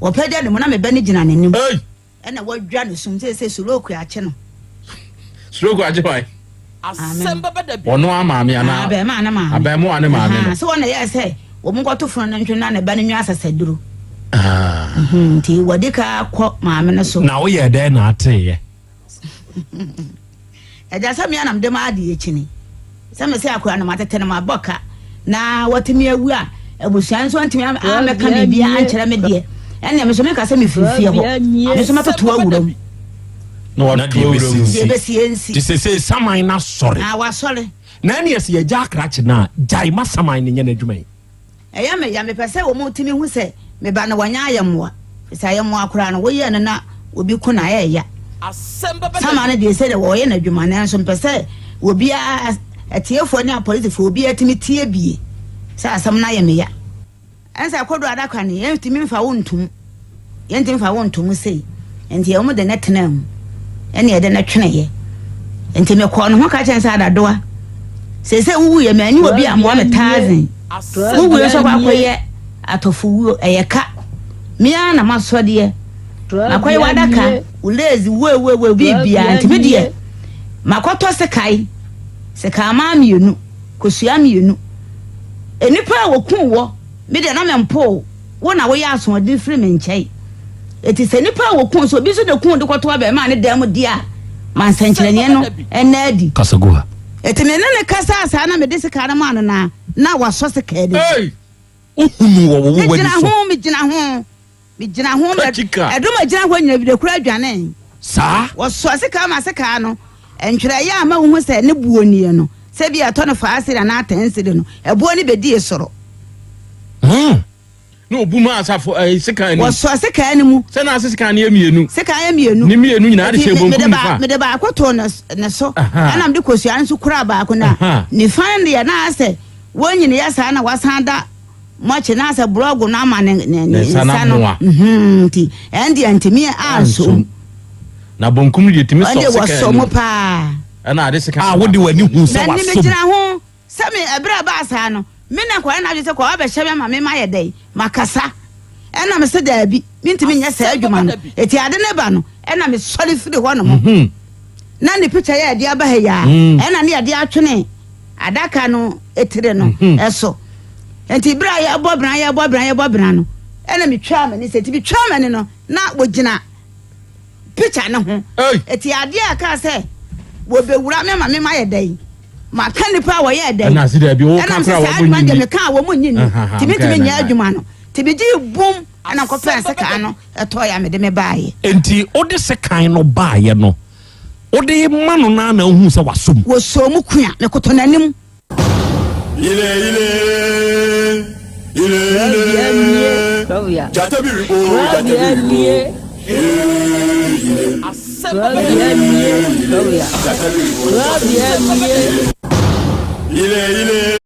Wɔpagya ne mu na me ba no gyina n'anim. Ɛna wadwa ne sum sɛ sɛ stroke akye no. Stroke akye hwan? Asɛm bɛba da bi. Ɔno a maame anaa? Abɛɛmaa ne maame. Abɛɛmoa ne maame no. Sɛ wɔn na yɛɛ sɛ wɔn nkɔto funu no ntwe na ne ba no nwa asasaduro. Nti wɔde ka kɔ maame no so. Na woyɛ dɛn na ateeɛ? Agya sɛ me anam de ma adeɛ kyini sɛ me sɛ akora no matete no mabɔ ka na watumi awu a abusua nso antumi amɛka biribiara ankyerɛ me deɛ ɛnna me nso meka sɛ mefiri fie hɔ me nso mɛtoto awura mu na watoto awura mu deɛ ɛbɛsi ɛnsi te sɛ sɛ saman no asɔre na wasɔre na ɛne ɛsɛ yɛgya akrakye no a gyae ma saman no nyɛ n'adwuma yi. Ɛyɛ me ya, mepɛ sɛ wɔtumi hu sɛ me ba no wanyɛ ayɛmmoa, efisɛ ayɛmmoa koraa no, woyɛ no na obi ko no a, ɛyɛ ya. Sama no deɛ, sɛdeɛ wɔyɛ no adwuma, nanso mepɛ sɛ obiara, atiefoɔ ne apolisifoɔ, obiara tumi tie bie sɛ asɛm no ayɛ me ya. Ɛnsɛ kodoɔ adaka no, yɛntumi mfa wo ntom. Yɛntumi mfa wo nto mu sei. Enti wɔn de no tenaa mu, ɛna yɛde no tweneeɛ. Enti mekɔɔ ne ho ka kyerɛ no sɛ, Adadoa, seesei wowuiɛ, manni obi ammoa me taazen. Wowuiɛ nso akɔ akɔyɛ atɔfowuo, ɛyɛ ka. Me ara na masɔdeɛ. Makɔyɛ w'adaka, wo lazy, woewoewoe, biribiara. Nti me deɛ, makɔtɔ sekae, sekanmaa mmienu, kosua mmienu. Nnipa a wɔkuu wɔ, me deɛ na mempoo. Wo na woyɛ asoɔden firi me nkyɛn. Enti sɛ nnipa a wɔku nso, obi nso na ɛku de kɔto abarimaa ne dan mu deɛ a, ma nsɛnkyerɛnneɛ no nna adi. Kasa gu ha. Enti me ne no kasaa saa na mede sekan no maa no na na wasɔ sekan no mu. Ei! Wohunuu wɔ wo w'ani Megyina so. ho, megyina ho, megyina ho, Kakyika. ɛdɔm a ɛgyina hɔ nyina bi de koro adwane. Saa. Wɔsɔɔ sekan ma sekan no, ntwerɛeɛ a ma wohu sɛ ne boɔ nie no, sɛ bi a ɛtɔ no faa siri anaa tɛn siri no, ɛboɔ no bɛdii soro. Hmm. Na obu maa asafo ɛɛ eh, sekan no. Wɔsɔɔ sekan no mu. Sɛ na ase sekan no yɛ mmienu. Sekan yɛ mmienu. Ne mmienu nyinaa de hyɛ bonkum nifa. Mede baako too ne so. Ɛna mede kosua no nso kura baako na nifa no deɛ na asɛ wɔn nyina yɛ saa na wasan da mɔkye na asɛ borɔgo no ama ne ne ne nsa no. Mhm, nti ɛn deɛ ntumi ansom. Na bonkum no deɛ tumi sɔ sekan no. Ɛn deɛ wɔsɔ mu paa. Ɛna ade sekan. A wode w'ani hu sɛ wasom. M'ani megyina ho. Sɛ me, ɛberɛ a ɛbaa saa no, me na nkwadaa no adwene sɛ kɔ abɛhyɛ me ama me mayɛ dɛn? Makasa. Ɛna me se daabi, mentumi nyɛ saa adwuma no. Eti ade no ba no, ɛna me sɔre firi hɔ nom. Na ne picture yɛ ɛde aba ha yi a, ɛna ne yɛde atwene adaka no etire no ɛso. Nti berɛ a yɛbɔ bena, yɛbɔ bena, yɛbɔ bena no, ɛna metwaa m'ani sɛ, nti metwaa m'ani no, na wɔgyina picture no ho. Eti adeɛ a ɛkaa sɛ wɔbɛwura me ama me mayɛ dɛn? Maka nnipa a wɔyɛɛ dɛn? Ɛna ase daabi wo ka Ɛnam sɛ kora saa wɔn adwuma nyi deɛ ni. meka a wɔn nyi ni. Ahaha, Nti mentumi nkae nyɛ na adwuma no. Nti megyee bum ɛna nkɔpɛɛ sekan no ɛtɔeɛ a mede me baeɛ. Enti wode sekan no baeɛ no, wode rema no no ara na wohuu sɛ wasɔ mu? Wɔsɔɔ mu kua, mekoto n'anim. Ile ile ile ile Jata bi ribo jata bi ribo Ile ile ile Jata bi ribo jata bi ribo Ile ile.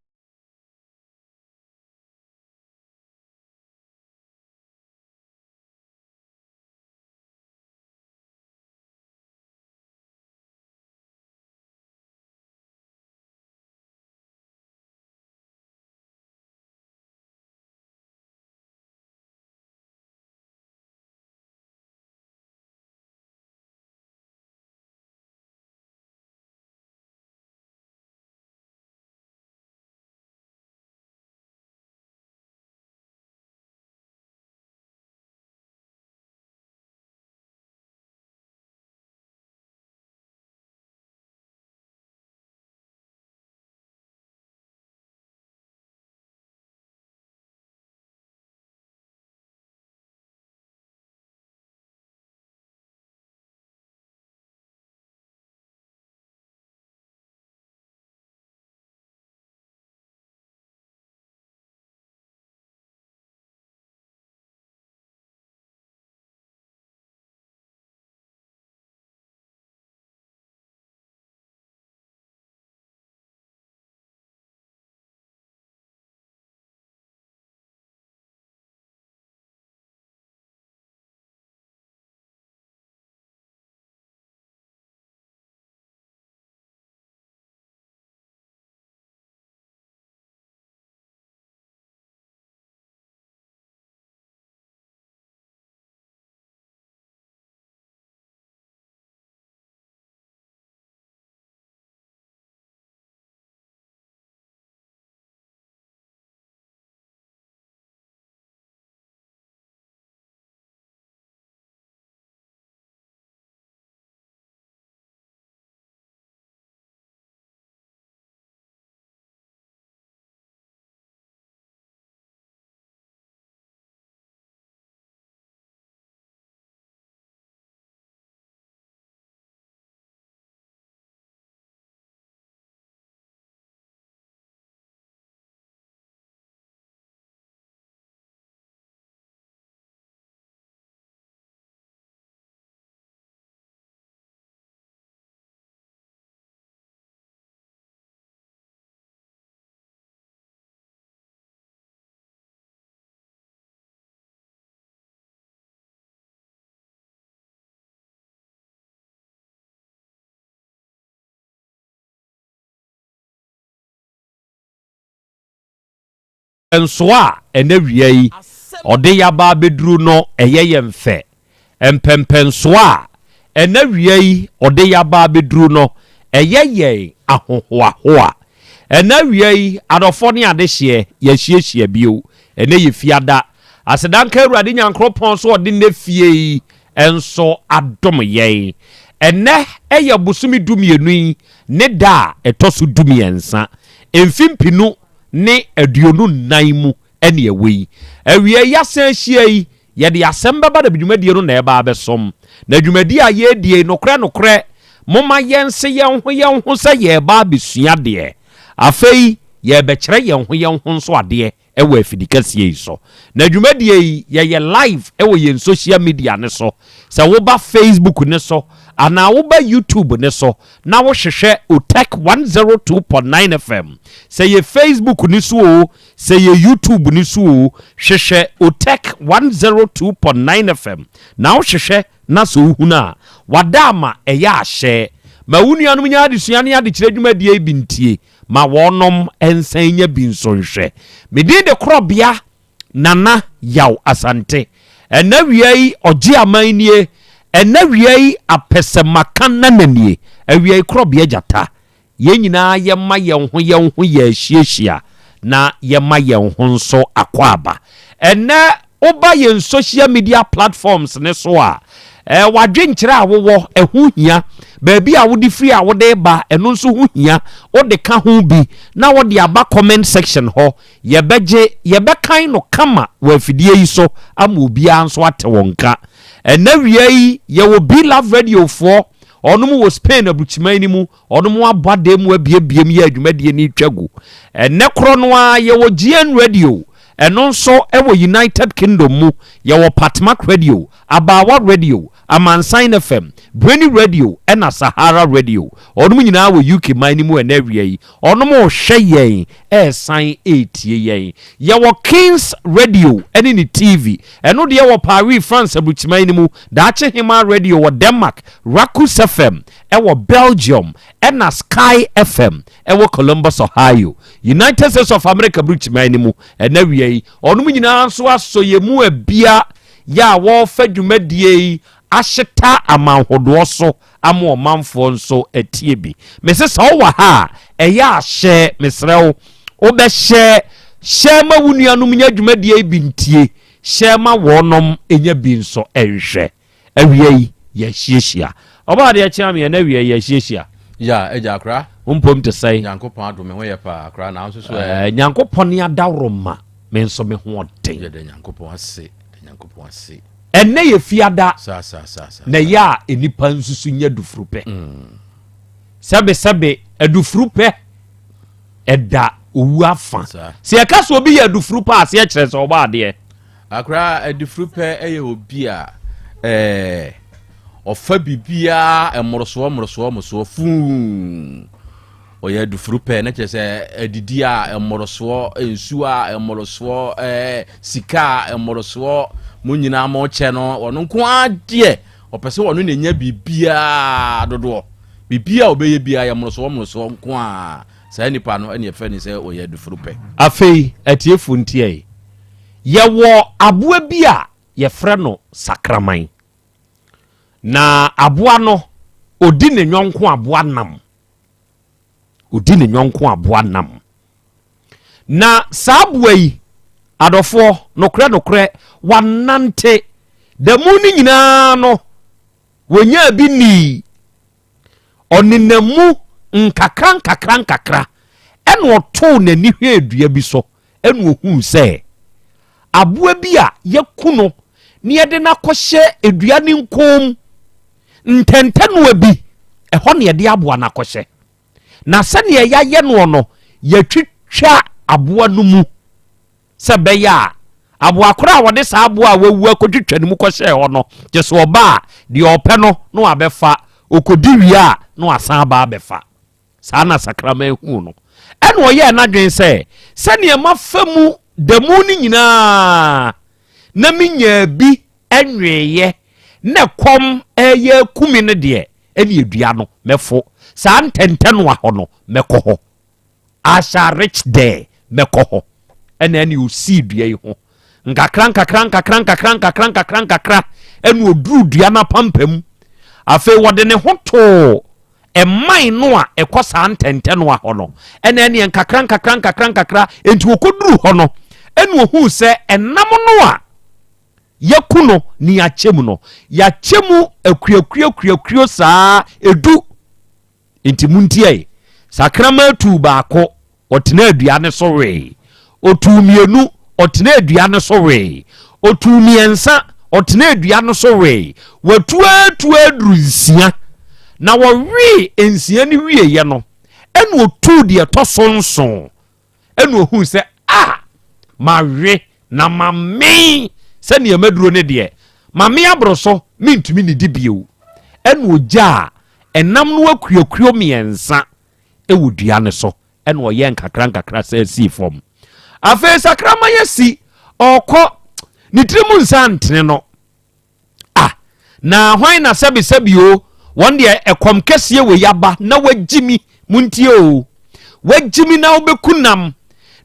Nsoa a ɛnnɛ wia yi ɔde yaba abɛduru no ɛyɛ yɛn fɛ. Mpɛnpɛnsoɔ a ɛnnɛ wia yi ɔde yaba abɛduru no ɛyɛ yɛn ahohoahoa. Ɛnnɛ awia yi adɔfoɔ ne adehyeɛ yɛahyiahyia bio. Ɛnnɛ yɛ Fiada. Aseda nka Awurade Nyankoropɔn so ɔde nnɛ fie yi nso adom yɛn. Ɛnnɛ yɛ bosome dumienu yi ne da a ɛtɔ so dumiɛnsa, mfe mpenu ne 24 mu ne ɛwɔ yi. Awiei yɛasan ahyia yi, yɛde asɛm bɛba na dwumadie no na ɛreba abɛsom. Na dwumadie a yɛredie yi, nokorɛ nokorɛ, momma yɛnse yɛn ho yɛn ho sɛ yɛreba abɛsua adeɛ. Afei yɛrebɛkyerɛ yɛn ho yɛn ho nso adeɛ wɔ afidikɛseɛ yi so. Na dwumadie yi, yɛyɛ live wɔ yɛn social media no so. Sɛ woba Facebook no so anaa woba YouTube no so na wohwehwɛ Otec 102.9 FM, sɛ yɛ Facebook no so oo, sɛ yɛ YouTube no so oo, hwehwɛ Otec 102.9 FM na wohwehwɛ na sɛ wohunu a, wada ama ɛyɛ ahyɛ. Ma wo nuanom nya adesua ne adekyerɛ dwumadie yi bi ntie. Ma wɔnom nsan nya bi nso nhwɛ. Me din de Korɔbea Nana Yaw Asante. Ɛnɛ awia yi ɔgye aman nie. Ɛnɛ awia yi apɛsɛmaka nana nie. Awia yi Korɔbea Gyata. Yɛn nyinaa yɛma yɛn ho yɛn ho yɛ ahyiahyia na yɛma yɛn ho nso akwaaba. Ɛnɛ Woba yɛn social media platforms no so a, w'adwenkyerɛ a wowɔ, ɛho hia. Baabi a wode firi a wode reba, ɛno nso ho hia. Wode ka ho bi na wode aba comment section hɔ. Yɛbɛgye, yɛbɛkan no kama wɔ afidie yi so ama obiara nso ate wo nka. Ɛnnɛ awia yi, yɛwɔ Be Love Radio foɔ, wɔnom wɔ Spain aburukyiman no mu. Wɔnom abɔ adan mu abiebie mu yɛ adwumadie no retwa gu. Ɛnnɛ korɔ no ara yɛwɔ GN Radio, ɛno nso wɔ United Kingdom mu. Yɛwɔ Patmak Radio, Abaawa Radio, Amansan FM, Brainy Radio ɛna Sahara Radio. Wɔnom nyinaa wɔ UK man no mu ɛnnɛ awia yi. Wɔnom rehwɛ yɛn ɛresan retie yɛn. Yɛwɔ Kings Radio ɛne ne TV, ɛno deɛ wɔ Paris, France aburukyiman no mu. Daakye Hemaa Radio wɔ Denmark, Rakus FM wɔ Belgium ɛna Sky FM wɔ Columbus, Ohio, United States of America burukyiman no mu. Ɛna wia yi, ɔnom nyinaa nso asɔ yɛn mu abia yɛ a wɔrefa dwumadie yi ahyeta amanhodoɔ so ama ɔmanfoɔ nso atie bi. Mese sɛ wowɔ ha a, ɛyɛ ahyɛ, mesrɛ wo, wobɛhyɛ hyɛ ma wo nuanom nya dwumadie yi bi ntie, hyɛ ma wɔnom nya bi nso nhwɛ. Awia yi yɛahyiahyia. Ɔbaa adeɛ kye ameɛ na awia yi yɛahyiahyia. Ya agya akora. Wo mpom te sɛn? Nyankopɔn adom me ho yɛ paa akora na nso so ɛ. Eh, Nyankopɔn ne adaworo ma me nso me ho ɔden. Yɛda Nyankopɔn ase, da Nyankopɔn ase. Ɛnnɛ yɛ fiada. Saa saa saa saa. Na ɛyɛ a nnipa nsusu nyɛ adufuru pɛ. Mm. Sɛbe sɛbe adufuru pɛ ɛda owu afa. Sɛ yɛka sɛ obi yɛ adufuru pɛ a aseɛ kyerɛ sɛ ɔbɔ adeɛ. Akora adifurupɛ yɛ obi a ɛɛ ɔfa biribiara mmorosoɔ mmorosoɔ mmorosoɔ fuu. Ɔyɛ adifurupɛ na kyerɛ sɛ adidi a mmorosoɔ, nsuo a mmorosoɔ, ɛɛ sika a mmorosoɔ, mo nyinaa mo kyɛ no, ɔno nko ara deɛ ɔpɛ sɛ ɔno na enya biribiara dodoɔ. Biribiara a ɔbɛyɛ biara yɛ mmorosoɔ mmorosoɔ nko ara. Saa nipa no ɛna yɛfrɛ no sɛ ɔyɛ adifurupɛ. Afei atiefo ntiae. Yɛwɔ aboa bi a yɛfrɛ no sakraman. Na aboa no, ɔdi ne yɔnko aboa nam. Ɔdi ne yɔnko aboa nam. Na saa aboa yi, adɔfoɔ, nokorɛ nokorɛ, wanante. Da mu no nyinaa no, wɔnyaa bi nii. Ɔnenam mu nkakra nkakra nkakra, ɛna ɔtoo n'ani hwɛɛ dua bi so, ɛna ohuu sɛ aboa bi a yɛaku no na yɛde no akɔhyɛ dua ne nkɔn mu ntɛntɛnoa bi, ɛhɔ na yɛde aboa no akɔhyɛ. Na sɛnea yɛayɛ noɔ no, yɛatwitwa aboa no mu. sɛ ɛbɛyɛ a aboa koro a wɔde saa aboa a wawu akɔtwitwa ne mu kɔhyɛɛ hɔ no, gye sɛ ɔba a, deɛ ɔpɛ no na wabɛfa, ɔkɔdi wie a na wasan aba abɛfa. Saa na sakraman huu no. Ɛna ɔyɛɛ n'adwene sɛ, sɛdeɛ mafa mu da mu no nyinaa na menyaa bi nweeɛ na ɛkɔm reyɛ aku me no deɛ, ɛne dua no mɛfo. Saa ntɛntɛnoa hɔ no, mɛkɔ hɔ. I shall reach there, mɛkɔ hɔ. Ɛna ɛne ɔsii dua yi ho. Nkakra nkakra nkakra nkakra nkakra nkakra nkakra ɛna ɔduruu dua no apampam. Afei wɔde ne ho too ɛman no a ɛkɔ saa ntɛntɛnoa hɔ no. Ɛna ɛneɛ nkakra nkakra nkakra nkakra enti ɔkɔduruu hɔ no ɛna ɔhuu sɛ ɛnam no a yɛku no ne yɛakyɛ mu no, yɛakyɛ mu akuakuakuakuo saa edu. Enti montiae. Sakraman tuu baako, ɔtenaa dua no so wee. Ɔtuu mmienu, ɔtenaa dua no so wee. Ɔtuu mmiɛnsa, ɔtenaa dua no so wee. Watu ara tu ara duru nsia. Na wɔwee nsia no wieeɛ no, ɛna ɔtuu deɛ ɛtɔ so nson. Ɛna ɔhuu sɛ, a, mawe na mamee sɛdeɛ maduro no deɛ, mame aboro so, mentumi nnidi bio. Ɛna ɔgyaa ɛnam no akuakuo mmiɛnsa wɔ dua no so, ɛna ɔyɛɛ nkakra nkakra sɛ sii fam. Afei sakraman asi, ɔrekɔ, ne tirim nsa ntene no. Ah, na hwan na sɛbesɛbe o, wɔn deɛ ɛkɔm kɛseɛ wei aba na wagyi mi, montie o, wagyi mi na wobɛku nam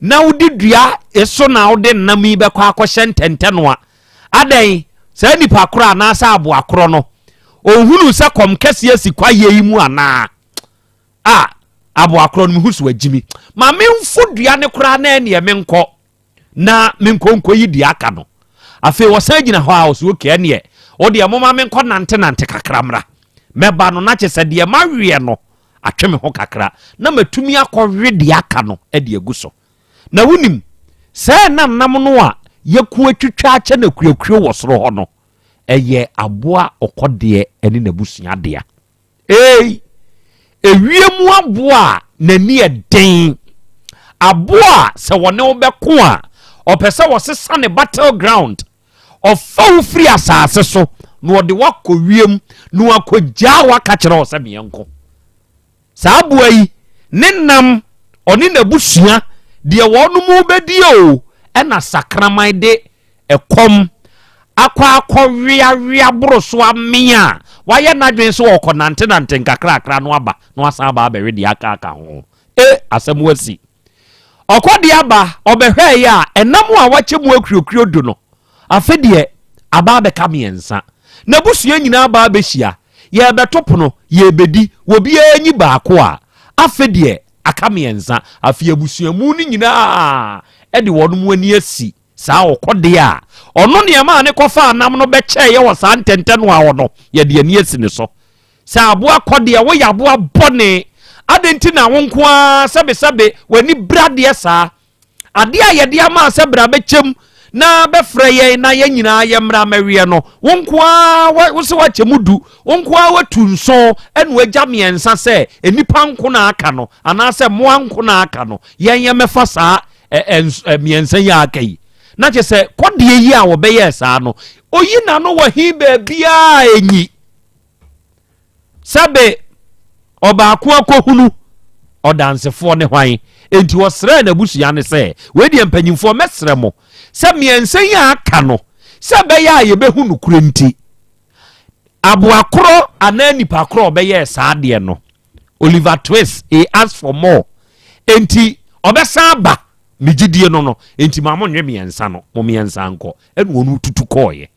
na wode dua so na wode nam yi bɛkɔ akɔhyɛ ntɛntɛnoa. Adɛn, saa nipa korɔ anaasɛ aboa korɔ no, ɔnhunu sɛ kɔm kɛseɛ asi kwaeɛ yi mu anaa? Ah, aboa korɔ no mehu so wagyi mi. Ma memfo dua no koraa na ɛneɛ menkɔ. na menkɔ nkɔyi deɛ aka no. Afei ɔsan gyina hɔ a ɔsɛ okay ɛneɛ wo deɛ moma menkɔ nante nante kakra mmra. Mɛba no na kyɛ sɛ deɛ maweɛ no atwe me ho kakra na matumi akɔwe deɛ aka no de agu so. Na wonim, sɛ na nam no a yɛko atwitwa akyɛ no akuakuo wɔ soro hɔ no, ɛyɛ aboa ɔkɔdeɛ ne n'abusua dea. Ei, ewiem aboa a n'ani yɛ den, aboa a sɛ wɔne wo bɛko a, ɔpɛ sɛ ɔsesa ne battle ground, ɔfa wo firi asase so na ɔde wo akɔ wiem na wakɔgyaa wo aka kyerɛ wo sɛ meɛnko. Saa aboa yi, ne nam, ɔne n'abusua, deɛ wɔnom bɛdi o, ɛna sakraman de ɛkɔm akɔ akɔweawea boro so amee a, wayɛ n'adwene sɛ ɔrekɔnantenante nkakrakra no aba na wasan aba abɛwe deɛ aka aka ho. E, asɛm asi. Ɔkɔ de aba, ɔbɛhwɛeɛ a, ɛnam a wakyɛ mu akuokuo du no, afe deɛ aba abɛka mmiɛnsa. N'abusua nyinaa aba abɛhyia, yɛrebɛto pono, yɛrebɛdi, obiara nyi baako a, afe deɛ aka mmiɛnsa. Afei abusuamu no nyinaa de wɔn ani asi Saa ɔkɔdeɛ a ɔno ne ɛmaa ne kɔfaa nam no bɛkyɛeɛ wɔ saa ntɛntɛnoa hɔ no, yɛde ani asi ne so. Sɛ aboa kɔdeɛ, woyɛ aboa bɔne. Adɛn nti na wo nko ara sɛbesɛbe w'ani bere adeɛ saa? Adeɛ a yɛde ama sɛ bra bɛkyɛm na bɛfrɛ yɛn na yɛn nyinaa yɛmmra mmɛweɛ no, wo nko ara wo sɛ woakyɛ mu du, wo nko ara woatu nson ɛna woagya mmiɛnsa sɛ nnipa nko na aka no anaasɛ mmoa nko na aka no, yɛn yɛmmɛfa saa mmiɛnsa yi a aka yi na kyɛ sɛ kɔdeɛ yi a wɔbɛyɛɛ saa no oyi n'ano wɔ he baabiaa enyi sɛbe ɔbaako akɔhunu ɔdansefoɔ ne hwan enti ɔsrɛɛ n'abusua no sɛ wei deɛ mpanyimfoɔ mɛsrɛ mo sɛ mmiɛnsa yi a aka no sɛ ɛbɛyɛ a yɛbɛhu nokorɛ nti aboa korɔ anaa nipa korɔ ɔbɛyɛɛ saa adeɛ no Oliver Twist, he asked for more. Enti ɔbɛsan aba me gyidie no no, enti ma mo nwe mmiɛnsa no, mo mmiɛnsa nkɔ. Ɛna wɔn tutu kɔɔeɛ.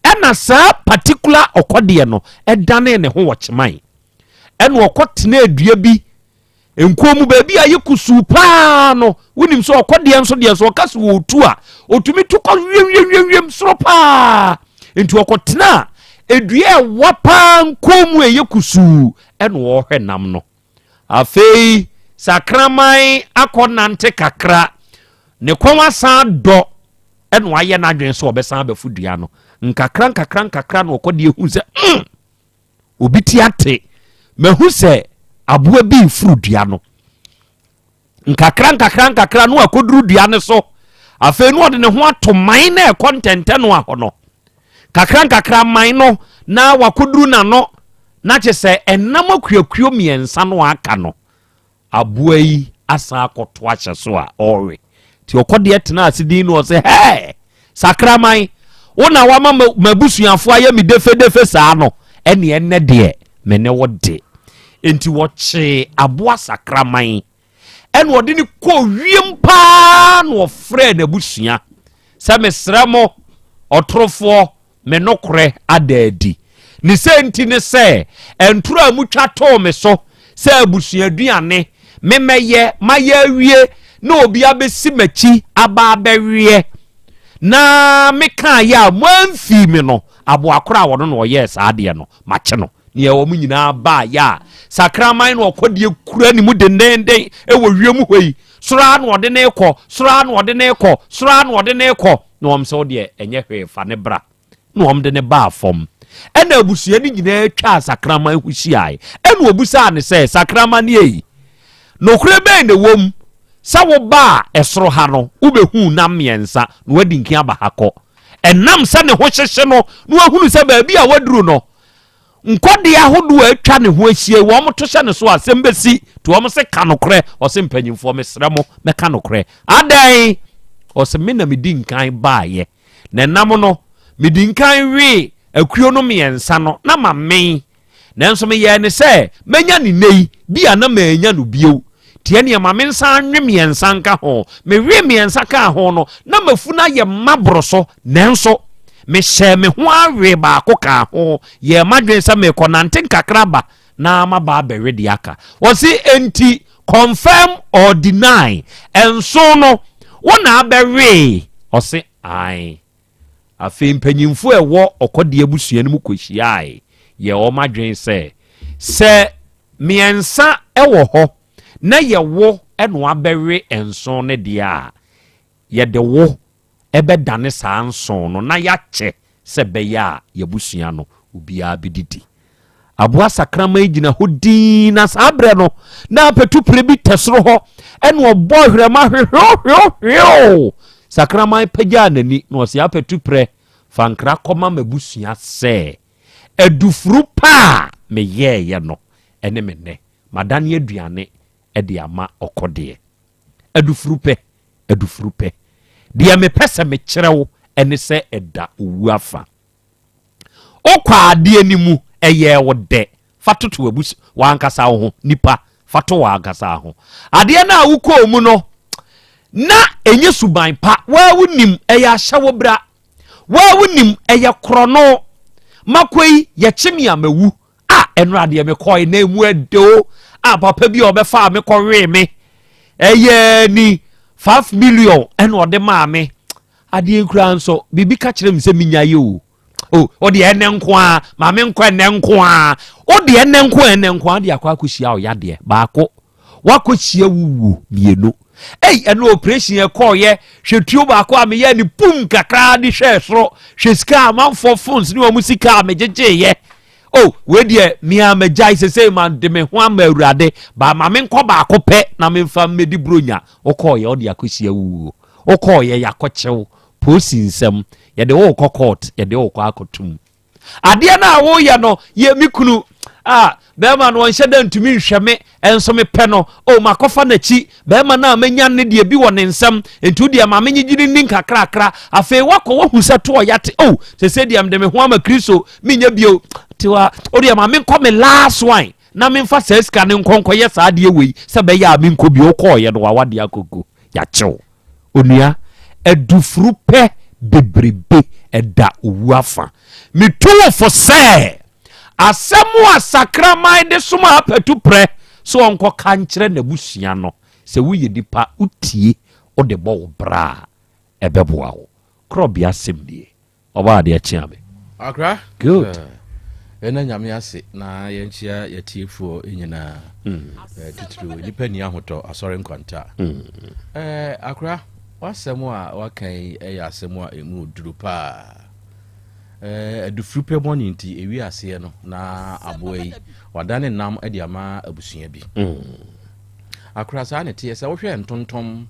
Ɛna saa particular ɔkɔdeɛ no ɛdanee ne ho wɔ kyeman. Ɛna ɔkɔ tenaa dua bi nkuo mu baabi a yɛ kusuu paa no. Wonim sɛ ɔkɔdeɛ nso deɛ sɛ ɔka sɛ ɔretu a, ɔtumi tu kɔ wiemwiemwiem soro paa. Nti ɔkɔtenaa dua a ɛwa paa nkɔn mu a ɛyɛ kusuu ɛna ɔrehwɛ nam no. Afei sakraman akɔ nante kakra, ne kɔn asan dɔ ɛna wayɛ n'adwene sɛ ɔbɛsan abɛfo dua no. Nkakra nkakra nkakra na ɔkɔ deɛ hu sɛ mm, obi ti ate, mahu sɛ aboa bi reforo dua no. Nkakra nkakra nkakra no akɔduru dua no so. Afei no ɔde ne ho ato man na ɛkɔ ntɛntɛnoa hɔ no. Kakra nkakra man no na wakɔduru n'ano na kye sɛ ɛnam akuakuo mmiɛnsa no aka no aboa yi asan akɔto ahyɛ so a ɔrewe. Nti ɔkɔdeɛ tena ase din no ɔsɛ hɛɛ sakraman wo na wama m'abusuafoɔ ayɛ me defedefe saa no ɛne ɛnnɛ deɛ me ne wo de. Enti wɔkyee aboa sakraman. Ɛna ɔde no kɔɔ wiem paa na ɔfrɛɛ n'abusua sɛ mesrɛ mo ɔtorofoɔ me nokorɛ ada adi. Ne sɛ nti ne sɛ ntoro a motwa too me so sɛ abusuaduane memɛyɛ mayɛ awie na obi abɛsi m'akyi aba abɛweɛ na mekaeɛ a moamfii me no aboa koro a ɔno na ɔyɛɛ saa adeɛ no makye no. Nea wɔn nyinaa baeɛ a sakraman na ɔkɔdeɛ kura ne mu dendenden wɔ wiem hɔ yi, soro ara na ɔde ne rekɔ, soro ara na ɔde ne rekɔ, soro ara na ɔde ne rekɔ, na wɔn sɛ wodeɛ ɛnyɛ hwee fa ne bra, na wɔn de ne baa fam. Ɛna abusua no nyinaa twaa sakraman ho hyiae, ɛna ɔbisaa ne sɛ, Sakraman ei, nokorɛ bɛn na ɛwɔ mu sɛ wobaa ɛsoro ha no wobɛhuu nam mmiɛnsa na woadi nkin aba ha kɔ? Ɛnam sɛ ne ho hyehye no na wahunu sɛ baabi a waduru no, nkɔdeɛ ahodoɔ a atwa ne ho ahyia yi, wɔn to hyɛ ne so a, asɛm bɛsi. Nti wɔn se, ka nokorɛ. Ɔse, mpanyimfoɔ, mesrɛ mo, mɛka nokorɛ. Adɛn? Ɔse, me na medi nkan baeɛ, na ɛnam no, medi nkan wee akuo no mmiɛnsa no, na mamen. Nanso meyɛɛ no sɛ mɛnya no nnɛ yi, bi a na mannya no bio. Nti ɛnneɛ ma mensan nwe mmiɛnsa nka ho. Mewee mmiɛnsa kaa ho no, na m'afunu ayɛ ma boro so. Nanso mehyɛɛ me ho ara wee baako kaa ho, yɛɛ m'adwene sɛ merekɔnante nkakra aba na maba abɛwe deɛ aka. Ɔse, enti confirm or deny, nson no, wo na abɛwee? Ɔse, ae. Afei mpanyimfo a ɛwɔ ɔkɔdeɛ abusua no mu kɔhyiae yɛɛ wɔn adwene sɛ, sɛ mmiɛnsa wɔ hɔ na yɛwo na wabɛwe nson no deɛ a, yɛde wo bɛdane saa nson no na yɛakyɛ sɛ ɛbɛyɛ a yɛabusua no obiara bɛdidi. Aboa sakraman gyina hɔ dinn, na saa berɛ no, na apatupire bi tɛ soro hɔ, ɛna ɔbɔ hwerɛma hwehwewhewhwew. Sakraman pagyaa n'ani na ɔse, Apatupire, fa nkra kɔma m'abusua sɛ, adufuru pa a meyɛeɛ no ne me nnɛ. Madane aduane de ama ɔkɔdeɛ. Adufuru pɛ, adufuru pɛ. Deɛ mepɛ sɛ mekyerɛ wo ne sɛ ɛda owu afa. Wokɔ adeɛ no mu, ɛyɛɛ wo dɛ. Fa toto w'abus w'ankasa wo ho, nipa, fa to w'ankasa ho. Adeɛ no a wokɔɔ mu no, na ɛnyɛ suban pa. Waa wonim, ɛyɛ ahyɛwo bra. Waa wonim, ɛyɛ korɔno. Makɔ yi, yɛkye me a mawu. A ɛno adeɛ mekɔe na emu ɛdɛ o. A papa bi a ɔbɛfaa me kɔwee me. Ɛyɛ ni 5 million ɛna ɔde maa me. Adeɛ koraa nso biribi ka kyerɛ me sɛ menya yɛ o. O ɔde ɛnɛ nko a maame nkɔ ɛnɛ nko a ɔde ɛnɛ nko a ɛnɛ nko a de akɔ akɔhyia ɔyadeɛ baako wakɔhyia wuwuo mmienu. Ei, ɛno operation ɛkɔɔyɛ hwɛ tuo baako a meyɛ ne pum kakra de hwɛɛ soro hwɛ sika amanfoɔ phones ne wɔn sika a megyegyeeɛ. O wei deɛ mea magyae sesei ma de me ho ama Awurade ba ma menkɔ baako pɛ na memfa mmɛdi buronya. Wokɔɔyɛ ɔde akɔhyia wuwuo. Wokɔɔyɛ yɛakɔkyew polisi nsɛm, yɛde wo rekɔ court, yɛde wo rekɔ akɔtum. Adeɛ no a woyɛ no yɛ me kunu a bɛrima no ɔnhyɛ da ntumi nhwɛ me nso mepɛ no o makɔfa n'akyi bɛrima no a manya ne deɛ bi wɔ ne nsam nti wo deɛ ma menyegye ne ni nkakrakra. Afei wakɔ wahu sɛ to ɔyate o sɛsɛ deɛ mede me ho ama Kristo menyɛ bio tiwa o deɛ ma menkɔ me last one na memfa saa sika no nkɔ nkɔyɛ saa adeɛ wei sɛ bɛyɛ a menkɔ bio. Wokɔɔyɛ no wawadeɛ akɔgu yɛakyew. Onua, adufuru pɛ bebrebe ɛda owu afa. Metu wo fo sɛ, asɛm a sakraman de soma apatu prɛ sɛ ɔnkɔka nkyerɛ n'abusua no, sɛ woyɛ nipa, wotie, wode bɔ wo bra a, ɛbɛboa wo. Korɔbea asɛm nie. Ɔbaa adeɛ kyea me. Akra. Good. Yɛna Nyame ase na yɛnkyea yɛtiefoɔ nyinaa. Titiriw nnipa nni ahotɔ asɔre nkwanta. Akra, w'asɛm a waka yi yɛ asɛm a ɛmu duru paa. Adufuru pɛ bɔne nti ewi aseɛ no na aboa yi wadane nam de ama abusua bi. Akra, saa ne teɛ sɛ wohwɛ ntontom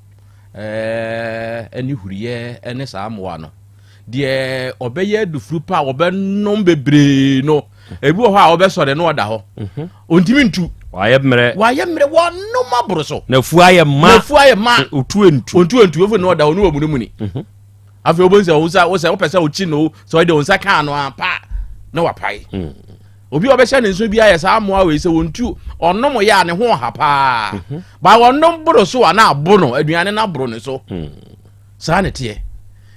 ne huriyɛ ne saa mmoa no deɛ ɔbɛyɛ adufuru pa a ɔbɛnom bebree no ebi wɔ hɔ a ɔbɛsɔre na ɔda hɔ ɔntumi ntu. Wayɛ mmerɛ. Wayɛ mmerɛ, wɔnom aboro so. N'afu ayɛ ma. N'afu ayɛ ma. Otu ntu. Otu ntu efu na ɔda hɔ ne wɔ munimuni. Afei wobɛhu sɛ wo nsa wo sɛ wopɛ sɛ wokyi no sɛ ɔde wo nsa kaa no ampa na wapae. Obi a ɔbɛhyɛ ne nso bi ayɛ saa mmoa wei sɛ wɔntu ɔnom yɛ a ne ho ɔha paa. Ba ɔnom boro so a na abo no, aduane no aboro ne so. Saa ne teɛ.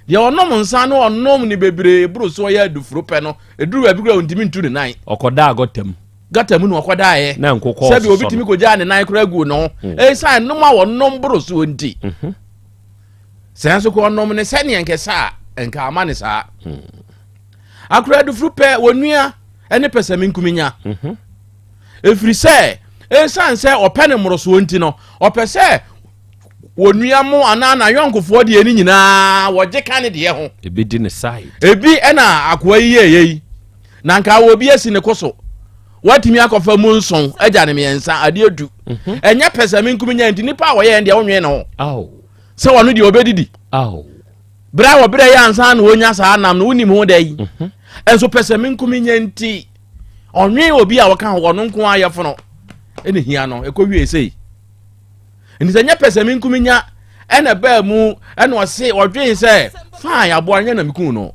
Deɛ ɔnom nsa no, ɔnom ne bebree boro so, ɔyɛ adufuro pɛ no, ɛduru baabi koraa ɔntumi ntu ne nan. Ɔkɔdaa gɔta mu. Gata mu na ɔkɔdaeɛ. Na nkokɔ sɛbi obi sosɔ tumi no. Kɔgyaa ne nan koraa gu ne ho ɛsiane nom a wɔnom boro soɔ nti. Sɛ nso kɔ ɔnom ne sɛneɛ nkɛsɛ a nka ama ne saa. Akora, adufuru pɛ wɔnua ne pɛsɛmenkominya, ɛfiri sɛ ɛsiane sɛ ɔpɛ ne mmorosoɔ nti no, ɔpɛ sɛ wɔnua mo anaa n'ayɔnkofoɔ deɛ no nyinaa wɔgye ka ne deɛ ho. Ebi di ne side. Ebi ɛna akoa yi yɛɛyɛ yi na nka wɔ obi asi ne ko so, watumi akɔfa mu nson agya ne mmiɛnsa adeɛ du. Ɛnyɛ pɛsɛmenkominya nti nipa a wɔyɛ deɛ wonwene ne ho sɛ ɔno deɛ ɔbɛdidi berɛ a wɔberɛ yɛ ansa na wɔnya saa nam no, wonim ho da yi ɛnso pɛsɛmenkominya nti ɔnwe obi a wɔka ho, ɔno nko ayɛ fono ɛne hia no ɛkɔ wie sei. Nti sɛ nyɛ pɛsɛmenkominya ɛna baa mu ɛna ɔse ɔdwen sɛ fine, aboa nyɛ na mekuu no,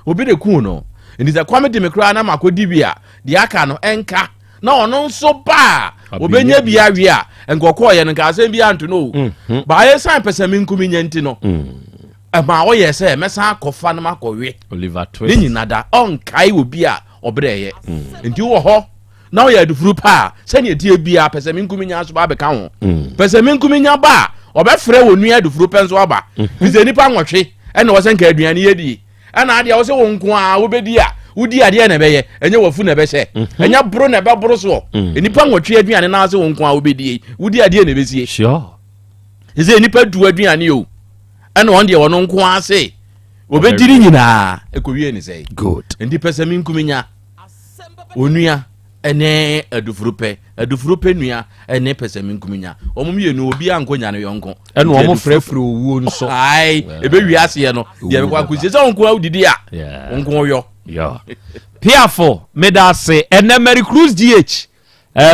obi de kuu no, nti sɛ kɔm de me koraa na makɔdi bi a, deɛ aka no ɛnka na ɔno nso ba a obɛnya bi awie a nkɔkɔɔyɛ no nka asɛm bi anto no o. Baayɛ san pɛsɛmenkominya nti no ɛma ɔyɛ sɛ mɛsan akɔfa no makɔwe. Oliver Ne Twist. Nyina da ɔnkae obi a ɔbrɛɛyɛ. Nti wowɔ hɔ na ɔyɛ adufuru pa a, sɛnea tie biara pɛsɛmenkominya nso ba abɛka ho. Pɛsɛmenkominya ba a, ɔbɛfrɛ wɔ nua adufuru pɛ nso aba, fi sɛ nipa 8 ɛna wɔsɛ nka aduane yɛ die, ɛna adeɛ wɔ sɛ wo nko a wobɛdi a wodi adeɛ na ɛbɛyɛ, ɛnyɛ wafu na ɛbɛhyɛ, ɛnyɛ boro na ɛbɛboro soɔ. Nipa 8 aduane na sɛ wo nko a wobɛdi, wodi adeɛ na ɛbɛsie. Sɛ nipa 10 aduane o, ɛna ɔn deɛ ɔno nko ara se obɛdi ne nyinaa ɛkɔwie ne sɛe. Nti pɛsɛmenkominya onua ɛne adufuru pɛ, adufuru pɛ nua ɛne pɛsɛmenkominya, wɔn mmienu obi ankɔ nya ne yɔnko. Ɛna Nti wɔn frɛfrɛ owuo nso. Ae, ɛbɛwie aseɛ no deɛ ɛbɛkɔ akɔsie sɛ wo nko a wodidi a wo nko yɔ. Yeah. Piafo, meda ase. Ɛnɛ Mary Cruz GH,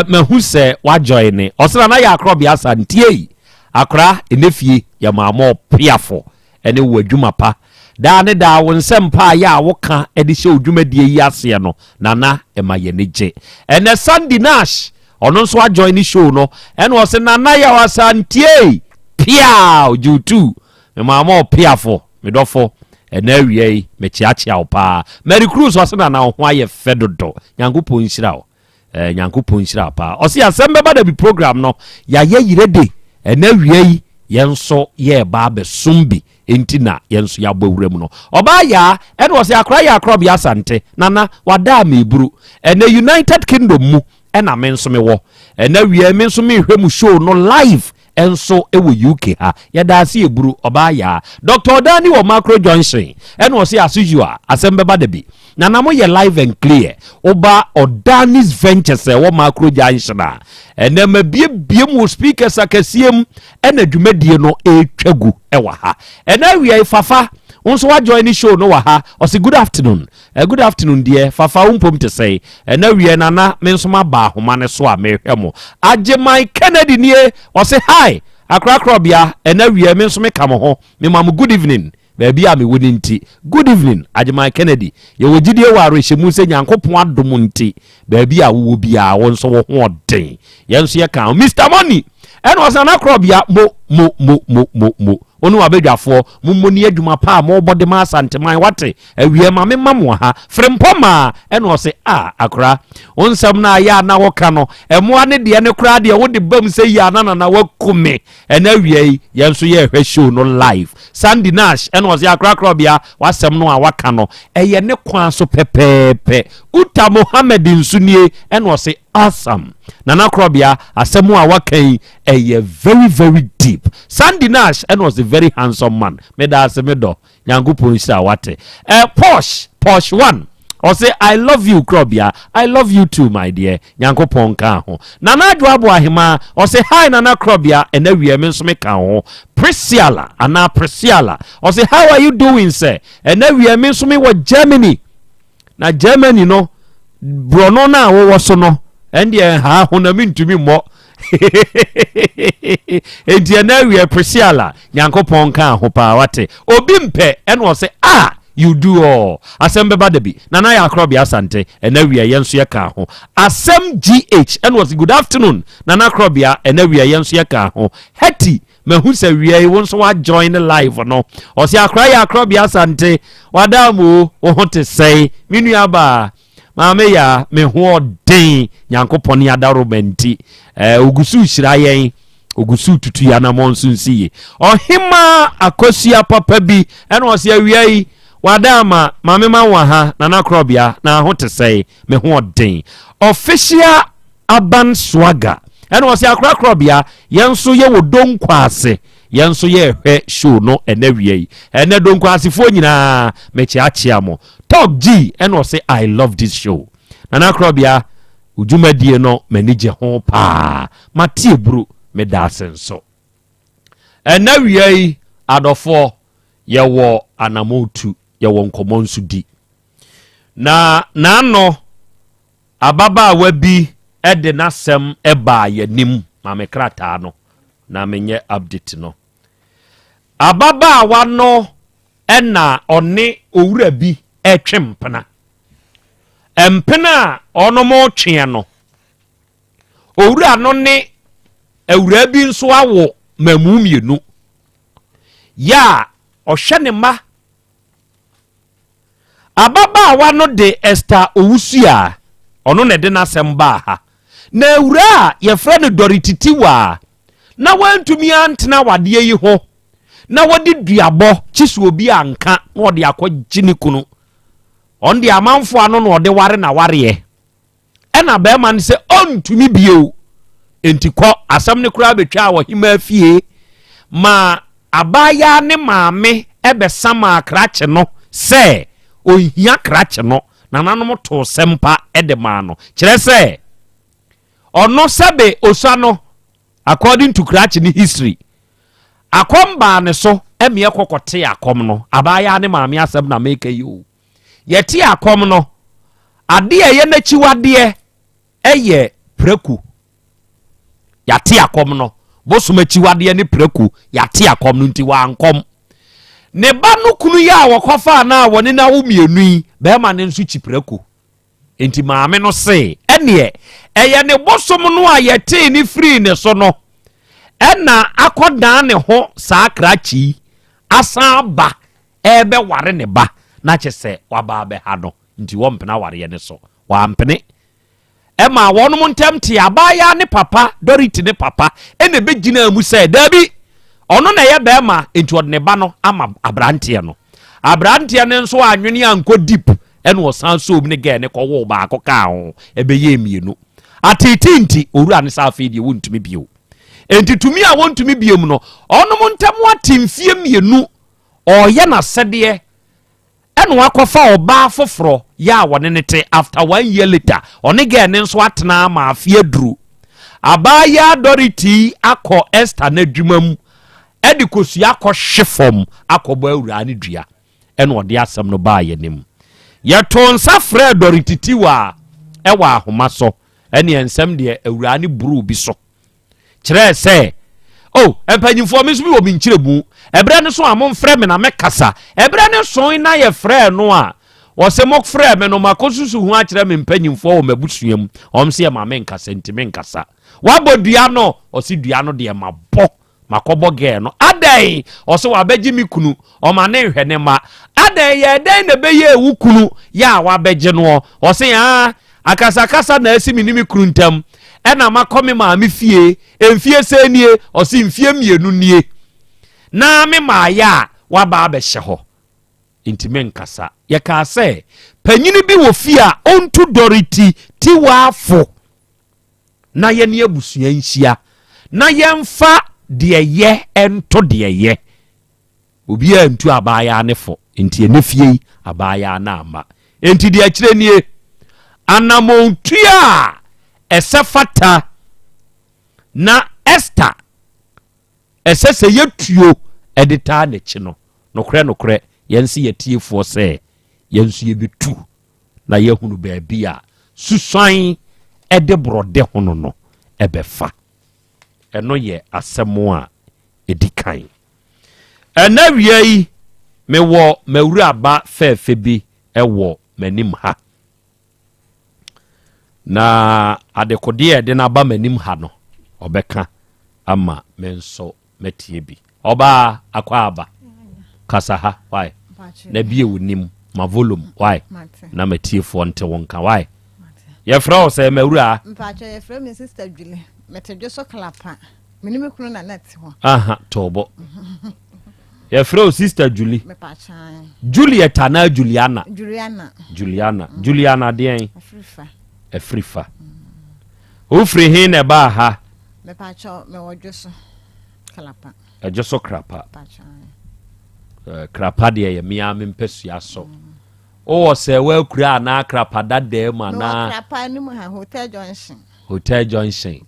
mahu sɛ wajoin ne. Ɔsena na yɛ akorɔbea asa ntie yi. Akora, ɛnɛ fie, yɛ maamɔ Piafo ɛne wo adwuma pa. Daa ne daa wo nsɛm pa a yɛ a woka de hyɛ wo dwumadie yi aseɛ no, Nana, ɛma yɛni gye. Ɛnɛ Sandy Nash, ɔno nso ajoin ne show no. Ɛna ɔsɛ Nana yɛ asa ntie pia ogye tu. Me maamɔ Piafo, me dɔfo, ɛnɛ awia yi mekyeakyea wo paa. Mary Cruz ɔsɛ Nana wo ho ayɛ fɛ dodo, Nyankopɔn nhyira wo. Nyankopɔn nhyira wo paa. Ɔsɛ asɛm bɛba da bi program no yɛayɛ yerɛ de ɛnɛ awia yi yɛn nso yɛreba abɛsom bi nti na yɛn nso yɛabɔ awura mu no. Ɔbaa yaa ɛna ɔsɛ akora yɛ akorɔbea Asante Nana wada a meburu ɛnɛ United Kingdom mu ɛna me nso mewɔ ɛnɛ awia me nso mehwɛ mu show no live nso wɔ UK ha. Yɛda ase eburu ɔbaa yaa. Dr Ɔdani wɔ Macro Junction ɛna ɔsɛ as usual asɛm bɛba da bi Nana mo yɛ live and clear. Woba Ɔdani's Ventures a ɛwɔ Macro Junction a, ɛnɛ ma biebie mu wɔ speakers akɛseɛ mu ɛna dwumadie no ɛretwa gu ɛwɔ ha ɛnɛ awia yi. Fafa wo nso wajoin ne show no wɔ ha. Ɔsɛ good afternoon. Good afternoon deɛ. Fafa, wo mpom te sɛe ɛnɛ awia? Nana, me nso maba ahoma ne so a mehwɛ mo. Agyeman Kennedy nie. Ɔsɛ hi akorakorɔbea, ɛnɛ awia me nso meka mo ho, mema mo good evening baabi a mewɔ no nti. Good evening, Agyeman Kennedy. Yɛwɔ gyidie wɔ awerɛhyɛmu sɛ Nyankopɔn adom nti baabi a wowɔ biara wo nso wo ho ɔden, yɛn nso yɛka ho. Mr Money ɛna ɔsɛ Nana Korɔbea, mo mo mo mo mo mo wo ne wabadwafoɔ mommɔ ni adwuma pa a mobɔ de ma Asanteman. Wate awia ma mema mo ha frempɔ maa. Ɛna ɔsɛ a akora wo nsɛm no a yɛ a na woka no ɛmoa ne deɛ ne koraa deɛ wode bam sɛ yi a na nana waku me. Ɛna awia yi yɛn nso yɛrehwɛ show no live. Sandy Nash ɛna ɔsɛ akorakorɔbea, wasɛm no a waka no ɛyɛ ne kwan so pɛpɛɛpɛ. Uta Mohammed nso nie. Ɛna ɔsɛ awesome, Nana Korɔbea, asɛm a waka yi ɛyɛ very very deep. Sandy Nash ɛna ɔsɛ very handsome man. Meda ase, me dɔ, Nyankopɔn nhyira wate. Posh Posh one ɔsɛ I love you Korɔbea. I love you too, my dear. Nyankopɔn nka ho. Nana Adwo Abo Ahema ɔsɛ hi Nana Korɔbea, ɛna wie me nso meka ho. Priscilla anaa Priscilla ɔsɛ how are you doing sɛ? Ɛna wie me nso mewɔ Germany na Germany no borɔno no a wɔwɔ so no ɛndeɛ ha ho na mentumi mmɔ enti ɛna awie. Priscilla, Nyankopɔn nka ho paa wate. Obi mpɛ ɛna ɔsɛ a. You do all. Asɛm bɛba da bi. Nana yɛ Akorɔbea Asante. Ɛna wia yɛn nso yɛka ho. Asɛm GH ɛna ɔse good afternoon Nana Akorɔbea. Ɛna wia yɛn nso yɛka ho. Hetty, mahu sɛ wia yi wo nso wa join live no. Ɔse akora yɛ Akorɔbea Asante. Wada mu wo ho te sɛe. Me nua baa. Maame ya me ho ɔden Nyankopɔn ne adaroma nti. Ogu so hyira yɛn. Ogu so tutu yɛn anammɔn nso nsi yie. Ɔhema akosua papa bi ɛna ɔse awia yi wada ama maame ma wɔ ha Nana Korɔbea na ho te sɛe, me ho ɔden. Official Aban Swagger ɛna ɔse akora Korɔbea yɛn nso yɛwɔ Donkwa ase, yɛn nso yɛrehwɛ show no ɛnɛ wia yi. Ɛnɛ Donkwa asefoɔ nyinaa mekyeakyea mo. Talk G ɛna ɔse I love this show. Nana Korɔbea dwumadie no m'ani gye ho paa, mate eburu, meda ase nso. Ɛnɛ wia yi adɔfoɔ yɛwɔ anamotu, yɛwɔ nkɔmmɔ nso di. Na n'ano ababaawa bi ɛde n'asɛm ɛbaa yɛnim, maame krataa no na menyɛ update no. Ababaawa no ɛna ɔne owura bi ɛtwe mpena. Mpena a ɔnom tweɛ no, owura no ne awura bi nso awo mamu mmienu. Yɛ a ɔhwɛ ne mma. Ababaawa no de Esther Owusu a ɔno na ɛde n'asɛm baa ha. Na awura a yɛfrɛ no Dɔre a na wantumi antena awadeɛ yi ho na wɔde duabɔ kyi so obi anka na ɔde akɔgye ne kunu. Ɔno de amanfoɔ ano na ɔde ware na wareɛ. Ɛna bɛrima no sɛ ɔntumi bio. Enti kɔ asɛm no koraa bɛtwa wɔ hema fie ma abaayaa ne maame ɛbɛsa ma krakye no sɛ ɔnhia krakye no. Nananom too sɛmpa ɛde maa no. Kyerɛ sɛ ɔno sɛbe osua no, according to krakye ne history, akɔm baa ne so ɛmeɛ kɔkɔte akɔm no. Abaayaa ne maame asɛm na meka yi o. Yɛte akɔm no, adeɛ a ɛyɛ n'akyiwadeɛ ɛyɛ prako. Yɛate akɔm no, bosom akyiwadeɛ ne prako. Yɛate akɔm no nti wankɔm. Ne ba no kunu yi a wɔkɔfaa no a wɔne no awo mmienu yi, bɛrima no nso kyi prako. Nti maame no se ɛneɛ ɛyɛ ne bosom no a yɛtee ne firii ne so no ɛna akɔdan ne ho saa krakye yi asan aba ɛbɛware ne ba na kyɛ sɛ waba abɛha no, nti wɔmpene awareɛ ne so. Wampene ɛma wɔnom ntɛm te. Abaayaa ne papa Dorothy ne papa ɛna ɛbɛgyina mu sɛ daabi, ɔno na ɛyɛ bɛrima, nti ɔde ne ba no ama aberanteɛ no. Aberanteɛ no nso anwene ankɔ deep ɛna ɔsan soom ne gɛɛ ne kɔwoo baako kaa ho, ɛbɛyɛ mmienu. Atete nti owura ne sɛ afei deɛ wɔntumi bio. Enti tumi a wɔntumi bio mu no, ɔnom ntɛm ate mfie mmienu ɔreyɛ n'asɛdeɛ ɛna wakɔfa ɔbaa foforɔ yɛ a wɔne ne te. After one year later, ɔne gɛɛ ne nso atena ama afe aduru. Abaayaa Dorothy akɔ Esther n'adwuma mu ɛde kosua akɔhwe fam akɔbɔ awuraa ne dua ɛna ɔde asɛm no baa yɛn anim. Yɛto nsa frɛ Dorothy Tiwa ɛwɔ ahoma so. Ɛne nsɛm deɛ awuraa ne buru bi so kyerɛ sɛ o mpanyinfoɔ mi nso bi wɔ mi nkyerɛmu. Ɛbrɛ no so a momfrɛ me na mɛkasa. Ɛbrɛ no so na yɛfrɛ no a wɔsɛ mofrɛ me no, makɔsusu ho akyerɛ me mpanyinfoɔ wɔ m'abusua mu, ɔm sɛ yɛ ma menkasa nti menkasa. Wabɔ dua no, ɔsi dua no deɛ mabɔ, makɔbɔ gɛɛ no. Adɛn? Ɔsɛ wabɛgye me kunu, ɔma ne nhwɛ ne ma. Adɛn? Yɛ dɛn na ɛbɛyɛ ewu kunu yɛ a wabɛgye noɔ? Ɔsɛ aa akasakasa na asi me ne me kunu ntam ɛna makɔ me maame fie mfie sɛ nie. Ɔsɛ mfie 2 nie na me maayɛ a waba abɛhyɛ hɔ nti menkasa. Yɛkaa sɛ panyini bi wɔ fie a ɔntu Dɔreti Tiwaafo na yɛne abusua nhyia na yɛmfa deɛ yɛ ɛnto deɛ yɛ. Obiara ntu abaayaa ne fo nti ɛne fie yi abaayaa no ama. Nti deɛ akyerɛ nie, anammɔntua a ɛsɛ fata na Esther ɛsɛ sɛ yɛtuo ɛde taa n'akyi no, nokorɛ nokorɛ yɛn nso yɛtiefoɔ sɛ yɛn nso yɛbɛtu na yɛhunu baabi a susuan ɛde borɔde ho no ɛbɛfa. Ɛno yɛ asɛm a ɛdi kan. Ɛna wia yi Mewɔ m'awuraba fɛɛfɛ bi wɔ m'anim ha. Na adekodeɛ a ɛde no aba m'anim ha no, ɔbɛka ama me nso matie bi. Ɔbaa akwaaba, kasa ha, why? Na bie wo nim, ma volume, why? Na matiefoɔ nte wo nka, why? Yɛfrɛ wo sɛ m'awuraa? Mpakyɛ yɛfrɛ me Sister Julie, mete dwo so klapa. Me ne me kunu na na te hɔ. Aha, tɔɔbɔ. Yɛfrɛ wo Sister Julie. Juliet anaa Juliana? Juliana. Juliana. Juliana deɛn? Afirifa. Afirifa. Wofiri he na ɛbaa ha? Mepakyɛ mewɔ Dwoso Krapa. Dwoso Krapa. Eh, Krapa deɛ yɛ mea me mpasua so. Wowɔ sɛ woakura anaa Krapa dadaa mu anaa? Mewɔ Krapa anim ha, Hotel Junction. Hotel Junction.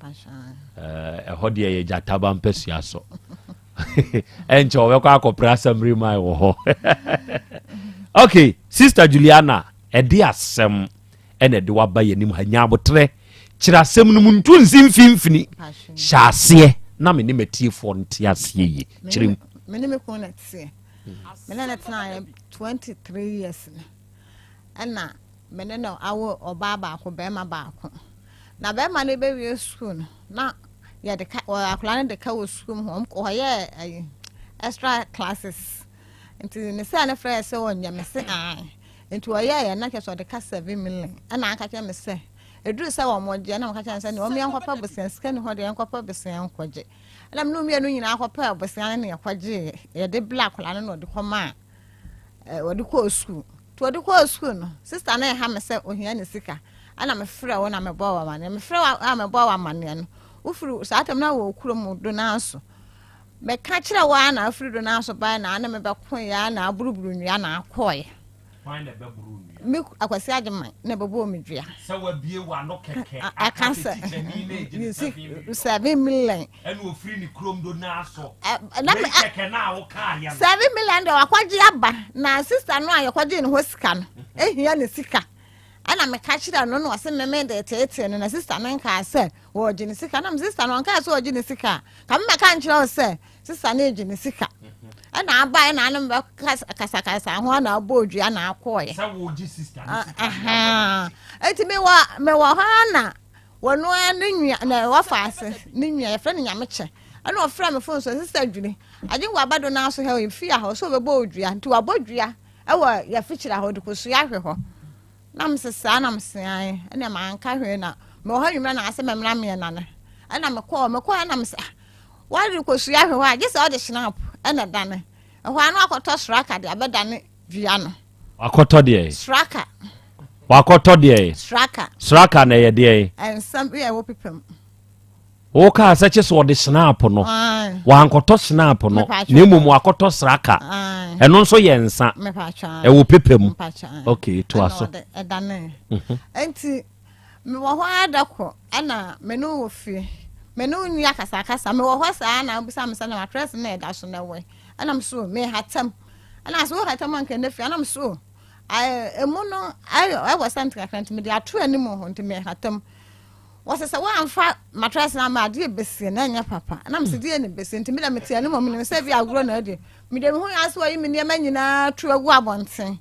Eh, ɛhɔ deɛ yɛ gyataba mpasua so. Ɛnkyɛ wɔbɛkɔ akɔpra assembly man wɔ hɔ. Okay, Sister Juliana, ɛde asɛm ɛna ɛde waba yɛn anim ha. Nya abotrɛ, kyerɛ asɛm no mu, ntu nsi mfimfini, hyɛ aseɛ na me ne matiefoɔ nte aseɛ yie. Kyerɛ mu. Me ne me kunu na teɛ. Me ne no tenaeɛ 23 years no, ɛna me ne no awo ɔbaa baako, bɛrima baako. Na bɛrima no bɛwie sukuu no, na yɛde ka akwadaa no de ka wɔ sukuu mu hɔ, ɔyɛɛ ayi extra classes. Nti ne sɛ ne frɛ sɛ ɔnyɛ me se ae. Nti ɔyɛɛ yɛ na kyerɛ sɛ ɔde ka 7 million. Ɛna aka kyerɛ me sɛ ɛduru sɛ wɔn gye, ɛna ɔka kyerɛ me sɛ nea wɔn yɛnkɔpɛ bosea, sika ni hɔ deɛ, yɛnkɔpɛ bosea nkɔgye. Ɛna me ne mmienu nyinaa kɔpɛ bosea no ne yɛkɔgye, yɛde bla akwadaa no na ɔde kɔmaa wɔde kɔɔ sukuu. Nti wɔde kɔɔ sukuu no, sister no ɛha me sɛ ohia ne sika. Ɛna mefrɛ wo na mebɔ wɔ amaneɛ. Mefrɛ wo a mebɔ wɔ amaneɛ no, wofiri saa tam na wɔ kurom do naa so. Meka kyerɛ wo a na afiri do naa so bae na ane mebɛko yɛ a na aburuburu nnua na akɔɔɛ. Me Akwasi Agyeman na ɛbɛbɔɔ me dua. Sɛ wabie w'ano kɛkɛ aka sɛ 7 million. Ɛna ofiri ne kurom do naa so. Na wei kɛkɛ na wokaa yɛ no. 7 million deɛ wakɔgye aba, na sister no a yɛkɔgye ne hɔ sika no ehia ne sika. Ɛna meka kyerɛ no na ɔse meme de teetee no, na sister no nkaa sɛ wɔregye ne sika. Na me sister no ɔnkaa sɛ ɔgye ne sika a, ka me mɛka nkyerɛ wo sɛ sister no egye ne sika. Ɛna aba ɛna ano bɛ kasakasa ho ana abɔ odua na akɔɔyɛ. Sɛ wogye sister ne sika. Eti mewɔ hɔ na wɔn ara ne nua na wɔfa ase ne nua yɛfrɛ no Nyamekyɛ. Ɛna ɔfrɛ me phone so, "Sister Dwiri agye wɔ abado no aso ha, efi ha ɔsɛ ɔbɛbɔ odua." Nti wabɔ dua ɛwɔ yɛfikyiri hɔ de kosua ahwɛ hɔ. Na me sɛ saa na me se ae. Ɛna manka hwee na mewɔ hɔ nwummerɛ na asɛ mɛmra mmiɛna no. Ɛna mekɔɔ ɛna me sɛ wɔde kosua ahwɛ hɔ a, gye sɛ ɔde snap ɛna dane ɛhɔ ano akɔtɔ sraka de abɛdane dua no. Wakɔtɔ deɛ? Sraka. Wakɔtɔ deɛ? Sraka. Sraka na ɛyɛ deɛ? Nsɛm bi a ɛwɔ pepa mu. Wokaa sɛ kye sɛ ɔde snap no. Wankɔtɔ snap no na mmom wakɔtɔ sraka. Ɛno nso yɛ nsa ɛwɔ pepa mu. Ok, toa so. Ɛdane nti mewɔ hɔ ada kɔ, ɛna me ne wɔ fie, me ne wo nni akasakasa. Mewɔ hɔ saa na wobisa me sɛ na mattress na ɛda so na ɛwɔ, ɛna me so mehatam, ɛna sɛ wohatam anka ɛnɛ fie, ɛna me so emu no ɛwɔ sɛ nti kakra nti mede ato anim hɔ nti mehatam. Wɔsɛ sɛ woamfa mattress no ama adeɛ bɛsie na ɛnyɛ papa. Na mesɛ deɛ ne bɛsie nti meda mete anim hɔ, menim sɛ bi agorɔ na adi. Mede mehu yɛ sɛ wɔyi me nneɛma nyinaa to agu abɔnten.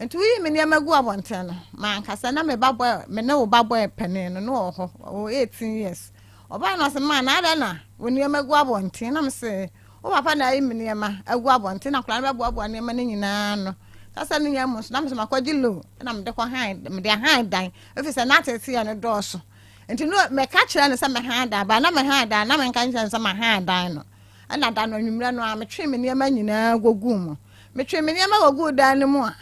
Nti woyi me nneɛma gu abɔnten no, mankasa na me ba bɔ, me ne wo ba bɔ panin no na wɔ hɔ, ɔwɔ 18 years. Ɔbaa no ɔsɛ maa na adɛn na wo nneɛma gu abɔnten? Na mesɛ wo papa na ayi me nneɛma agu abɔnten. Na akwadaa no bɛboaboa nneɛma no nyinaa no kasa no nyinaa mu nso na mesɛ makɔgye loan na mede kɔ han, mede ahan dan ɛfiri sɛ na ateteɛ no dɔɔso. Nti no mɛka kyerɛ no sɛ mɛhan dan ba na mɛhan dan na menka nkyerɛ no sɛ mahan dan no. Ɛna da no anwummerɛ no a metwe me nneɛma nyinaa gogu mu, metwe me nneɛma gogu dan no mu a,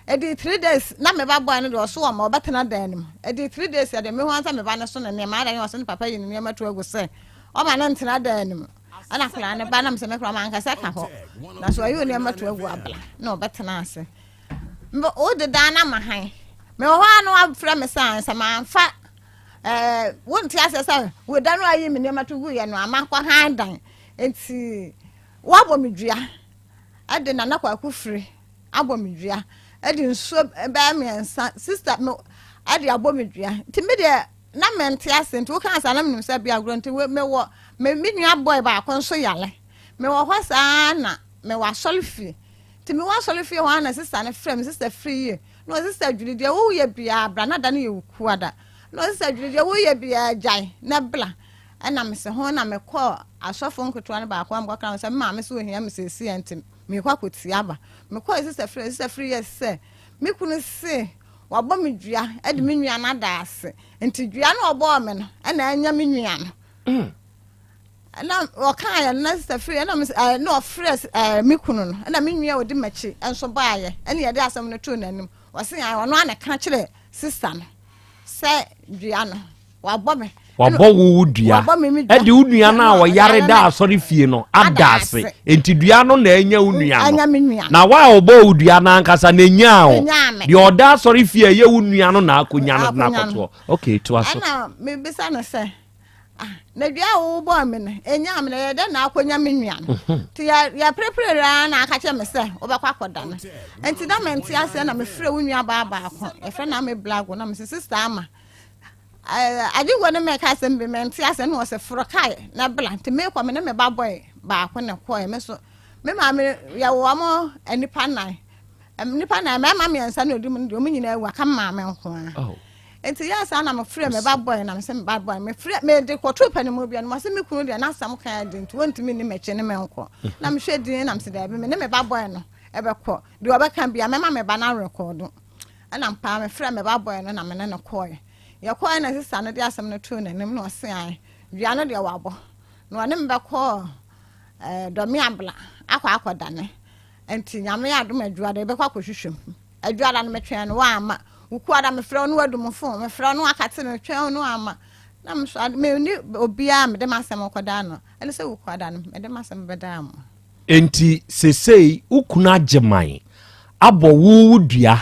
ɛdi 3 days na me ba bɔɔ no deɛ ɔso wɔ ma ɔbɛtena dan no mu. Ɛdi 3 days ɛde me ho ansa me ba no so ne nneɛma adan ɔso ne papa yi ne nneɛma to agu sɛ ɔma no ntena dan no mu. Ɛna akwadaa no ba nam sɛ mekora mankasa ka hɔ na so ɔyi nneɛma to agu abla na ɔbɛtena ase. Wode dan no ama han, mewɔ hɔ a na wafrɛ me sɛ ansa mamfa wonte aseɛ sɛ woda no ayi me nneɛma to gu yɛ no ama kɔ han dan. Nti woabɔ me dua ɛde Nana Kwaku firi abɔ me dua, ɛde nsuo bɛyɛ mmiɛnsa sister me ɛde abɔ me dua. Nti me deɛ na mente ase. Nti woka saa na menim sɛ bi agorɔ. Nti mewɔ me nua boy baako nso yale, mewɔ hɔ saa na mewɔ asɔre fie. Nti mewɔ asɔre fie hɔ ara na sista no frɛ me, Sista firi yie. Na ɔse, Sista Julie, deɛ woyɛ biara bra. Na da no yɛ Wukuada. Na ɔse, Sista Julie, deɛ woyɛ biara gyae na bra. Ɛna mese ho na mekɔɔ asɔfo nketewa no baako a mekɔka ho sɛ me maame sɛ ohia me seesei a nti merekɔ akɔtie aba. Mekɔɔ Sista Firi, Sista Firi yɛ sɛ me kunu se wabɔ me dua de me nua no ada ase. Nti dua no ɔbɔɔ me no ɛna anya me nua no. Mm. Na ɔkaeɛ no na Sista Firi ɛna ɛɛ na ɔfrɛ ɛɛ me kunu no ɛna me nua a ɔdi m'akyi nso baeɛ ɛna yɛde asɛm no too n'anim. Ɔse ɔno ara na ɛka kyerɛ sista no sɛ dua no wabɔ me. Wabɔ wo wo dua ɛde wo nua no a ɔyare da asɔre fie no ada ase nti dua no na ɛnya wo nua no na wa a ɔbɔ wo dua no ankasa na ɛnyaa wo deɛ ɔda asɔre fie ɛyɛ wo nua no na akɔnya no na akɔtoɔ ok toa so. Ɛna mebisa no sɛ ah na dua a wobɔɔ me no ɛnyaa me na ɛyɛ dɛn na akɔnya me nua no mhm. nti yɛperepere ara na aka kyerɛ me sɛ wobɛkɔ akɔda no nti na mente aseɛ na mefrɛ wo nua baa baako yɛfrɛ no ame blago na mese sister ama Agyenkwa no mɛka asɛm bi mente asɛm na ɔsɛ foro kae na bla nti mekɔ me ne me ba bɔe baako na kɔɛ me so me maame yɛwɔ wɔn nnipa nan nnipa nan mmarima mmiɛnsa na odi mu no deɛ wɔn nyinaa awu aka me maame nko ara oh. nti yɛ saa na mefrɛ me ba bɔe na mesɛ me ba bɔe mefrɛ mede kɔtoo panimu bi no wɔsɛ me kunu deɛ n'asɛm ka adi nti wɔntumi nni m'akyi ne me nkɔ na mehwɛ din na mesɛ daabi me ne me ba bɔe no ɛbɛkɔ deɛ ɔbɛka bia mɛma me ba no arekɔdo Ɛna ampa ara mefrɛɛ me ba bɔe no na me ne no kɔe. Yɛkɔe na sista no de asɛm no too n'anim na ɔse ae, dua no deɛ wabɔ. Na ɔne me bɛkɔɔ eh, Dɔmeabla akɔ akɔdane. Nti Nyame yɛ adom Adwuada yɛbɛkɔ akɔhwehwɛ mu. Adwuada no metwɛn no wamma. Wukuada mefrɛ wo no wadum fon, mefrɛ wo no wakate no, metwɛn wo no wamma. Na me so menni obiara a mede m'asɛm kɔdaa no. Ɛne sɛ Wukuada no mede m'asɛm bɛdaa mo. Enti seesei wo kunu Agyeman abɔ wo wo dua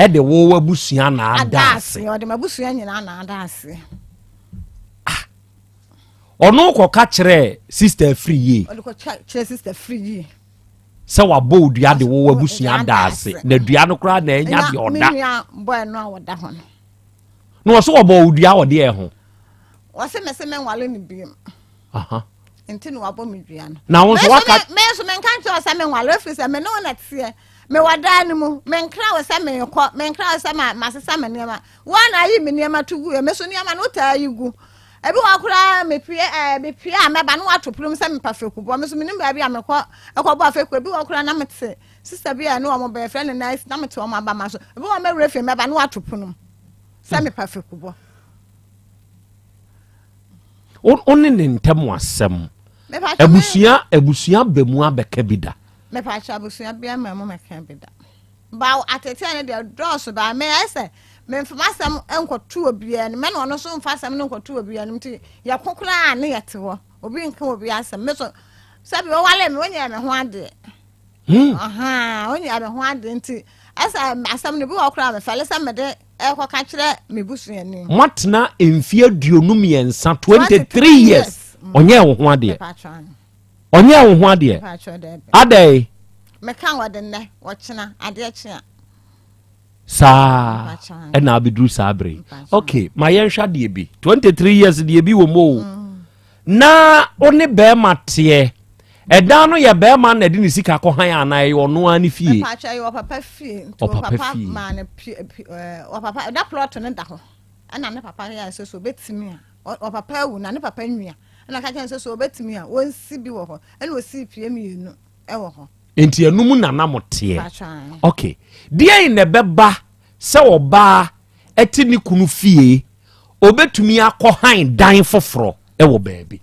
de wo w'abusua na ada ase. Ɔde m'abusua nyinaa na ada ase. Ah. Ɔno kɔka kyerɛ sista afiri yie. Ɔde kɔka kyerɛ sista afiri yie. Sɛ wabɔ wo dua de wo w'abusua ada ase. Na dua no koraa na ɛnya deɛ ɔda. Me nua bɔɛ no a ɔda hɔ no. Na ɔso wɔbɔ wo dua ɔde ɛho. Wɔse mese menwale no biom. Nti na wabɔ me dua no. Na wo nso waka. Me nso menka nkyerɛ wo sɛ menwale ɛfiri sɛ me ne wo na teɛ. Mewɔ dan no mu. Menkra wo sɛ merekɔ. Menkra wo sɛ masesa me nneɛma. Wo a na ayi me nneɛma to gu yɛ. Me so nneɛma no wotaa yi gu. Ebi wɔ koraa mepue ɛɛ mepue a mɛba na wato pono mu sɛ mepa fekubɔ. Me so menim baabi a mekɔ ɛkɔbɔ afeku. Ebi wɔ koraa na mete sista bi a ɛne wɔn bɛyɛ frɛ no nice na mete wɔn abama so. Ebi wɔ mɛwura fie mɛba na wato pono mu sɛ mepa fekubɔ. Wo ne ne ntam asɛm. Abusua abusua ba mu abɛka bi da. Mepatwa abusua bi ama mu mɛka bi da. Ba ateteɛ no deɛ dɔɔso ba mɛ ayɛ sɛ memfa m'asɛm nkɔto obiara anim ɛna ɔno nso mfa asɛm no nkɔto obiara anim nti yɛko koraa ne yɛte hɔ obi nka obi asɛm me so sɛbi wɔwale me wonyɛ me ho adeɛ hmm. Wonyɛ me ho adeɛ nti ɛsɛ asɛm no bi wɔ koraa mefɛle sɛ mede ɛkɔka kyerɛ me busuani. Moatena mfeɛ 23, 23 years, ɔnyɛɛ wo ho adeɛ. Ɔnyɛɛ wo ho adeɛ. Adɛn? Meka wɔde nnɛ, wɔkyena, adeɛ kye a. Saa ɛna abɛduru saa bere yi. Ok, ma yɛnhwɛ adeɛ bi. 23 years deɛ bi wɔ mu o. Mm. Na wo ne bɛrima teɛ. Ɛdan no yɛ bɛrima na ɛde ne sika kɔ han anaa ɛyɛ ɔno ara ne fie? Ɔpapa yɛ ɔpapa fie. Nti ɔpapa fie. Maa ne pie ɔpapa ɛda plɔt no da hɔ. Ɛna ne papa yɛ sɛ so obetumi a ɔpapa awu na ne papa nua ɛna ɔka kyerɛ no sɛ so obetumi a wɔnsi bi wɔ hɔ ɛna osii pie mmienu ɛwɔ hɔ. Nti ɛno mu na na mo teɛ. Okay. Deɛn na ɛbɛba sɛ ɔbaa ɛte ne kunu fie obetumi akɔ han dan foforɔ wɔ baabi.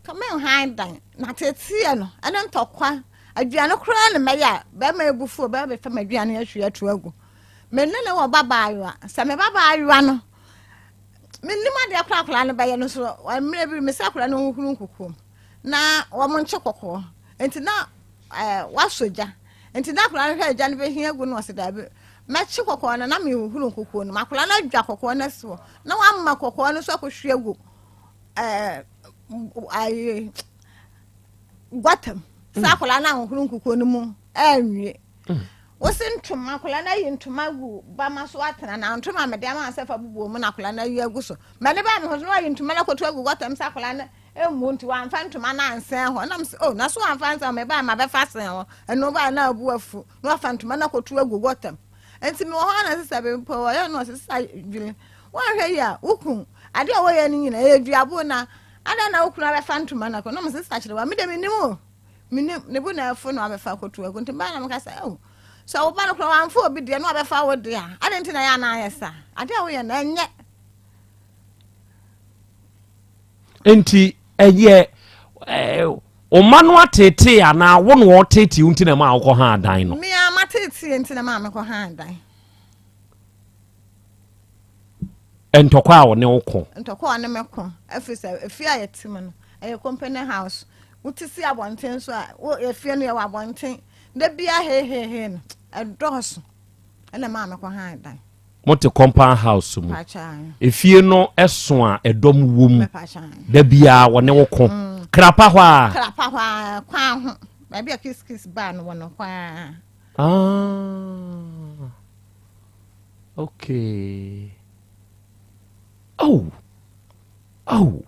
Ka me han dan na teteɛ no ɛne ntɔkwa aduane koraa ne mɛyɛ a bɛrima ebufuo bɛrima bɛfa m'aduane ahwie ato agu me ne ne wɔ ba baayewa sɛ me ba baayewa no menim adeɛ koraa akwadaa no bɛyɛ no so mmerɛ bi mesɛ akwadaa no huhuru nkukuom na wɔn nkye kɔkɔɔ nti na ɛɛ wasɔ gya Nti na akwadaa no hwɛ agya no bɛhia gu no ɔsɛ daabi mɛkye kɔkɔɔ no na mehuhuru nkukuo no mu akwadaa no adwa kɔkɔɔ no asi hɔ na wama kɔkɔɔ no so akɔhwie agu ɛɛ ayi gɔtam sɛ mm. akwadaa no ahohoro nkukuo no mu ɛnwie mm. wosi ntoma akwadaa no ayi ntoma gu bama so atena na ntoma mede ama sɛ fa bubuo mu na akwadaa no ayi agu so mɛde ba me ho so na wayi ntoma no akɔto agu gɔtam sɛ akwadaa no. mmu nti wamfa ntoma no ansɛn hɔ. Na mesɛ, oh, na so wamfa ansɛn hɔ, mebaa mabɛfa sɛn hɔ. Ɛno baa na abu afu, na wafa ntoma no akɔtu agu gɔtam. Nti mewɔ hɔ na sisa bi mpo wɔyɛ no ɔsɛ sisa dwiri. Woanhwɛ yi a, wo kun, adeɛ a wɔyɛ no nyina ɛyɛ duabo na adɛn na wo kunu abɛfa ntoma no akɔ? Na mesɛ sisa kyerɛ wa, me de menim o. Menim, ne bo na afu na wabɛfa akɔtu agu. Nti baa na meka sɛ, oh, sɛ wo ba no koraa wamfa obi deɛ na wabɛfa wo deɛ a, adɛn nti na ɛyɛ anaa ayɛ saa? Adeɛ a woyɛ no ɛnyɛ. Nti ɛyɛ ɔma no ateetee anaa wo na ɔteetee wo nti na ɛma wokɔ ha adan no? Me a mateetee nti na ɛma mekɔ ha adan. Ntɔkwa a ɔne wo ko? Ntɔkwa a ɔne me ko, ɛfiri sɛ efie a yɛte mu no ɛyɛ company house. Wote si abɔnten so a, wo efie no yɛwɔ abɔnten. Da biara hehehe no ɛdɔɔso ɛna ɛma mekɔ ha adan. Mote compound house mu. Efie no ɛso a ɛdɔm wɔ mu. Da biara wɔne wo ko. Krapa hɔ a. Krapa hɔ a kwan ho. Baabi a kiss kiss baa no wɔ no hɔ a. Ah. Okay. Oh. Oh.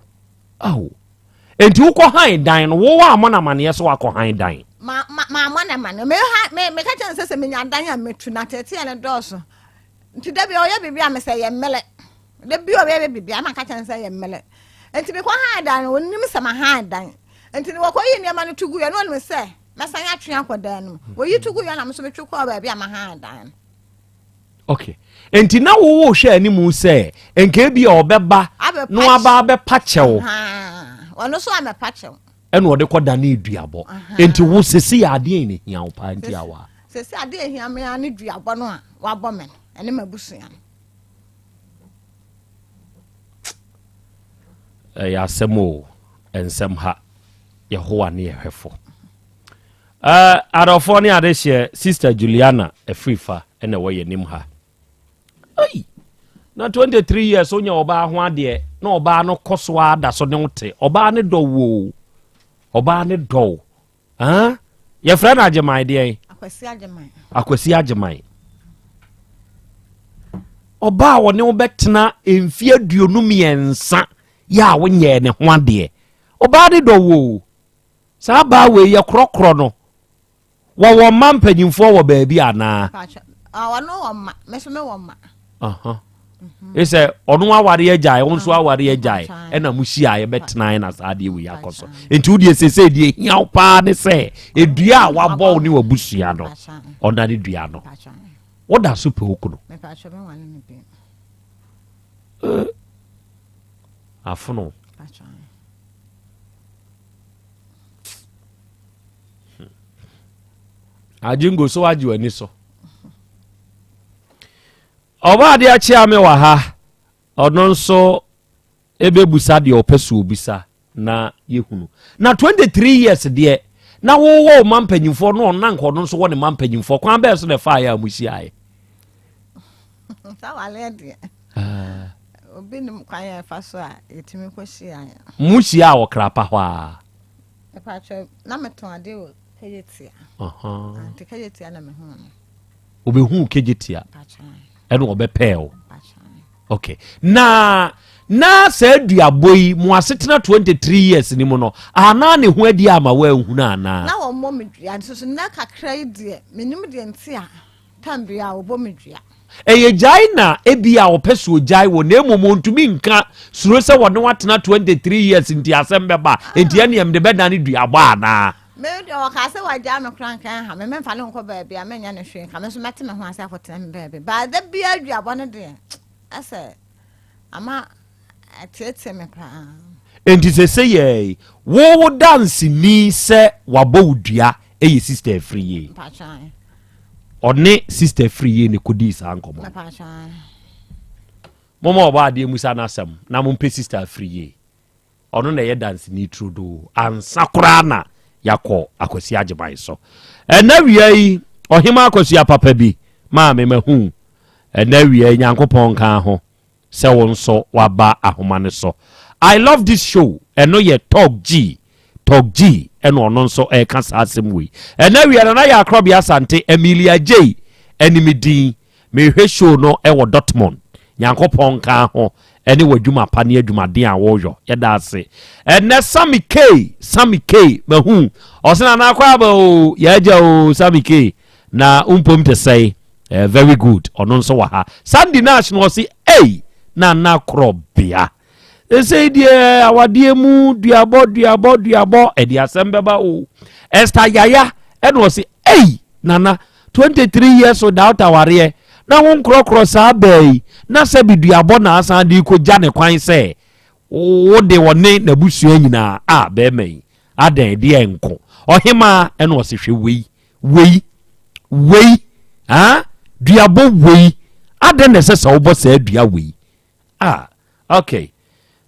Oh. Enti wokɔ han dan no, wo a mɔ na amaneɛ sɛ wakɔ han dan. Ma ma ma mɔ na amaneɛ. Me ha me me ka kyɛn sɛ sɛ menya dan a metu na tete ne dɔɔso. Nti da bi ɔyɛ biribi a mesɛ yɛ mmele. Da bi ɔyɛ biribi a maka kyɛn sɛ yɛ mmele. Nti mekɔ han dan no, onim sɛ ma han dan. Nti ne wɔkɔ yi nneɛma no to gu yɛ no onim sɛ mɛsan atwe akɔ dan no mu. Oyi to gu yɛ na me so metwe kɔɔ baabi a ma han dan no. Okay. Nti na wo hwɛ anim sɛ nka ebi a ɔbɛba na waba abɛpa kyɛw. Ɔno so amɛpa kyɛw. Ɛna ɔde kɔ da ne duabɔ. Nti wo sisi yɛ adeɛ na ehia wo paa nti awa. Sisi adeɛ ehia me ne duabɔ no a wabɔ me no ɛne m'abusua no. Ɛyɛ asɛm o, nsɛm ha. Yehowa ne yɛhwɛfo. Adɔfoɔ ne adehyeɛ, Sister Juliana Afrifa ɛna ɛwɔ yɛn anim ha. Ei, na 23 years wonya ɔbaa ho adeɛ na ɔbaa no kɔ so ara da so ne wo te. Ɔbaa ne dɔ wo. Ɔbaa ne dɔ wo. Ah, yɛfrɛ no Agyeman deɛn? Akwasi Agyeman. Akwasi Agyeman. Ɔbaa a ɔne wo bɛtena mfeɛ 23 yɛ a wonyɛɛ ne ho adeɛ. Ɔbaa ne dɔ wo. Saa baa wei yɛ korɔkorɔ no. Wɔwɔ mma mpanyinfoɔ wɔ baabi anaa? Ɔno wɔ mma, me nso mewɔ mma. Sɛ ɔno aware agyae, wo nso aware agyae, ɛna mo hyia yɛbɛtenae na saa adeɛ wei akɔ so. Nti wo deɛ sese deɛ ehia wo paa ne sɛ edua a wabɔ wo ne wabusua no, ɔna ne dua no. Woda so pɛ okunu. Afono. Agyengo so wagye w'ani so. Ɔba adeɛ akyea me wɔ ha. Ɔno nso ɛbɛbusa deɛ ɔpɛ so obisa na yɛhunu. Na 23 years deɛ na wowɔ wo ma mpanyimfoɔ no ɔno na nka ɔno nso wɔ ne ma mpanyimfoɔ kwan bɛɛ so na ɛfa yɛ a mo hyiaeɛ. Saa waleɛ deɛ. Obi nim kwan yɛ ɛfa so a yɛtumi kɔ hyiaeɛ. Mo hyia a wɔ krapa hɔ a. Ɛpakyɛ na metɔn adeɛ wɔ Kejetia. Nti Kejetia na mehu no. Obehu Kejetia. Ɛna ɔbɛpɛɛ o. Okay. Na na saa duabɔ yi mo asetena 23 years ni mu no anaa ne ho adi ama woanhunu anaa? Na wɔmmɔ me dua nso so na kakra yi deɛ menim deɛ nti a tam bia wɔbɔ me dua. Ɛyɛ gyae na ebi a ɔpɛ so ogyae wɔ na mmom ɔntumi nka suro sɛ wɔne watena 23 years nti asɛm bɛba nti ɛneɛ mede bɛdane duabɔ anaa? Me deɛ ɔkaa sɛ wagyaa me koraa nka ɛha me memfa ne nkɔ baabi a menyɛ no hwee nka me nso mɛte me ho ase akɔtena me baabi baa da biara duabɔ no deɛ ɛsɛ ama ɛteetee me paa. Enti sese yɛi wo wo danseni sɛ wabɔ wo dua ɛyɛ Sister Afriyie. Ɔne Sister Afriyie ne kɔdii saa nkɔmmɔ. Moma ɔbɔ adeɛ musa no asɛm na mompɛ Sister Afriyie. Ɔno na ɛyɛ danseni turodoo ansa koraa na yɛakɔ Akwasi Agyeman so. Ɛnɛ wia yi ɔhema Akosua papa bi maame mahu. Ɛnɛ wia yi Nyankopɔn nka ho sɛ wo nso waba ahoma no so. I love this show. Ɛno yɛ Talk G. Talk G ɛna ɔno nso ɛreka saa asɛm wei. Ɛnɛ wia Nana yɛ Akorɔbea Asante Emilia J ɛne me din. Mehwɛ show no ɛwɔ Dortmund. Nyankopɔn nka ho ɛne w'adwuma pa ne adwumaden a wɔyɔ. Yɛda ase. Ɛnɛ Sammy K, Sammy K, mahu ɔsɛ Nana akɔ aba o, yɛagya o. Sammy K na mpom te sɛe. Very good. Ɔno nso wɔ ha. Sandy Nash no ɔse, ei, Nana korɔ bea ɛsei deɛ, awadeɛ mu duabɔ duabɔ duabɔ, ɛde asɛm bɛba o. Esther Yaya ɛna ɔse, ei, Nana, 23 years without awareɛ na wo nkorɔkorɔ saa baa yi na sɛ bi duabɔ na asan de kɔgya ne kwan sɛ wode wɔne n'abusua nyinaa a bɛrima yi adɛn deɛ nko. Ɔhemaa ɛna ɔse, hwɛ wei wei wei, ah, duabɔ wei adɛn na ɛsɛ sɛ wobɔ saa dua wei? Ah, okay,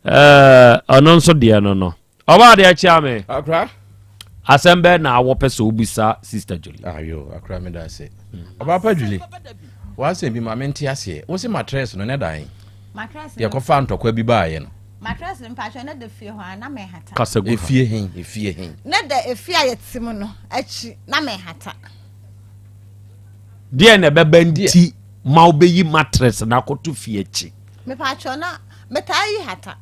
ɔno nso deɛ no ɔbaa deɛ kyea me. Akra. Asɛm bɛɛ na awɔpɛ sɛ wobisa Sister Julie? Ayo, akra, meda ase. Ɔbaa pa Julie, w'asɛm bi ma mente aseɛ. Wo se mattress no ne dan Mattress no. yɛkɔfa ntɔkwa bi baeɛ no? Mattress no, mpatwɛ, ne da fie hɔ a na mehata. Kasa gu ha. Efie hen? Efie hen? Ne da efie a yɛte mu no akyi na mehata. Deɛ na ɛbɛba nti ma wobɛyi mattress na akɔto fie akyi? Mepatwɛ, na metaa yi hata.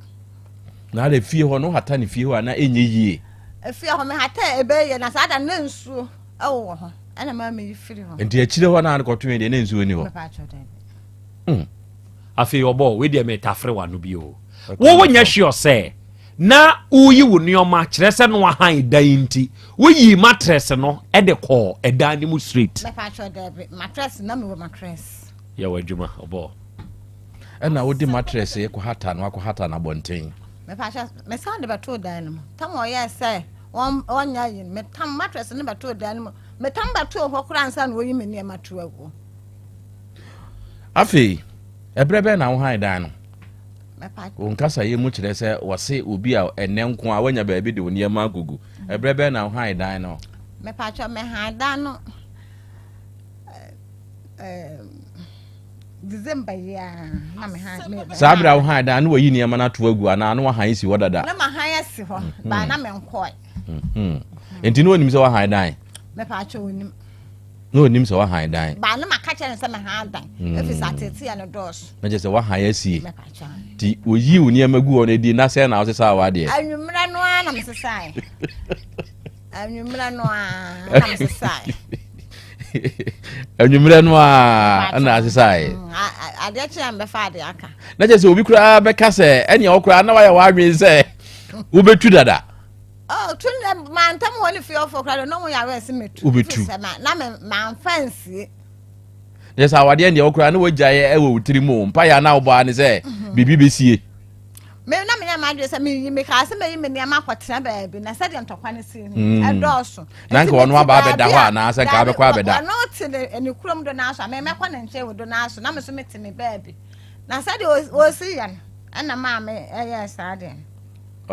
Na ada fie hɔ no wohata ne fie hɔ a na ɛnyɛ yie? Efie hɔ mehata a ɛbɛyɛ na saa da no na nsuo ɛwɔ hɔ ɛna maa meyi firi hɔ. Nti akyire hɔ na kɔto yɛ deɛ na nsuo ni hɔ? Mepatwɛ, daabi. Afei ɔbɔ wei deɛ, metafere wano bi o. Wo wonyɛ sure sɛ na woyi wo nneɔma kyerɛ sɛ no ahan dan nti woyii mattress no ɛde kɔɔ ɛdan no mu straight? Mepatwɛ, daabi, mattress na mewɔ mattress. Yɛwɔ adwuma, ɔbɔ. Ɛna wode mattress kɔ hata no, akɔ hata no abɔnten? Mepatwɛ, mesan de bɛtoo dan no mu. Tam ɔyɛɛ sɛ wɔnyɛ yi no, metam mattress no bɛtoo dan no mu. Metam bɛtoo hɔ koraa ansa na wɔyi me nneɛma to agu. Afei ɛberɛ bɛn na wohan dan no? Mepatwɛ. Wo nkasayɛ mu kyerɛ sɛ wɔse obi a ɛnɛ nko a woanya baabi de wo nneɛma agugu. Ɛberɛ bɛn na wohan dan no? Mepatwɛ, mehan dan no December yi a na mehan me. Saa berɛ a wohan dan no, wayi nneɛma no ato agu anaa na wahan si hɔ dada? Na mahan asi hɔ baa na menkɔe. Nti ne wɔnim sɛ wahan dan? Mepatwɛ, onim. Na wɔnim sɛ wahan dan? Baa ne maka kyerɛ no sɛ mehan dan ɛfiri sɛ ateteɛ no dɔɔso. Na kyerɛ sɛ wahan asie. Mepatwɛ. Nti oyi wo nneɛma gu hɔ no adi na sɛ na wosesa w'adeɛ? Anwummerɛ no ara na mesesae. Anwummerɛ no ara na mesesae. Anwummerɛ no a ɛna asesaeɛ? Adeɛ kye a mbɛfa adeɛ aka. Na kyerɛ sɛ obi koraa bɛka sɛ ɛnea wo koraa na wayɛ w'adwene sɛ wobɛtu dada. Oh, tu ne mantam hɔ ne fiefoɔ koraa de na ɔmo yɛ awɛ sɛ metu. Wobɛtu. Firi sɛ na me mamfa nsie. Kyerɛ sɛ awadeɛ deɛ wo koraa na wagyaeɛ ɛwɔ wo tiri mu, mpaeɛ a na wobɔ a ne sɛ biribi bɛsie. Me na menya m'adwene sɛ meyi, mekaa sɛ meyi me nneɛma akɔtena baabi na sɛdeɛ ntɔkwa no si no ɛdɔɔso. Na Nti nka ɔno mete aba abɛda baabi hɔ a- anaasɛ nka Daabi, abɛkɔ abɛda? Ɔno te ne kurom do naa so a memɛkɔ ne nkyɛn wɔ do naa so na me so mete me baabi na sɛdeɛ ɔsi yɛ no ɛna maa me ɛyɛɛ saa deɛ no.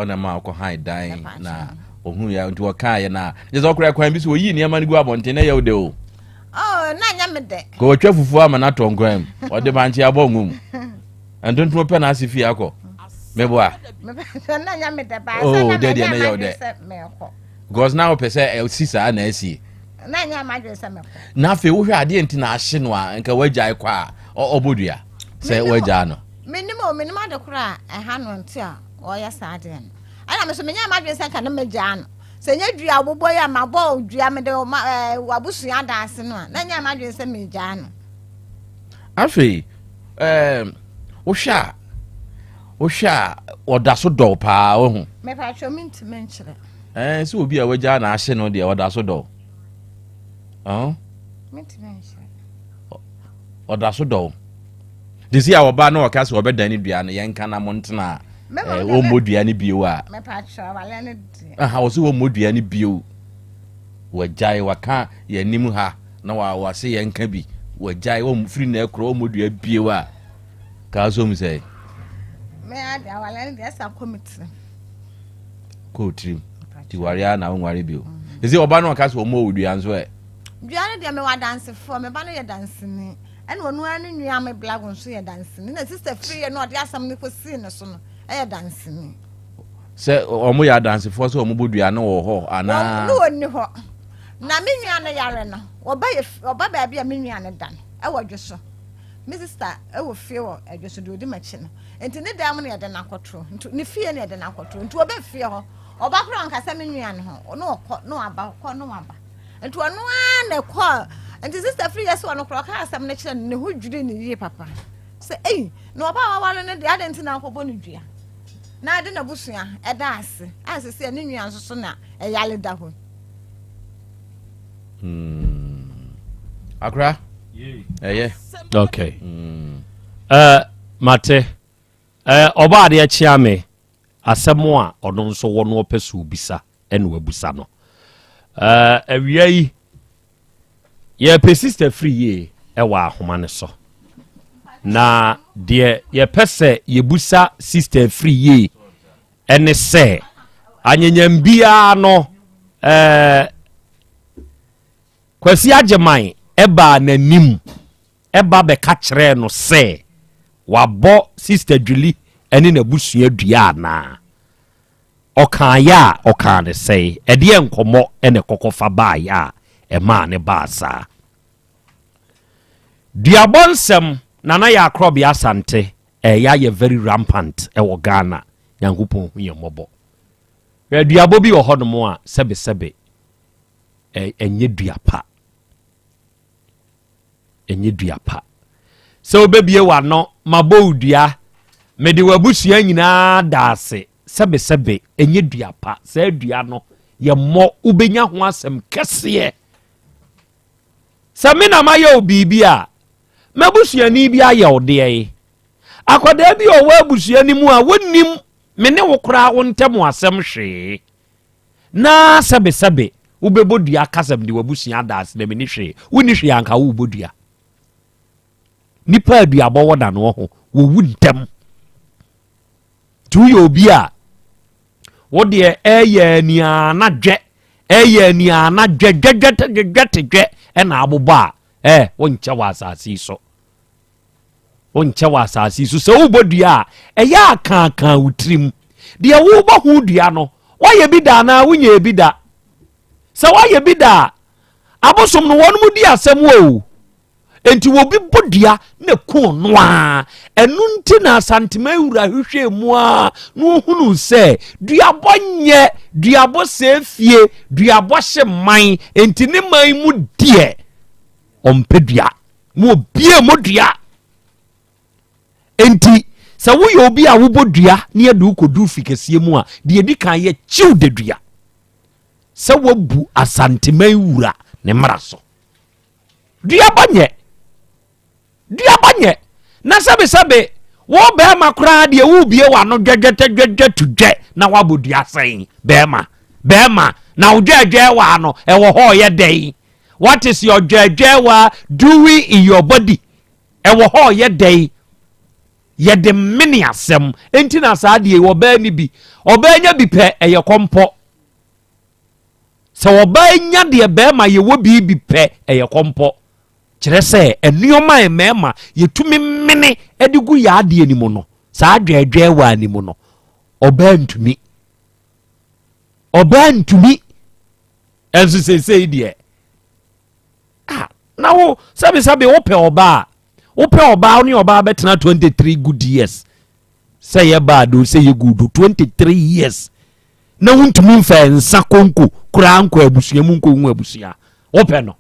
Ɔna ma ɔkɔ han dan Mɛpa na akyɛ. ɔhu ya nti ɔkaeɛ no a kyerɛ sɛ ɔkora kwan bi so ɔyii nneɛma no gu abɔnten na ɛyɛ wo de o? Oh, na nyɛ me dɛ. Ka wɔtwa fufuo ama no atɔ nkwan mu, ɔde bankye abɔ ngo mu, ntontom pɛ na ase fie akɔ meboa. Mepɛ na nyɛ me dɛ baa Oh, sɛ na dɛ deɛ menya na ɛyɛ wo m'adwene dɛ. sɛ merekɔ. Because na wopɛ sɛ ɛsi saa na asie. Na nyɛ m'adwene sɛ mekɔ. Na afei wohwɛ adeɛ nti na ahye no a nka woagyae kɔ a ɔbɔ dua sɛ Menim- woagyaa no? Menim o, menim ade koro a ɛha no nti a ɔyɛ saa adeɛ no. Ɛna me so menyɛ m'adwene sɛ nka ne megyaa no. Sɛ nyɛ dua a wobobɔ yi a mabɔ dua mede ma wabusua adaase no a na nyɛ m'adwene sɛ megyaa no. Afei wohwɛ a ɔda so dɔw paa, wohu? Mepatwɛ, mentumi nkyerɛ. Sɛ obi a wagyaa na ahye no deɛ, ɔda so dɔw. Ɔn? Mentumi nkyerɛ. Ɔda so dɔw te si a ɔba na ɔka sɛ ɔbɛdan ne dua no, yɛnka na mo ntena a Mɛma wo deɛ wɔmmɔ dua no bio a? Mepatwɛ, awale no deɛ. Aha, wɔ sɛ wɔmmɔ dua no bio, wagyae, waka yɛn anim ha na wase yɛnka bi, wagyae, wɔn firi na ɛkorɔ wɔmmɔ dua bio a, kaa so mu sɛ? Me ade awale no deɛ ɛsa kɔ me tirim. Kɔɔ tirim nti ware a na wonware bio ɛsɛ ɔba no ɔka sɛ ɔmmɔ wo dua nso ɛ? Dua no deɛ, mewɔ adansefoɔ. Me ba no yɛ danseni ɛna ɔno ara ne nua me blago nso yɛ danseni na sister firi yɛ no ɔde asɛm no kɔsii ne so no ɛyɛ danseni. Sɛ ɔmo yɛ adansefoɔ sɛ ɔmo bɔ dua no wɔ hɔ anaa? Ne wɔnni hɔ na me nua no yare no, wɔba yɛ ɔba baabi a me nua no da no ɛwɔ dwo so. Me sista wɔ fie wɔ Adwoso deɛ ɔdi m'akyi no. Nti ne dan mu na yɛde no akɔto. Nti ne fie na yɛde no akɔto. Nti ɔbɛ fie hɔ. Ɔba koraa ɔnka sɛ me nua ne ho. Na ɔkɔ na waba, ɔkɔ na waba. Nti ɔno ara na ɛkɔ. Nti sista firi yɛ sɛ ɔno koraa ɔka asɛm no kyerɛ no, ne ho dwiri ne yie papa. Sɛ ei, na ɔba a waware no deɛ adɛn nti na akɔbɔ no dua? Na ade n'abusua ɛda ase. A sisi ne nua nso so na ɛyare da hɔ. Akora. Ɛyɛ. Okay. Mate. Ɔba adeɛ kyea me. Asɛm a ɔno nso wɔ no ɔpɛ so obisa ɛna wabusa no. Awia yi yɛpɛ sister firi yie ɛwɔ ahoma no so. Na deɛ yɛpɛ sɛ yɛbusa sister firi yie ɛne sɛ anyanyam biara no Kwasi Agyeman ɛbaa n'anim ɛba bɛka kyerɛɛ no sɛ wabɔ Sister Julie ɛne n'abusua dua anaa? Ɔkaeɛ a ɔkaa no sɛe? Ɛdeɛ nkɔmmɔ ɛna ɛkɔkɔfa baeɛ a ɛmaa ne baa saa? Duabɔ nsɛm Nana Yaa Korɔbea Asante ɛyɛ ayɛ very rampant ɛwɔ Ghana. Nyankopɔn hu yɛn mmɔbɔ. Hwɛ duabɔ bi wɔ hɔnom a sɛbesɛbe ɛnyɛ dua pa. Ɛnyɛ dua pa. Sɛ wobɛbie w'ano mabɔ wo dua, mede w'abusua nyinaa da ase, sɛbesɛbe ɛnyɛ dua pa. Saa dua no yɛmmɔ, wobɛnya ho asɛm kɛseɛ. Sɛ me na mayɛ wo biribi a, m'abusuani bi ayɛ wo deɛ yi. Akwadaa bi a ɔwɔ abusua no mu a wonnim me ne wo koraa wo ntam asɛm hwee. Na sɛbesɛbe wobɛbɔ dua aka sɛ mede w'abusua ada ase na menni hwee. Wonni hwee anka worebɔ dua. Nipa aduabɔ wɔ nanoɔ ho, wɔwu ntɛm. Nti woyɛ obi a wo deɛ ɛyɛ aniaa na dwɛ, ɛyɛ aniaa na dwɛ, dwɛ dwɛ te dwɛ te dwɛ ɛna abobɔ a, ɛ wonkyɛ wɔ asase yi so. Wonkyɛ wɔ asase yi so. Sɛ wobɔ dua a, ɛyɛ akaakaa wo tirim. Deɛ wobɔ ho dua no, woayɛ bi da anaa wonyɛɛ bi da? Sɛ woayɛ bi da a, abosom no wɔn mu di asɛm o. Enti wɔbi bɔ dua na ku ɔno a. Ɛno nti na Asantema wura hwehwɛɛ mu a na ɔhunuu sɛ duabɔ nyɛ, duabɔ sɛe fie, duabɔ hye man. Enti ne man mu deɛ ɔmpɛ dua. Na obie mu dua. Enti sɛ woyɛ obi a wobɔ dua na yɛde wo kɔduru fi kɛseɛ mu a, deɛ ɛdi kan yɛ kyiw da dua sɛ woabu Asanteman wura ne mmara so. Duaba nyɛ. Duaba nyɛ. Na sɛbesɛbe wo bɛrima koraa deɛ wobie w'ano dwɛdwɛtɛ dwɛdwɛ to dwɛ na woabɔ dua sɛn bɛrima. Bɛrima na wo dwɛdwɛ w'ano ɛwɔ hɔ ɔyɛ dɛn? What is your dwɛdwɛ wa doing in your body? Ɛwɔ hɔ ɔyɛ dɛn? Yɛde mene asɛm. Enti na saa deɛ ɔbaa ni bi. Ɔbaa nya bi pɛ ɛyɛ kɔmpɔ. Sɛ ɔbaa nya deɛ bɛrima yɛwɔ biribi pɛ ɛyɛ kɔmpɔ. Kyerɛ sɛ nneɛma a mmarima yɛtumi mene de gu yɛ adeɛ no mu no, saa dwɛɛdwɛɛ waa no mu no, ɔbaa ntumi. Ɔbaa ntumi. Ɛnso seesei deɛ, ah, na wo sɛbesɛbe wopɛ ɔbaa, wopɛ ɔbaa wo ne ɔbaa bɛtena 23 good years. Sɛ yɛ bad o, sɛ yɛ good o, 23 years. Na wontumi mfa nsa konko koraa nkɔ abusua mu nkɔhu abusua. Wopɛ no.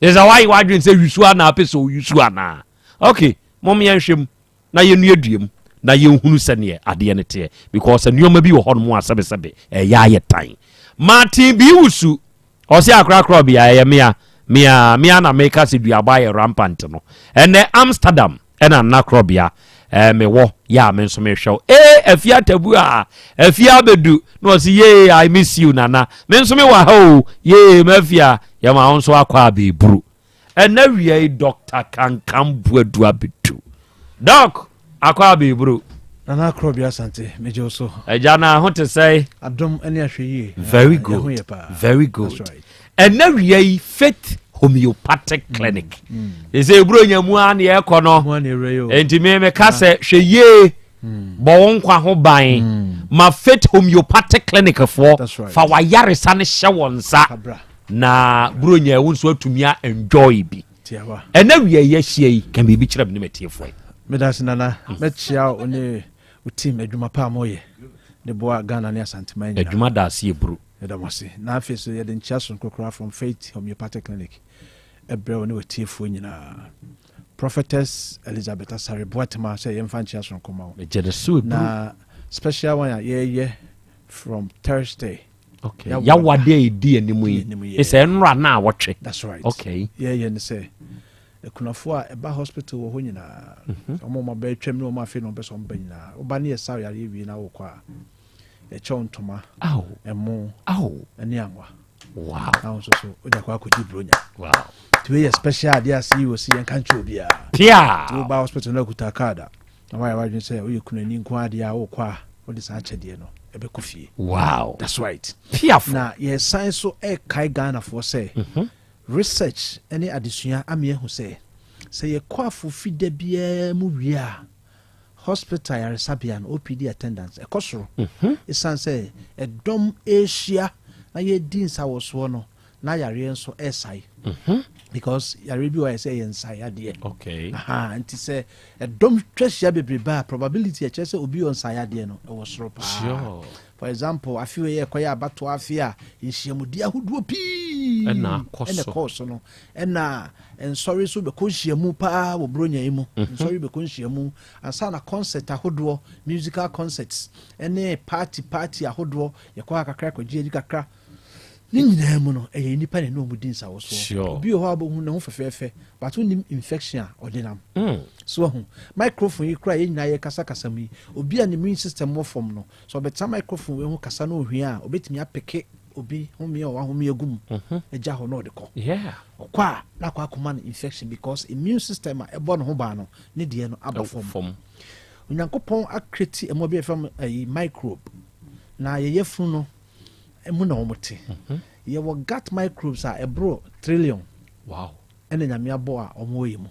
Ɛsɛ woayɛ w'adwene sɛ yusu anaa pɛ sɛ oyusu anaa. Okay, mom yɛnhwɛ mu na yɛnnuadua mu na yɛnhunu sɛdeɛ adeɛ no teɛ because nneɛma bi wɔ hɔ nom a sɛbesɛbe ɛyɛ ayɛ tan. Martin bi wusu ɔse akorakora bia ɛyɛ mea mea mea na meka sɛ duabɔ ayɛ rampant no. Ɛnɛ Amsterdam ɛna nna korɔbea ɛɛ mewɔ yɛ a me nso mehwɛ wo. Ee afie atabu a afie abɛdu na ɔse yee I miss you nana me nso mewɔ ha o yee mafia yɛma wo nso akɔ abɛburu. Ɛnɛ wia yi Dr. Kankan Buadu abɛdu. Doc akɔ abɛburu. Nana Akorɔbea Asante, megye wo so. Agya na ho te sɛe? Adom ne ahwɛyie. Very good. Very good. That's right. Ɛnɛ wia yi Faith Homeopathic Clinic. Ɛsɛ eburo nya mu a na yɛkɔ no. Enti me meka sɛ hwɛ yie bɔ wo nkwa ho ban ma Faith Homeopathic Clinic foɔ fa wayaresa no hyɛ wɔn nsa na buro nya wo nso atumi a enjoy bi. Tiawa. Ɛna wia yi ahyia yi, ka biribi kyerɛ me ne matiefoɔ yi. Medase Nana, mɛkyia wo ne wo team adwuma pa a moyɛ de boa Ghana ne Asanteman nyinaa. Adwuma da ase eburu. Yɛda mo ase. Na afei so yɛde nkyia sononko koraa from Faith Homeopathic Clinic ɛbrɛ wo ne w'atiefoɔ nyinaa. Prophetess Elizabeth Asare Boatema sɛ yɛmfa nkyia sononko ma wo. Megye no so eburu. Na special one a yɛyɛ from Thursday. Okay. Yawade a ɛdi anim yi. Ɛsɛ nnora na awɔtwe. That's right. Okay. Yɛyɛ ne sɛ akunafoɔ a ɛba hospital wɔ hɔ nyinaa. Wɔn a wɔn aba atwam ne wɔn afei na wɔn pɛ sɛ wɔn ba nyinaa. Woba ne yɛ sa yareɛ wie na wokɔ a, yɛkyɛ wo ntoma, ɛmo, ɛne anwa. Wow. Na wo nso so wode akɔ akɔdi buronya. Wow. Nti wei yɛ special adeɛ a CEO si yɛnka nkyerɛ obiara. Pia. Nti woba hospital na akuta card a, na woayɛ w'adwene sɛ woyɛ kunani nko adeɛ a wokɔ a wode saa akyɛdeɛ no ɛbɛkɔ fie. Wow. That's right. Piafo. Na yɛsan so ɛrekae Ghanafoɔ sɛ research ne adesua ama yɛahu sɛ sɛ yɛkɔ afofi da biara mu wie a, hospital ayaresabea no OPD attendance ɛkɔ soro. Ɛsiane sɛ ɛdɔm ɛrehyia na yɛredi nsawɔsoɔ no, na yareɛ nso ɛresae. Because yareɛ bi wɔ yɛ sɛ ɛyɛ nsae adeɛ. Okay. Aha, nti sɛ ɛdɔm twa hyia bebrebe a, probability ɛkyerɛ sɛ obi wɔ nsae adeɛ no ɛwɔ soro paa. Sure. For example, afe wei yɛkɔyɛ abatoɔ afe a nhyiamudi ahodoɔ pii Ɛna akɔ ɛna so. ɛkɔɔ so no, ɛna nsɔre nso bɛkɔ nhyiamu paa wɔ Buronya yi mu. Nsɔre bɛkɔ nhyiamu ansa na concert ahodoɔ, musical concerts ɛne party party ahodoɔ, yɛkɔ ha kakra kɔgye ani kakra. Ne nyinaa mu no, ɛyɛ nnipa na ɛne wɔn di nsawɔsoɔ. Obi wɔ hɔ a wobɛhu ne ho fɛfɛɛfɛ, but wonnim infection a ɔde nam. So wahu, microphone yi koraa yɛn nyinaa yɛkasakasa mu yi, obi a ne immune system wɔ fam no, sɛ ɔbɛtena microphone wei ho kasa na ohia a, obɛtumi apeke obi home a wahome agu mu agya hɔ na ɔde kɔ. Ɔkɔ a na akɔ akɔma no infection because immune system a ɛbɔ ne ho ban no ne deɛ no aba fam. Fam. Onyankopɔn akreti ɛmoa bi a yɛfrɛ no ɛyi microbe, na yɛyɛ funu no mu na wɔn te. Yɛwɔ gut microbes a ɛboro trillion. Wow. Ɛna Nyame abɔ a wɔn wɔ yɛ mu.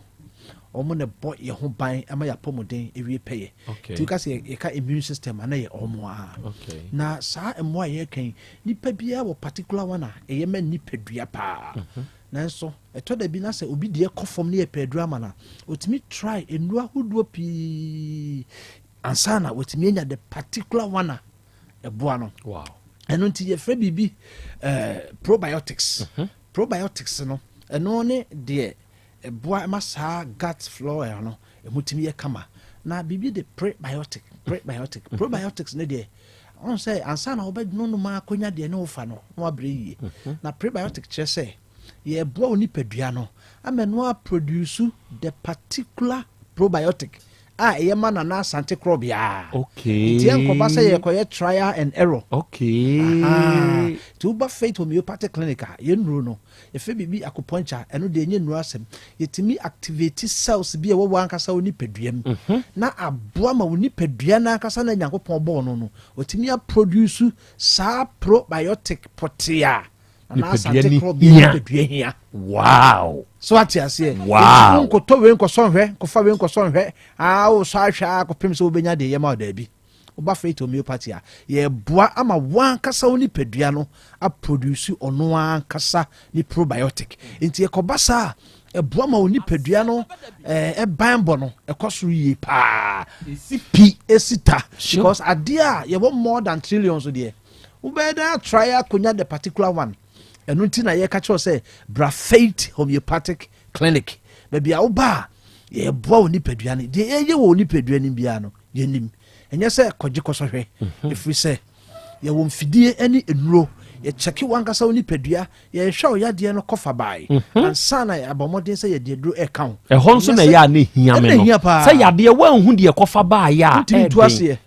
Wɔn na ɛbɔ yɛn ho ban ama yɛ apɔmuden ewie pɛyɛ. Nti woka sɛ yɛka immune system a na yɛ wɔn a. Na saa mmoa a yɛka yi, nipa biara wɔ particular one a ɛyɛ ma nipadua paa. Nanso ɛtɔ da bi na sɛ obi deɛ kɔ fam ne yɛpɛ aduro ama no a, otumi try nnuro ahodoɔ pii ansa na watumi anya the particular one a ɛboa no. Wow. Ɛno nti yɛfrɛ biribi probiotics. Probiotics no, ɛno ne deɛ ɛboa ma saa gut flora no ɛmu tumi yɛ kama. Na biribi de prebiotic, prebiotic, probiotics ne deɛ ɔn sɛ ansa na wobɛnonom akɔnya deɛ ne wofa no na wabrɛ yie. Na prebiotic kyerɛ sɛ yɛboa wo nipadua no ama no aproduce the particular probiotic a ɛyɛ ma Nana Asante korɔ biara. Nti ɛnkɔba sɛ yɛkɔyɛ trial and error. Nti woba Faith Homeopathic Clinic a, yɛn nnuro no, yɛfrɛ biribi acupuncture, ɛno deɛ ɛnyɛ nnuro asɛm. Yɛtumi activate cells bi a ɛwɔ w'ankasa wo nipadua mu na aboa ma wo nipadua no ankasa na Nyankopɔn bɔɔ no no, ɔtumi aproduce saa probiotic pɔtee a Nana Asante korɔ biara nipadua hia. Wow. So ate aseɛ. Wow. Nti nkɔtɔ wei nkɔsɔ nhwɛ, nkɔfa wei nkɔsɔ nhwɛ, aa wosɔ ahwɛ a kɔpem sɛ wobɛnya deɛ yɛma wo daabi. Woba Faith Homeopathy a, yɛboa ama wankasa wo nipadua no aproduce ɔno ankasa ne probiotic. Nti ɛkɔba saa a, ɛboa ma wo nipadua no ɛban bɔ no ɛkɔ soro yie paa. Esi pi. Esi ta. Because adeɛ a yɛwɔ more than trillions deɛ, wobɛyɛ dɛn atry akɔnya the particular one. Ɛno nti na yɛka kyerɛw sɛ bra Faith Homeopathic Clinic. Baabi a woba a, yɛboa wo nipadua no. Deɛ yɛyɛ wɔ wo nipadua no biara no, yɛnim. Ɛnyɛ sɛ kɔgye kɔsɔhwɛ, ɛfiri sɛ yɛwɔ mfidie ne nnuro. Yɛkyɛke wankasa wo nipadua, yɛhwɛ wo yadeɛ no kɔfa bae ansa na yɛabɔ mmɔden sɛ yɛde aduro ɛka wo. Ɛhɔ nso na ɛyɛ a na ehia me no sɛ yadeɛ woanhu deɛ kɔfa baeɛ a wontumi ntu aseɛ.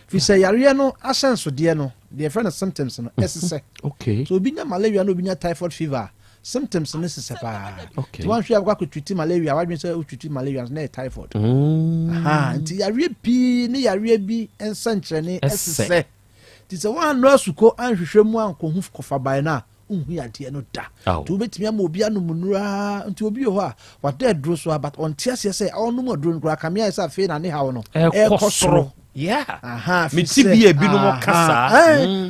Firi sɛ yareɛ no ahyɛnsodeɛ no, deɛ yɛfrɛ no symptoms no, ɛsesɛ. So obi nya malaria na obi nya typhoid fever a, symptoms no sesɛ paa. Nti wanhwɛ akɔ akɔtwiti malaria, wadwene sɛ wotwiti malaria nso na ɛyɛ typhoid. Nti yareɛ pii ne yareɛ bi nsɛnkyerɛnne ɛsesɛ. Nti sɛ woannɔ asuko anhwehwɛ mu ankɔhu kɔfabae no a, wonhu yadeɛ no da. Nti wobɛtumi ama obi anom nnuro ara. Nti obi wɔ hɔ a, wada aduro so a, but ɔnte aseɛ sɛ ɔnom aduro no koraa, kame ayɛ sɛ afei na ne haw no ɛrekɔ soro. Mete bi a ebinom ka saa.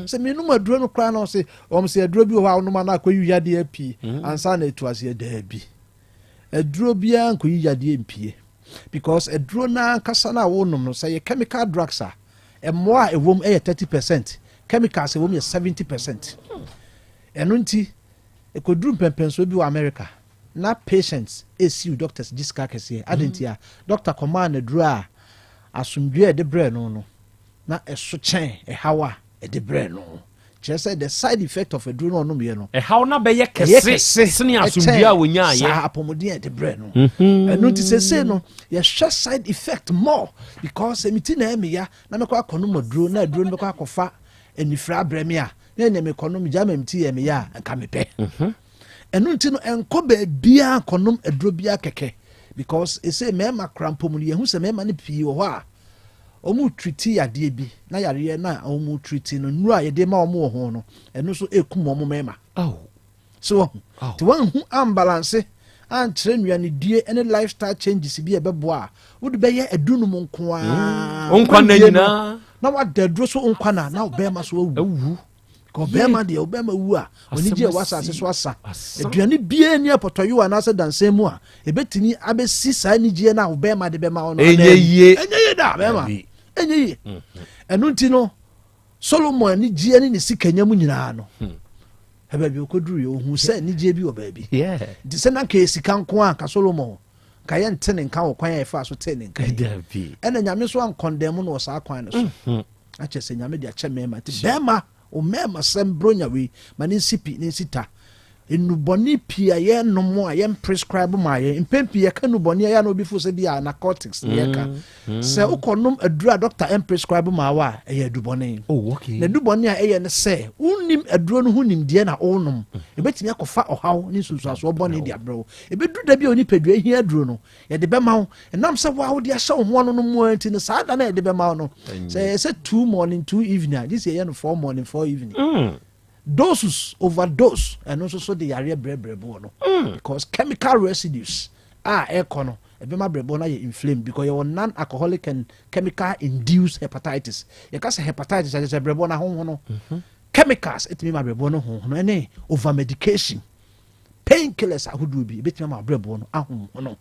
Sɛ menom aduro no koraa no, sɛ wɔn sɛ aduro bi wɔ hɔ a wonom a na akɔyi yadeɛ pii ansa na ɛtu aseɛ. Daabi. Aduro biara nkɔyi yadeɛ mpie because aduro no ankasa no a wonom no, sɛ yɛ chemical drugs a, mmoa a ɛwom yɛ 30%, chemicals a ɛwom yɛ 70%. Ɛno nti ɛkɔduru mpɛmpɛnsoɔ bi wɔ America na patients ɛsiw doctors gye sika kɛseɛ. Adɛn nti a? Doctor kɔmaa no aduro a asomdwoeɛ a ɛde brɛɛ no no na ɛso kyɛn ɛhaw a ɛde brɛɛ no. Kyerɛ sɛ the side effect of aduro no ɔnomyɛ no ɛhaw no bɛyɛ ɛyɛ kɛse sene asomdwoeɛ a wɔnyaayɛ. Saa apɔmuden a ɛde brɛ no. Ɛno nti sesei no yɛhwɛ side effect more because sɛ meti na ɛmeya na mɛkɔ akɔnom aduro na aduro no bɛkɔ akɔfa anifira abrɛ me a, na ɛnea mekɔnom gya ma meti yɛ meya a, nka mepɛ. Ɛno nti no ɛnkɔ baabiaa nkɔnom aduro biara kɛkɛ because ɛsɛ mmarima kora mpo mu no, yɛhu sɛ mmarima no pii wɔ hɔ a ɔmo treat yadeɛ bi na yareɛ na ɔmo treat no, nnuro a yɛde ma ɔmo wɔ ho no, ɛno nso ɛkum ɔmo mmarima. So wɔho nti wɔnhu ambalance ankyerɛ nnuanedie ne lifestyle changes bi a ɛbɛboa a wode bɛyɛ adunum nko a Nkwa na nyinaa. Na wada aduro so nkwa na ɔbɛrima so awu. Awu. Ka ɔbɛrima deɛ, ɔbɛrima wu a, ɔnigye a ɛwɔ asase asi. So asa. Asa. Aduane biara ni apɔtɔyewa anaasɛ dansɛn mu a ɛbɛtumi abɛsi saa anigyeɛ no a ɔbɛrima de bɛma wo no Ɛnyɛ anaa mu. yie. Ɛnyɛ yie da bɛrima. Dabi. Ɛnyɛ yie. Ɛno nti no Solomon anigyeɛ ne ne sikanya mu nyinaa no, baabi ɔkɔduru yɛ ɔhu sɛ anigyeɛ bi wɔ baabi. Nti sɛ na nka yɛ sika nko a, nka Solomon nka yɛnte ne nka wɔ kwan a yɛfaa so tee ne nka yi. Dabi. Ɛna Nyame nso ankɔndɛn mu no wɔ saa kwan no so. Akyɛ sɛ Nyame de akyɛ mmarima nti bɛrima o, mmarima sɛm bronya wei ma ne nsi pi ne nsi ta. Nnubɔne pii a yɛnom a yɛn prescribe ma yɛn, mpɛn pii yɛka nnubɔne a yɛ a na obi fo sɛ bi a narcotics ne yɛka. Sɛ wokɔnom aduro a doctor ɛn prescribe ma wo a, ɛyɛ adubɔne. Na adubɔne a ɛyɛ ne sɛ wonnim aduro no ho nimdeɛ na wonom, ɛbɛtumi akɔfa ɔhaw ne nsunsuansoɔ bɔne de abrɛ wo. Ɛbɛduru da bi a onipadua hia aduro no, yɛde bɛma wo, ɛnam sɛ woa wode ahyɛ wo ho ano no mu ara nti no, saa da no a yɛde bɛma wo no, sɛ ɛyɛ sɛ 2 morning 2 evening a, gye sɛ yɛyɛ no 4 morning 4 evening. Doses, overdose, ɛno nso so de yareɛ brɛbrɛ boɔ no because chemical residues a ɛkɔ no ɛbɛma brɛboɔ no ayɛ inflamed because yɛwɔ non alcoholic and chemical induced hepatitis. Yɛka sɛ hepatitis akyɛ sɛ brɛboɔ no ahoho no, chemicals ɛtumi ma brɛboɔ no hohono, ɛne over medication, painkillers ahodoɔ bi ɛbɛtumi ama brɛboɔ no ahohono.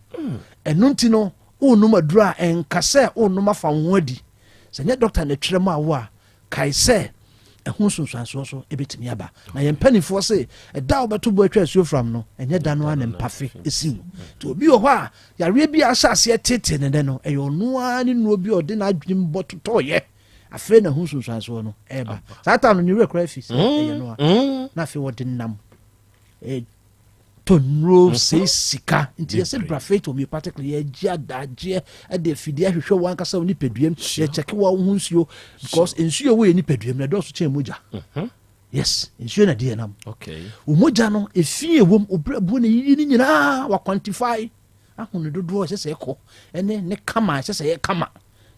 Ɛno nti no wonom aduro a, ɛnka sɛ wonom afa wo ho adi. Sɛ nyɛ doctor na ɛtwerɛ mu a wo a, kae sɛ ɛho nsunsuansoɔ so ɛbɛtumi aba. Na yɛn mpanimfoɔ se ɛda a wobɛto bo atwa asuo fram no, ɛnyɛ da no a ne mpafe ɛsi wo. Nti obi wɔ hɔ a yareɛ bi a ahyɛ aseɛ tete ne dɛ no, ɛyɛ ɔno ara ne nnuro bi a ɔde n'adwene bɔ totɔɔyɛ. Afei na ho nsunsuansoɔ no ɛreba. Saa time no ne werɛ koraa fi sɛ ɛyɛ no a, na afei wɔde nam tɔ nnuro sɛ sika. Nti yɛsɛ bra Faith Homeopathic, yɛgye adagyeɛ de afidie ahwehwɛ wɔn ankasa wɔ nipadua mu, yɛkyɛke wɔn ho nsuo because nsuo wɔ yɛ nipadua mu na ɛdɔɔso kyɛn mogya. Yes, nsuo na deɛ nam wo mogya no, efi ɛwɔ mu, obrɛboɔ na yiyi ne nyinaa, wa quantify ahu ne dodoɔ ɛsɛ sɛ ɛkɔ ɛne ne kama ɛsɛ sɛ ɛyɛ kama.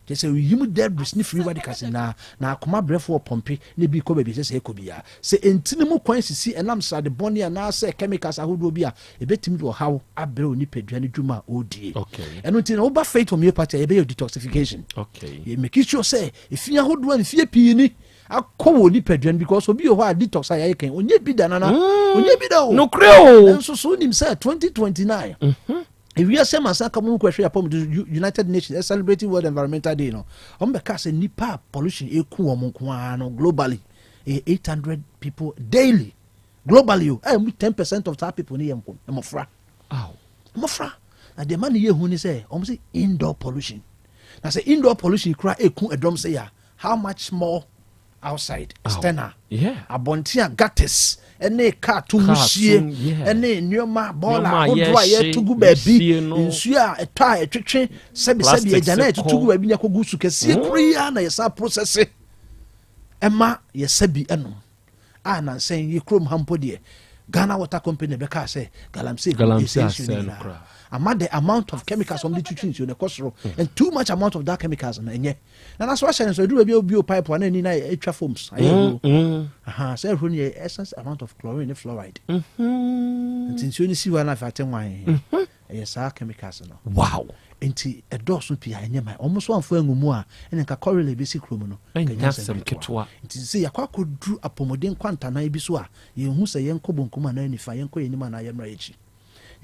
Kyerɛ sɛ oyi mu debris ne free radicals nyinaa na akoma brɛfoɔ pɔmpe ne bi kɔ baabi ɛsɛ sɛ ɛkɔ biara. Sɛ ntini mu kwan sisi ɛnam srade bɔne anaasɛ chemicals ahodoɔ bi a, ɛbɛtumi de ɔhaw abrɛ onipadua no dwuma a ɔredie. Ɛno nti na woba Faith Homeopathy a, yɛbɛyɛ detoxification. Yɛ make sure sɛ efi ahodoɔ a mfie pii ni akɔ wɔ nipadua no because obi wɔ hɔ a detox a yɛayɛ kan ɔnyɛ bi da nana, ɔnyɛ bi da o. Nokorɛ o. Nso so wonim sɛ 2029 ewiase amansan ka mu kɔhwɛ apɔmuden, United Nations celebrating World Environmental Day no, wɔn bɛka sɛ nipa a pollution eku wɔn nko ara no globally ɛyɛ 800 people daily globally o. Ɛyɛ mu 10% of that people ne yɛ mmɔfra. Mmɔfra na deɛ ma ne yɛ hu ne sɛ wɔn sɛ indoor pollution, na sɛ indoor pollution kura eku ɛdɔm sɛ ya, how much more outside, external, abɔnten a gutters ɛne car to mu sie ɛne nneɛma bɔɔla ahodoɔ a yɛto gu baabi, nsuo a ɛtɔ a ɛtwetwe sɛbisɛbi agya na yɛtoto gu baabi na ɛkɔgu su kɛseɛ kuro yi a na yɛsan process ɛma yɛsɛ bi ɛnom a. Nansɛn yi kurom ha mpo deɛ, Ghana Water Company bɛka sɛ galamsey ɛsɛ nsuo no nyinaa ama the amount of chemicals wɔn de twitwi nsuo no ɛkɔ soro and too much amount of that chemicals no ɛnyɛ na na so ahyɛ no so eduru baabi a obi o pipe a na ani na atwa foams ayɛ ehuro sɛ ehuro no yɛ essence amount of chlorine ne fluoride. Nti nsuo no si hɔ a na afei ate nwan, ɛyɛ saa chemicals no. Nti ɛdɔɔso pii a ɛnyɛ ma wɔn nso amfo angu mu a, ɛna nka cholera ebesi kurom no. Ɛnyɛ asɛm ketewa. Nti sɛ yɛakɔ akɔduru apɔmuden kwantanan bi so a, yɛnhu sɛ yɛnkɔ bonkum anaa nifa, yɛnkɔ yɛn anim anaa yɛmmra yɛn akyi.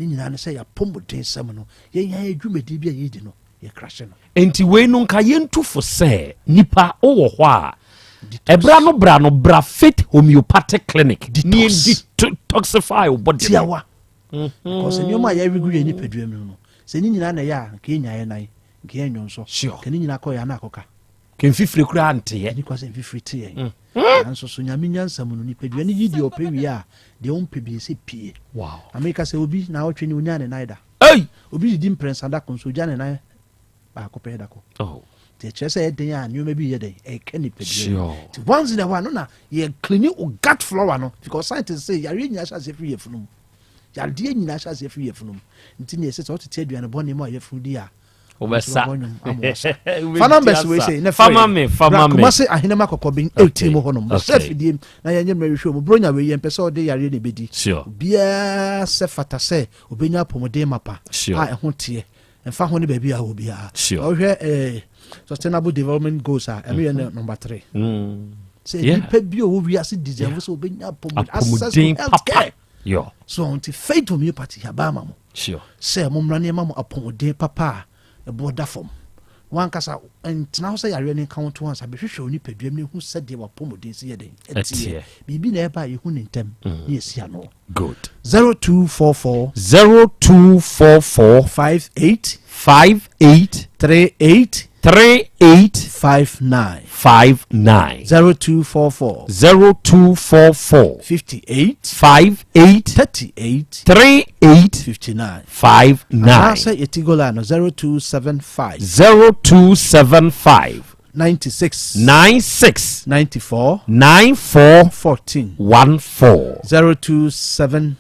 Ne nyinaa ne sɛ yɛapɔmudensɛm no, yɛn yɛn dwumadi bi a yɛdi no, yɛkrahye no. Nti wei no nka yɛntu fo sɛ nipa wowɔ hɔ a, ɛbra no bra no bra Faith Homeopathic Clinic ne Detox. detoxify wo body no. Tiawa, because nneɛma a yɛregu yɛn nipadua mu no, sɛ ne nyinaa na ɛyɛ a, nka yɛnya yɛn nan, nka yɛn nwɔ nso, nka ne nyinaa kɔ yɛn ana akɔka. Kɛmfifire koraa nteyɛ. Ɛni kwa sɛ mfifiri te yɛn. Nanso so Nyame nyansa mu no, nipadua no yi deɛ ɔpɛ wie a, deɛ ɔmpɛ bi ɛsɛ pie. Amerika sɛ obi na ɔtwe ne onya ne nan da. Ei! Obi didi mprɛnsa da ko nso ogya ne nan baako pɛ da ko. Nti ɛkyerɛ sɛ ɛden a nneɛma bi yɛ dɛn ɛka nipadua. Nti once in a while no na yɛ clean o gut flora no, because scientists say yareɛ nyinaa hyɛ aseɛ firi yɛfunu mu. Yareɛ nyinaa hyɛ aseɛ firi yɛfunu mu. Nti ne ɛsɛ sɛ ɔtete aduane bɔne mu a yɛfunu di a, wobɛsa. Fa numbers wei sɛ ne fama me, fama me. Kumase Ahenema Kɔkɔben 18 mu hɔnom sɛ fidie na yɛnyɛ mmerɛ hwehwɛ mu bronya wei, yɛmpɛ sɛ ɔde yareɛ na ɛbɛdi. Obiara sɛ fata sɛ obɛnya apɔmuden mapa a ɛho teɛ, mfa ho ne baabi a wɔ biara. Ɔhwɛ Sustainable Development Goals a, ɛno yɛ no number 3 sɛ nipa bi a ɔwɔ wiase deserve sɛ obɛnya apɔmuden, access to apɔmuden health papa care. So nti Faith Homeopathy aba ama mo sɛ mommra nneɛma mo apɔmuden papa a ɛboɔ da fam. Wankasa ntena hɔ sɛ yareɛ no nka wo to ansa bɛhwehwɛ wo nipadua mu na ɛhu sɛdeɛ wapɔmuden si yɛ den ɛteɛ. Ɛteɛ. Biribi na ɛba a, yɛhu ne ntɛm ne yɛsi ano. Good. 0244 0244 58 58 38 38 59. 59. 0244 0244 58 58 38 38 59. 59. Anaasɛ yɛti gola no, 0275 0275 96 96 94 94 14. 14. 0275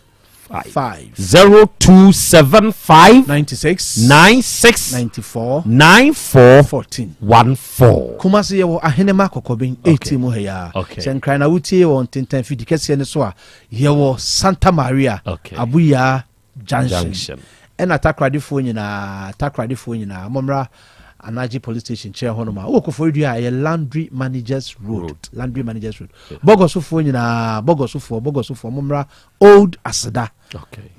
0275 96 96 94 94 14. 14. Kumase yɛwɔ Ahenema Kɔkɔben 18 mu ha yi a. Sɛ Nkran na wotie wɔ Ntentan fidi kɛseɛ no so a, yɛwɔ Santa Maria Abuyaa Junction. Junction. Ɛna Takoradefoɔ nyinaa, Takoradefoɔ nyinaa mommra Anagye Police Station kyerɛ hɔnom a, wowɔ Koforidua a, ɛyɛ Laundry Managers Road. Road. Laundry Managers Road. Bɔgɔsofoɔ nyinaa, Bɔgɔsofoɔ, Bɔgɔsofoɔ, mommra Old Aseda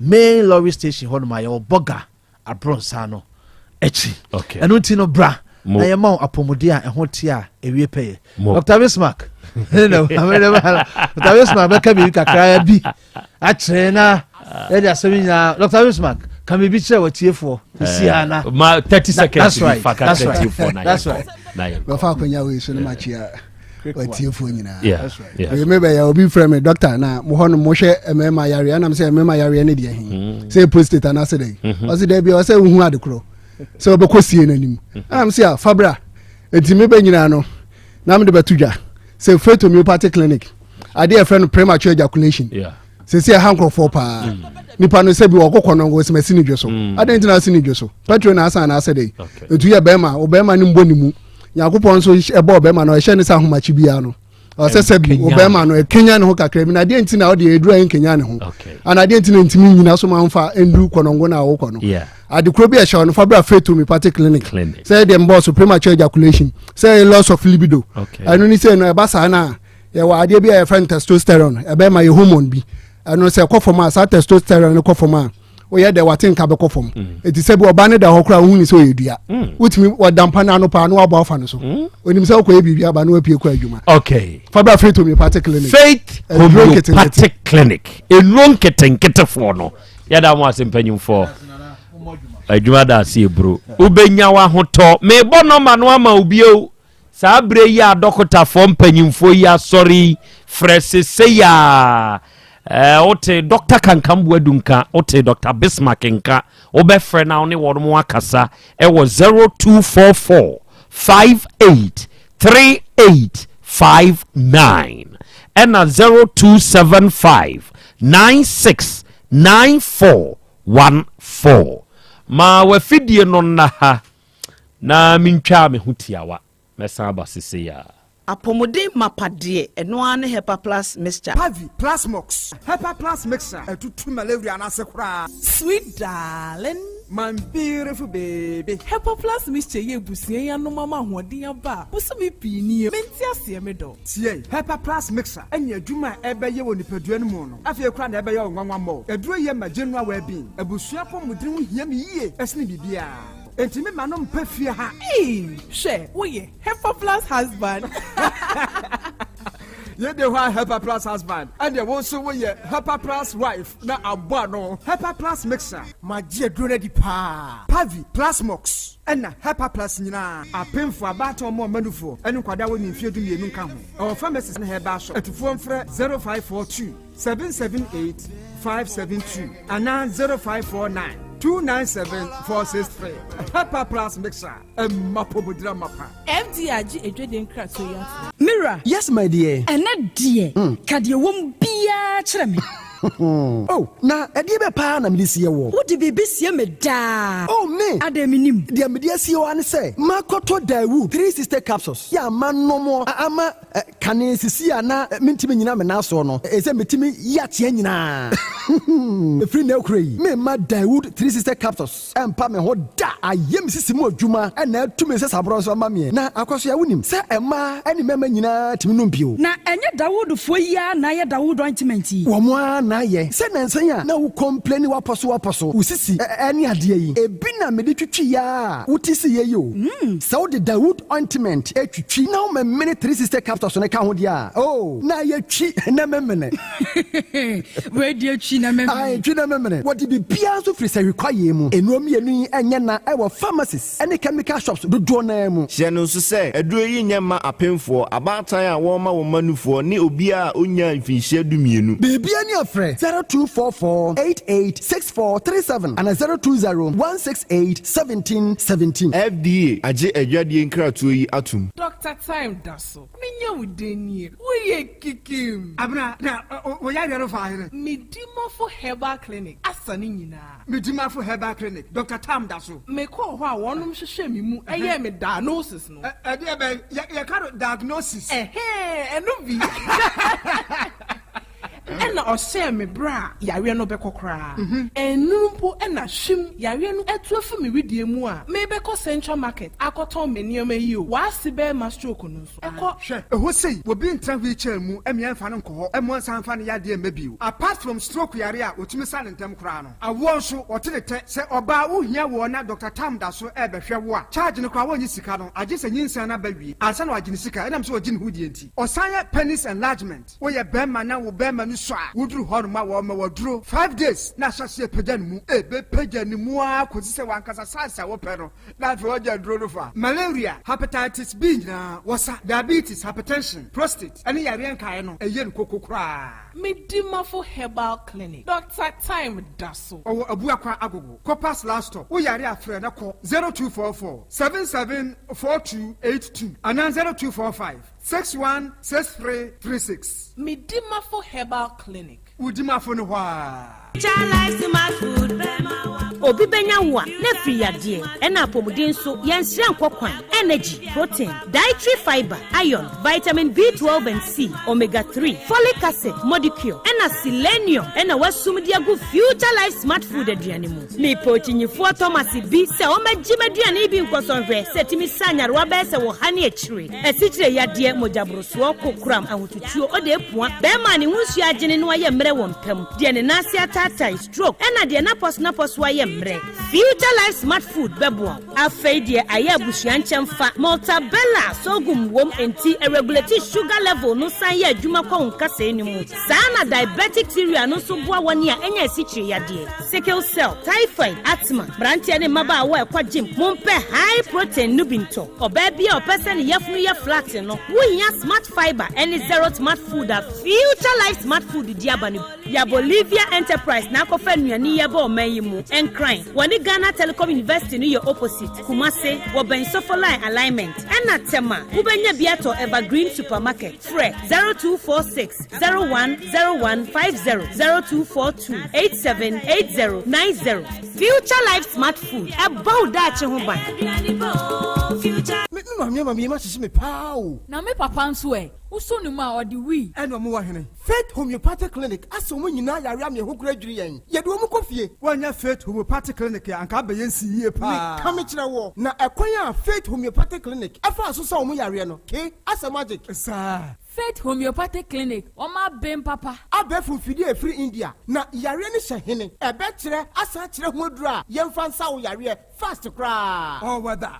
main lorry station hɔnom a, yɛwɔ Bɔga Abrɔnsa no akyi. Ɛno nti no, bra Mo. na yɛma wo apɔmuden a ɛho te a ɛwie pɛyɛ. Mo. Dr Bismarck, Dr Bismarck bɛka biribi kakraa bi akyerɛ na yɛde asɛm yi nyinaa. Dr Bismarck, ka biribi kyerɛ watiefoɔ ɛsiaa na Ma 30 seconds That's bi right. fa ka That's kyerɛ right. tiefoɔ na That's yɛnkɔ. right. Na yɛnkɔ. Bɛfa akwanya wei so no, makyia watiefoɔ nyinaa. Wei mebɛyɛ obi frɛ me, doctor, na mo hɔ no mohwɛ mmarima yareɛ, anam sɛ mmarima yareɛ no deɛ he sɛ prostate anaasɛ dɛn? Ɔse da bia ɔsɛ wohu ade korɔ sɛ wobɛkɔ sie no anim, anam sɛ a fabra. Enti mebɛ nyinaa no na mede bɛto dwa sɛ Faith Homeopathic Clinic, adeɛ a yɛfrɛ no premature ejaculation, sɛsi ɛha nkurɔfoɔ paa. Nipa no sɛ bi wɔkɔkɔ no wɔsɛm asi ne dwo so. Adɛn nti na asi ne dwo so? Petrol na asan anaasɛ dɛn? Ɛtu yɛ bɛrima, wo bɛrima no mbɔ ne mu. Nyankopɔn nso ɛbɔɔ bɛrima no, ɛhyɛ ne sɛ ahomakye biara no ɔsɛ sɛ bi wo bɛrima no ɛkenya ne ho kakra bi. Na adeɛ nti na ɔde ɛduru a ɛnkenya ne ho ana? Adeɛ nti na ntumi nyina so ma mfa nduru kɔnɔngo no a wokɔ no? Ade koro bi a ɛhyɛ no, fa bra Faith Homeopathic Clinic. Clinic. Sɛ deɛ mbɔɔ so premature ejaculation, sɛ loss of libido, ɛno ne sɛ no ɛba saa no a, yɛwɔ adeɛ bi a yɛfrɛ no testosterone, ɛbɛma yɛ hormone bi. Ɛno sɛ ɛkɔ fam a, saa testosterone no kɔ fam a, woyɛ dɛ wate nka bɛkɔ fam. Ɛti sɛ bi ɔba ne da hɔ koraa, wohu ne sɛ ɔyɛ dua. Wotumi wɔda mpa no ano paa na woabɔ afa no so. Onim sɛ wokɔyɛ biribi aba na wapue kɔ adwuma. Fa bra Faith Homeopathic Clinic. Faith Ɛduro nketenkete. Homeopathic Clinic, nnuro nketenketefoɔ no, yɛda mo ase mpanyimfoɔ. Adwuma da ase eburo, wobɛnya w'ahotɔ. Mebɔ nɔma no ama wo bio saa berɛ yi a dɔkotafoɔ mpanyimfoɔ yi asɔre yi, frɛ sesei a wote Dr Kankamboa du nka, wote Dr Bismarck nka, wobɛfrɛ na wo ne wɔn mo akasa ɛwɔ 0244 58 38 59 ɛna 0275 96 94 14. Ma wafidie no nna ha na mentwaa me ho tiawa, mɛsan aba sesei a. Apɔmuden mapa deɛ, ɛno ara ne Hepa Plus Mixture. Pavi Plasmox, Hepa Plus Mixture, ɛtutu malaria n'ase koraa. Sweet darling. My beautiful baby. Hepa Plus mixture yi abusua yi anom ama ahoɔden aba a bosome pii nie. Mente aseɛ me dɔ. Tie, Hepa Plus mixture ɛne adwuma a ɛbɛyɛ wɔ nipadua no mu no, afei koraa na ɛbɛyɛ wo nwanwa mmɔ. Aduro yi ma general well-being. Abusua apɔmuden ho hia me yie ɛsene biribiara. Enti me ma no mpɛ fie ha. Ee, hwɛ, woyɛ Hepa Plus husband. Yɛde hɔ a Hepa Plus husband, ɛdeɛ wo nso woyɛ Hepa Plus wife na abɔ ano. Hepa Plus mixture. Magye aduro no adi paa. Pavi, Plasmox, ɛna Hepa Plus nyinaa. Apemfo, abaatan, ɔmo ɔmanufoɔ, ɛne nkwadaa wɔ ne mfeɛ 12 nka ho. Ɛwɔ pharmacies ne herbal shop. Atufoɔ mfrɛ 0542 778 572 anaa 0549 297 463. Hepa Plus mixture. Ɛmma pomodira mapa. FDA agye edwede nkratoɔ yi ato. Mira. Yes, my dear. Ɛnɛ deɛ, ka deɛ wɔm biara kyerɛ me. Oh, na ɛdeɛ bɛ paa na mede sie wɔ? Wode biribi sie me daa. Oh, me adɛn, menim? Deɛ mede asie wɔ ne sɛ makɔtɔ Dawu 360 capsules yɛ ama nɔmɔ ama kane sisi a na mentimi nyina me nan soɔ no, ɛsɛ metumi yi ateɛ nyinaa. Ɛfiri na akura yi, memma Dawood 360 capsules ɛmpa me ho da. Ayɛ me sisi mu adwuma ɛna atumi sɛ saborɔ nso ama meɛ. Na akɔso a, wonim sɛ ɛmaa ɛne mmarima nyinaa tumi nom bio. Na ɛnyɛ Dawoodfoɔ yi ara na ayɛ Dawood ointment yi? Wɔn ara na ayɛ. Sɛ nansan a na wo complain, wapɔ so wapɔ so, wo sisi ɛne adeɛ yi, ebi na mede twitwi ya a wote si yɛ yi o. Sɛ wode Dawood ointment etwitwi na wo memene 360 capsules no ka ho deɛ a, oh, na yɛtwi na memene. Wei deɛ, twi na memene. Ae, twi na memene. Wɔde biribiara nso firi sɛ hwekwayeɛ mu. Nnuro mmienu yi ɛnyɛ na ɛwɔ pharmacies ɛne chemical shops dodoɔ naa mu. Hyɛ no nso sɛ aduro yi nyɛ mma apemfoɔ, abaatan a wɔrema wɔn mma nufoɔ ne obiara a ɔnyaa mfinhyia 12. Biribia ni afrɛ 0244 88 6437 ana 020 168 17 17. FDA agye adwadeɛ nkratoɔ yi atom. Dr. Time da so. Menya wo den nie. Woyɛ kikim. Abena, na wɔyɛ adeɛ no fa ahene. Medimafo Herbal Clinic asa ne nyinaa. Medimafo Herbal Clinic, Dr. Tam da so. Mekɔɔ hɔ a wɔnom hwehwɛ me mu ɛyɛɛ me diagnosis no. Ɛdeɛ bɛn? Yɛka no diagnosis. Ɛhɛn, ɛno bi. Ɛna ɔhyɛɛ me berɛ a yareɛ no bɛkɔ koraa. Ɛnuru mpo ɛna hwim yareɛ no atu afi me widie mu a mebɛkɔ Central Market akɔtɔn me nneɛma yi o. Waase bɛrima stroke no nso ɛkɔ. Hwɛ, ɛhɔ sei, obi ntena wheelchair mu ɛmea mfa no nkɔ hɔ, ɛmo nsa mfa no yadeɛ mma bio. Apart from stroke yare a wɔtumi sa ne ntɛm koraa no, awoɔ nso wɔte ne tɛ. Sɛ ɔbaa wohia woɔ na Dr. Tam da so ɛrebɛhwɛ wo a, charge no koraa wɔnnye sika no, agye sɛ nyinsɛn no aba wie ansa na wagye ne sika, ɛnam sɛ ɔgye ne ho die nti. Ɔsan yɛ penis enlargement. Woyɛ bɛrima na wo bɛrima no sɔ a, woduru hɔ nom a wɔma waduro 5 days na ahyɛseɛ pagya ne mu, ɛbɛpagya ne mu ara kɔsi sɛ wankasa size a wopɛ no, na afei wɔgye aduro no fa. Malaria, hepatitis B nyinaa wɔsa, diabetes, hypertension, prostate ɛne yareɛ nkaeɛ no, ɛyɛ no koko koraa. Medimafo Herbal Clinic, Dr. Time da so. Ɔwɔ Abuakwa Agogo, Kɔpas last stop. Woyare afrɛ na kɔ 0244 774282 anaa 0245 616336. Medimafo Herbal Clinic. Wodimafo no hɔ a. Obi bɛnya wo a na afiri yadeɛ ɛna apɔmuden nso yɛnsrɛ nkɔ kwan. Energy, protein, dietary fiber, iron, vitamin B12 and C, omega 3, folic acid, modicure ɛna selenium ɛna wasum de agu Future Life Smart Food aduane mu. Mepɛ okyinyifoɔ Thomas bi sɛ ɔmɛgye m'aduane bi nkɔsɔnhwɛ sɛ tumi sa nyarewa bɛyɛ sɛ wɔ ha ne akyire, asikyire yadeɛ, mogyaborosoɔ, kokoram, ahotutuo, ɔde epua, bɛrima a ne ho nsuo agyene no ayɛ mmerɛ wɔ mpam, deɛ ne nan ase ataatae, stroke, ɛna deɛ napɔso ayɛ mmerɛ. Future Life Smart Food bɛboa wo. Afei deɛ ayɛ abusua nkyɛn fa Maltabella sorghum wom nti ɛregulate sugar level no, san yɛ adwuma kɔ wo nkasɛɛ no mu saa. Na diabetic cereal no nso boa wɔne a ɛnyɛ asikyire yadeɛ, sickle cell, typhoid, asthma. Mmeranteɛ ne mmabaawa a ɛkɔ gym, mompɛ high protein no bi ntɔ. Ɔbaa bi a ɔpɛ sɛ ne yafunu yɛ flat no, wohia Smart Fiber ɛne Zero Smart Food a Future Life Smart Food di aba no. Yɛ Bolivia Enterprise na akɔfa nnuane yi ɛbɔ ɔman yi mu. Nkran, wɔne Ghana Telecom University no yɛ opposite. Kumase, wɔbɛn Sɔfo Line alignment, ɛna Tɛma, wobɛnya bi atɔ Evergreen Supermarket. Frɛ 0246 010150, 0242 878090. Future Life Smart Food, ɛbɔ wo daakye ho ban. Me me maame ama me yam ahyehye me paa o. Na me papa nso ɛ? Wosɔ ne mu a, ɔde wii. Ɛna ɔmo wɔ hene? Faith Homeopathic Clinic asa wɔn nyinaa yare ama ɛho koraa dwiri yɛn. Yɛde wɔn kɔ fie. Woannya Faith Homeopathic Clinic a, anka abɛyɛ nsi yie paa. Meka mekyerɛ woɔ, na ɛkwan a Faith Homeopathic Clinic faa so sa wɔn yareɛ no, ke, asɛ magic. Saa. Faith Homeopathic Clinic, wɔn aben papa. Abɛɛfo mfidie a ɛfiri India, na yareɛ no hyɛ hene? Ɛbɛkyerɛ asan akyerɛ ho aduro a yɛmfa nsa wo yareɛ fast koraa. All weather.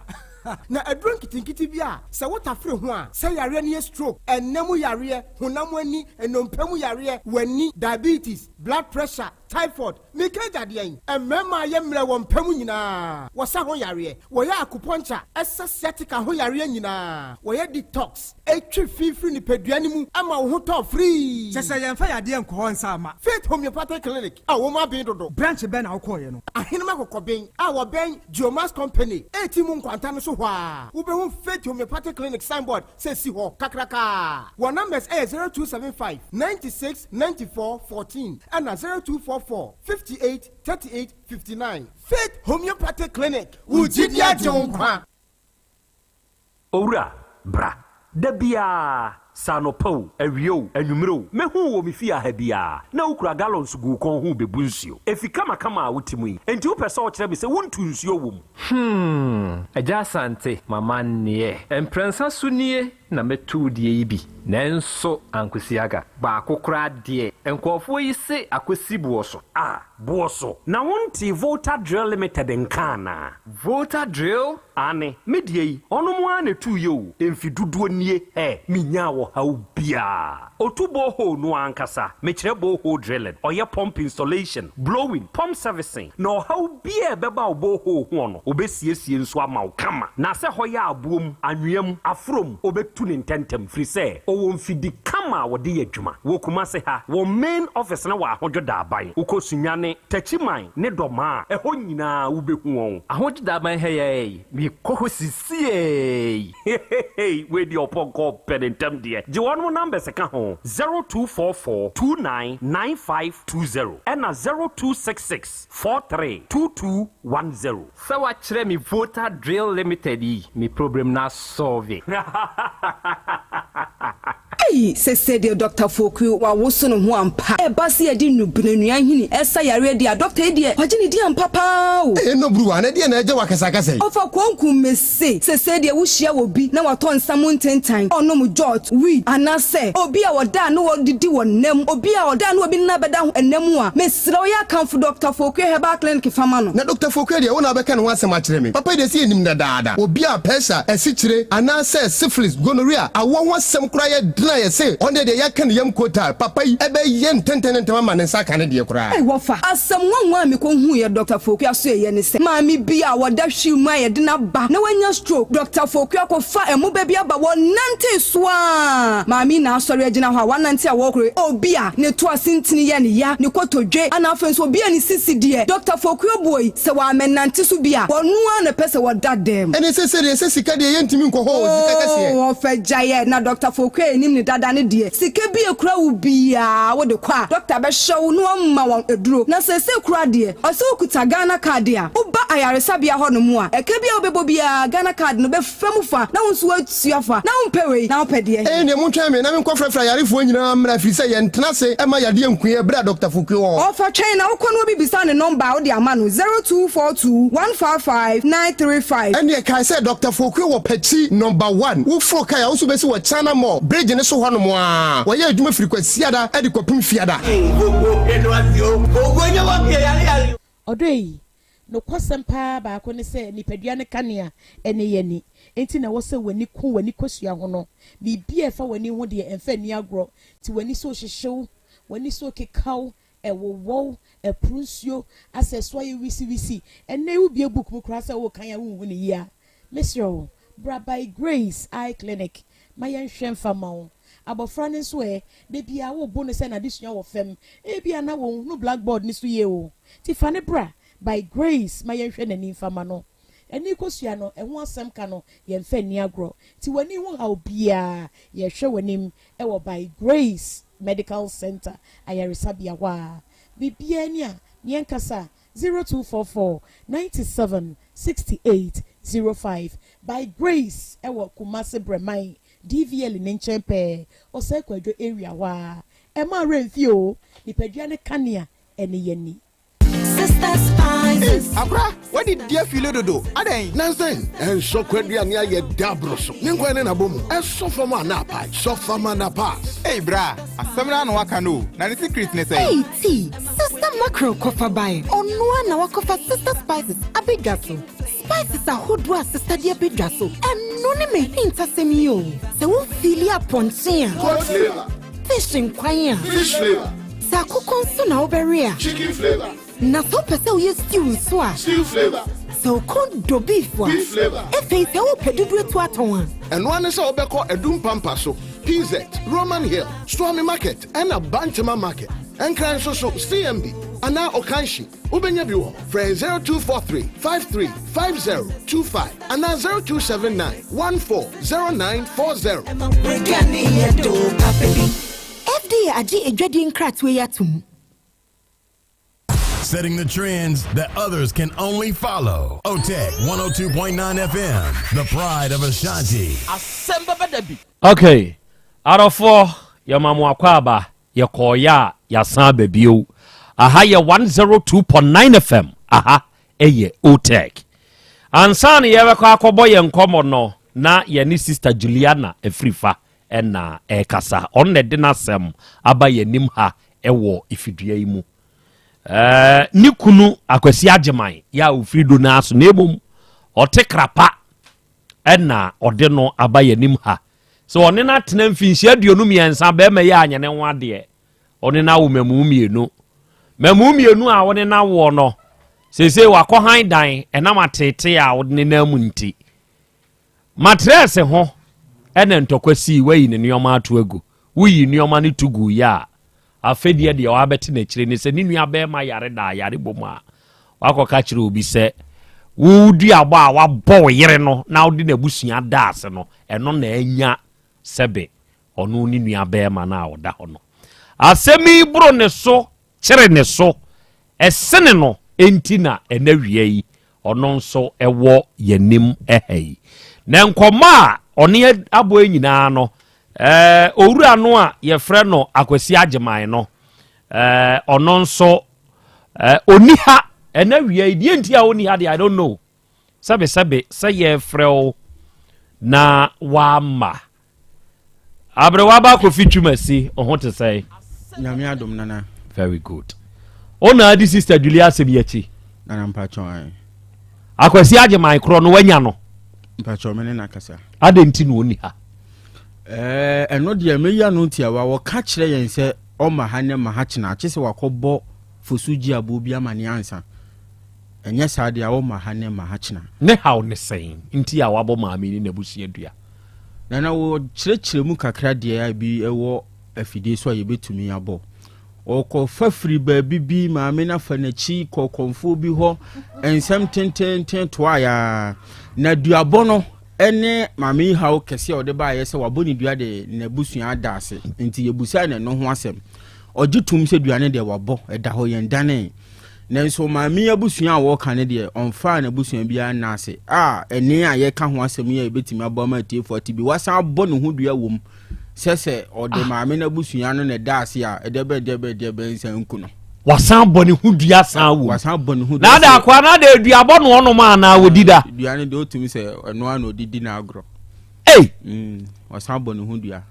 Na aduro nketenkete bi a sɛ wotafere ho a, sɛ yareɛ no yɛ stroke, ɛnna mu yareɛ, honam ani, nnompe mu yareɛ, w'ani, diabetes, blood pressure, typhoid, meka agya deɛn? Mmarima a yɛ mmerɛ wɔ mpa mu nyinaa, wɔsa ho yareɛ, wɔyɛ acupuncture, ɛsa sciatica ho yareɛ nyinaa, wɔyɛ detox, ɛtwe fi firi nipadua no mu ma wo ho tɔ firii. Kyɛ sɛ yɛmfa yadeɛ nkɔ hɔ nsa mma. Faith Homeopathic Clinic a wɔn aben dodo. Branch bɛn na wokɔeɛ no? Ahenem Akokɔben a wɔbɛn Geomax Company a mu nkwanta no so hɔ a, wobɛhu Faith Homeopathic Clinic signboard sɛ si hɔ kakrakaa. Wɔn numbers yɛ 0275 96 94 14 ɛna 0244 58 38 59. Faith Homeopathic Clinic, wo gyidi agye wo nkwa. Owura, bra. Da biara, sɛ anɔpa o, awia o, anwummere o, mɛhu wo wɔ me fie ha biara, na wokura gallons gu wo kɔn ho rebebu nsuo. Efi kamakama a wote mu yi, enti wopɛ sɛ wokyerɛ me sɛ wontu nsuo wɔ mu? Hmm, Agya Asante, m'amanneɛ. Mprɛnsa so nie na mɛtu wo deɛ yi bi, nanso ankosi aga. Baako koraa deɛ, nkurɔfoɔ yi se akɔsi boɔ so. Ah, boɔ so? Na wontee Volta Drill Limited nka anaa? Volta Drill? Aane, me deɛ yi, ɔnom ara na ɛtuiɛ o, mfe dodoɔ nie, hɛ, menyaa ɔhaw biara. Ɔtu borehole no ara ankasa, mekyerɛ borehole drilling, ɔyɛ pump installation, blowing, pump servicing, na ɔhaw biara a ɛbɛba wo borehole hoɔ no, ɔbɛsiesie nso ama wo kama. Na sɛ hɔ yɛ aboɔ mu, anwea mu, aforɔ mu, ɔbɛtu no ntɛntɛm, firi sɛ ɔwɔ mfidi kama a wɔde yɛ adwuma. Wɔ Kumase ha, wɔn main office no wɔ Ahodwo Daaban. Wokɔ Sunyani, Techiman ne Dɔmaa a, ɛhɔ nyinaa wobɛhu wɔn. Ahodwo Daaban ha yi ara yi, mekɔ hɔ sisiei. Heheheey wei deɛ ɔpɔnkɔ pɛ ne ntɛm deɛ. Gye wɔnom numbers ka ho, 0244 29 9520 ɛna 0266 43 2210. Sɛ wakyerɛ me Volta Drill Limited yi, me problem no asɔlve. Ei sese deɛ Doctor Foku wawoso ne ho ampa. Ɛba sɛ yɛde nnubena, nnua nhini ɛsa yareɛ deɛ a, Doctor yi deɛ wagye ne din ampa paa o. Ei Nobruwa, na ɛdeɛn na ɛgye wo akasakasa yi? Ɔfa konku mese sese deɛ wohyia obi na watɔ nsa mu ntentan, ɔnom jot, weed, anasɛ obi a ɔda a na ɔdidi wɔ nna mu, obi a ɔda a na obi nna bɛda ho nna mu a, mesrɛ wo yɛ akamfo Doctor Foku Herbal Clinic fa ma no. Na Doctor Foku deɛ wo na wobɛka ne ho asɛm akyerɛ me. Papa yi deɛ sɛ yɛnim dadaada. Obi a pressure, asikyire, anaasɛ syphilis, gonorrhea, awoɔ ho asɛm koraa yɛ den a yɛse ɔno deɛ deɛ yɛaka ne yam kotaa. Papa yi ɛbɛyɛ ntɛntɛn ne ntɛm ama ne nsa aka ne deɛ koraa. Ei wɔfa! Asɛm nwanwa a mekɔhuuiɛ Dɔkta Foku asoɛeɛ ne sɛ, maame bi a ɔda wheel mu a yɛde no aba na wanya stroke, Dɔkta Foku akɔfa mmoba bi aba, wɔnantee so ara, maame yi na asɔre agyina hɔ a wanante a wɔrekɔ yi, obi a ne to ase ntini yɛ no ya, ne kotodwe, ana afei nso obi a ne sisi deɛ, Dɔkta Foku Obuoi, sɛ wammɛnante so bi a, wɔno ara na ɛpɛ sɛ wɔda dɛm. Ɛne sɛ sɛdeɛ sɛ sika deɛ yɛntumi nkɔ hɔ o, sika kɛseɛ. Oo, ɔfɛ gyaeɛ, na Dɔkta Foku a yɛnim no dada no deɛ, sika bi a ɛkura wo biara wode kɔ a, dɔkta bɛhwɛ wo na wama wo aduro. Na seesei koraa deɛ, ɔsɛ wokuta Ghana card a, woba ayaresabea hɔnom a, ɛka bi a wobɛbɔ biara, Ghana card no bɛfa mu fa na wo nso woatua fa. Na wompɛ wei, na wopɛ deɛ he? Ɛnneɛ montwɛn me na menkɔfrɛfrɛ ayarefoɔ nyinaa mmra, ɛfiri sɛ yɛntena ase mma yadeɛ nku yɛn berɛ a Dɔkta Fokuo wɔ hɔ. Ɔfa twɛn na wokɔ na obi bisa ne nɔmba a, wode ama no, 0242 155 935. Ɛnneɛ kae sɛ Dɔkta Fokuo wɔ Pakyi Nɔmba One. Woforo kae a, wo nso bɛsi wɔ China Mall bridge no so hɔnom ara. Wɔyɛ adwuma firi Kwasiada de kɔpem Fiada. Ɔdɔ yi, nokwasɛm paa baako ne sɛ nipadua no kanea ne yɛn ani. Enti na ɛwɔ sɛ w'ani ku w'ani kosua ho no. Biribi a ɛfa w'ani ho deɛ, ɛmfa nni agorɔ. Nti w'ani so rehyehye wo, w'ani so rekeka wo, ɛwowɔ wo, ɛporo nsuo, asɛ ɛso ayɛ wisiwisi. Ɛnnɛ yi wobue book mu koraa sɛ worekan a wonhu no yie a, mesrɛ wo, bra By Grace Eye Clinic ma yɛnhwɛ mfa mma wo. Abɔfra no nso ɛ, da biara wobo no sɛ n'adesua wɔ fam. Ebia na wɔnhunu blackboard no so yie o. Nti fa no bra By Grace ma yɛnhwɛ n'ani mfa mma no. Ani kosua no, ɛho asɛm ka no, yɛmfa nni agorɔ. Nti w'ani ho haw biara, yɛhwɛ w'anim wɔ By Grace Medical Centre ayaresabea hɔ a. Biribiara ni a, ne yɛnkasa 0244 97 68. 05. By Grace ɛwɔ Kumasi Brɛman DVL ne nkyɛn pɛɛ, Ɔsɛe Kwadwo area hɔ ara. Ɛmma wo werɛ mfi oo, nipadua no kanea ɛne yɛn ani. Ei, akora, wadi di afili dodo, adɛn? Nansa yi, ɛnsɔ kwaduane ayɛ dɛ aboro so. Ne nkwan ne n'abɔ mu, ɛsɔ fam a na apae. Sɔ fam a na pass. Ei bra, asɛm no ara na waka no o, na ne secret ne sɛn? Ei tea, Sister Mackerel kɔfa bae, ɔno ara na wakɔfa Sister Spices abɛdwa so. Spices ahodoɔ a Sister de abɛdwa so, ɛno ne m'ahintasɛm yi o. Sɛ wo feeli apɔnkye a. Goat flavour. Fish nkwan a. Fish flavour. Sɛ akokɔ nso na wobɛwe a. Chicken flavour. Na sɛ wopɛ sɛ woyɛ stew nso a. Stew flavour. Sɛ wo kɔn dɔ beef a. Beef flavour. Afei sɛ wopɛ dodoɔ atu atɔn a. Ɛno ara ne sɛ wobɛkɔ Adum Pampa so, PZ, Roman Hill, Suame Market ɛna Bantama Market. Nkran nso so, CMB anaa Okanshi, wobɛnya bi wɔ hɔ. Frɛ yɛn 0243 53 50 25 anaa 0279 14 0940. W'aduane yɛ dɛ o, papa bi. FDA agye adwadie nkratoɔ yi atom. Setting the trends that others can only follow. OTEC 102.9 FM, the pride of Ashanti. Asɛm bɛba da bi. Ok, adɔfoɔ yɛma mo akwaaba, yɛkɔɔeɛ a yɛasan aba bio. Aha yɛ 102.9 FM, aha yɛ OTEC. Ansa na yɛbɛkɔ akɔbɔ yɛn nkɔmmɔ no, na yɛne Sister Juliana Afrifa na ɛrekasa. Ɔno na ɛde n'asɛm aba yɛn anim ha wɔ efidua yi mu. Ɛɛ, ne kunu Akwasi Agyeman yɛ a ofiri do no aso na mmom ɔte krapa ɛna ɔde no aba yɛn anim ha. Sɛ ɔne no atena mfinhyia 23 bɛrima yi anyɛ ne ho adeɛ. Ɔne no awo mmamu mmienu. Mmamu mmienu a ɔne no awoɔ no, seesei wakɔ han dan ɛnam ateetee a ɔde ne nan mu nti. Matrɛɛse ho na ntɔkwa sii, wayi ne nneɛma ato agu. Woyii nneɛma no to guiɛ a, afɛdeɛ deɛ wabɛte n'akyire ne sɛ ne nua bɛrima yare da ayare bɔ mu a, wakɔka kyerɛ obi sɛ wo duabɔ a wabɔ wo yere no na wode n'abusua da ase no, ɛno na anya sɛbe ɔno ne nua bɛrima no a ɔda hɔ no. Asɛm yi boro ne so kyere ne so sene no nti na ɛnɛ wia yi ɔno nso wɔ yɛnim ha yi. Na nkɔmmɔ a ɔne abɔ yi nyinaa no, eh, owura no a yɛfrɛ no Akwasi Agyeman no, eh, ɔno nso eh, ɔni ha ɛnɛ wia yi. Deɛ nti a ɔni ha deɛ, I don't know. Sɛbesɛbe sɛ yɛrefrɛ wo na woamma. Aberewa ba Kofi Twumasi, wo ho te sɛn? Nyame adom nana. Very good. Wo na adi sister Julie asɛm yi akyi? Nana mpakyɛw ae. Akwasi Agyeman korɔ no wanya no? Mpakyɛw me ne no akasa. Adɛn nti na ɔnni ha? Ɛɛ ɛno deɛ meyi ano tiawa wɔka kyerɛ yɛn sɛ ɔma ha nɛ ma ha kyena akye sɛ wakɔbɔ fosu gye aboɔ bi amaneɛ ansa. Ɛnyɛ saa deɛ a ɔmma ha nnɛ mma ha kyena. Ne haw ne sɛn nti a wabɔ maame yi ne n'abusua dua? Nana wɔkyerɛkyerɛ mu kakra deɛ a ebi wɔ afidie so a yɛbɛtumi abɔ. Ɔkɔfa firi baabi bi, maame no afa n'akyi kɔ kɔmfoɔ bi hɔ, nsɛm tententen toaeɛ ara. Na duabɔ no ne maame yi haw kɛseɛ a ɔde baeɛ sɛ wabɔ ne dua de n'abusua ada ase. Nti yɛbusaa no ɛno ho asɛm. Ɔgye tom sɛ dua no deɛ wabɔ, ɛda hɔ, yɛndanee. Nanso maame yi abusua a wɔreka no deɛ, ɔmfaa n'abusua biara nnaa ase. A Ɛnne a yɛreka ho asɛm yi a yɛbɛtumi abɔ ama atiefo ate bi, wasan abɔ ne ho dua wom sɛ sɛ ɔde ah. maame no abusua no na ɛda ase a, ɛdeɛ bɛn deɛ bɛn deɛ bɛn nsan nku no. Wasan abɔ ne ho dua san wom. Wasan abɔ ne ho dua. Na ada akoa na ada aduabɔ no ɔnom anaa wɔdi da. Dua no deɛ ɔtumi sɛ ɛno ara na ɔde di n'agorɔ. Ei! Mm, wasan abɔ ne ho dua.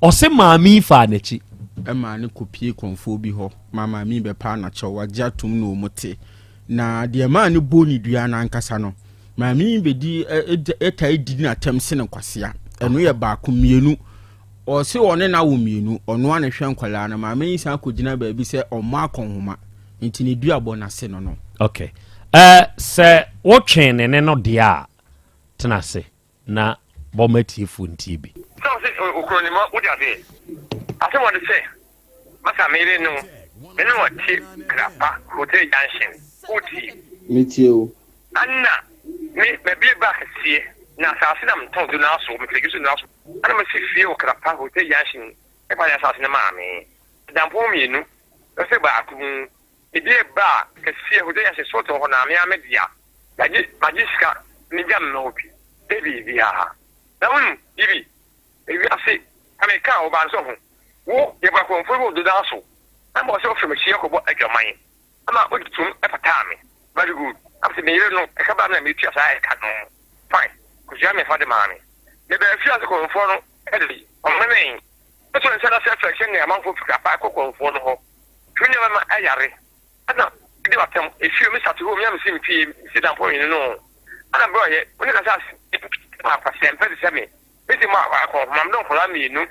Ɔse maame yi faa n'akyi. Ɛmaa no kɔpie kɔmfoɔ bi hɔ ma maame yi bɛpaa no akyɛw, wagye atom na wɔn te. Na deɛ ɛmaa no bɔɔ ne dua no ankasa no, maame yi bɛdi ɛtaa di n'atɛm sene kwasea. Ɛno yɛ baako. Mmienu, ɔse ɔne no awo mmienu, ɔno ara na ɛhwɛ nkwadaa no. Maame yi san kɔgyina baabi sɛ ɔmmɔ akɔnhoma, nti ne dua bɔ n'ase no no. Ok. Eh, sɛ wotwe ne ne no deɛ a, tena ase. Na bɔ ma atiefoɔ ntie bi. Sɛ ɔse okuro ne ma wode aseɛ asɛm ɔde sɛ masa me yere ne wo me ne ɔte krapa hotel junction wotie. Me tie o. Ɛna me mabie bar kɛseɛ na asaase na metɔn do naa so mefiri dwo so naa so ɛna masi fie wɔ krapa hotel junction ɛfa ne asaase no maa me dampɔn mmienu ɛsɛ baako mu mebie bar kɛseɛ hotel junction salt wɔ hɔ naa me ara me dea. Magye magye sika. Megya me mma hɔ bi. Dɛ biribiara. Na wonim biribi? Ewiase, ka mekaa wo ba nso ho. Wo, yɛbɔ akɔmfo yi wɔ dodan so. Ɛma ɔsɛ ɔfrɛ m'akyi akɔbɔ adwaman. Ɛma odi tum ɛpataa me. Very good. Na mese me yere no, ɛka baa me na metua saa ɛka no. Fine. Kosua mmiɛnsa de maa me. Mebaa fie ase kɔmfoɔ no de, ɔmenee. Meto nsa na sɛ frɛ sɛnea amanfoɔ fi Krapa kɔ kɔmfoɔ no hɔ. Tumi nneɛma ma ɛyare. Ɛna di w'atɛm. Efie me sate hɔ me a mesi me fie mesi dan pɔn no o. Ɛna bro yɛ wo ne kasa ase ma akwasea mpɛ te sɛ me. Me si mo akɔ nhoma me dɔ nkɔlaa mienu.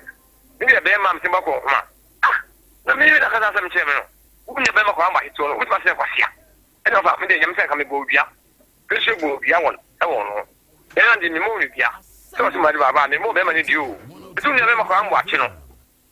Me deɛ bɛɛma me si mo akɔ nhoma. Ah na me yere na kasa asɛm kyerɛ me no. Wo nua bɛɛma kɔ amba ahetoɔ no wobɛtumi asɛ kwasea. Ɛna ɔfa me deɛ nyame sɛ nka me bɔ odua. Me nso bɔ odua wɔn ɛwɔ no ho. Bɛɛma deɛ me mɔ no dua. Sɛ ɔsɛ mo ade baaba me mɔ bɛɛma no dua o. Me si wo nua bɛɛma kɔ amba akye no.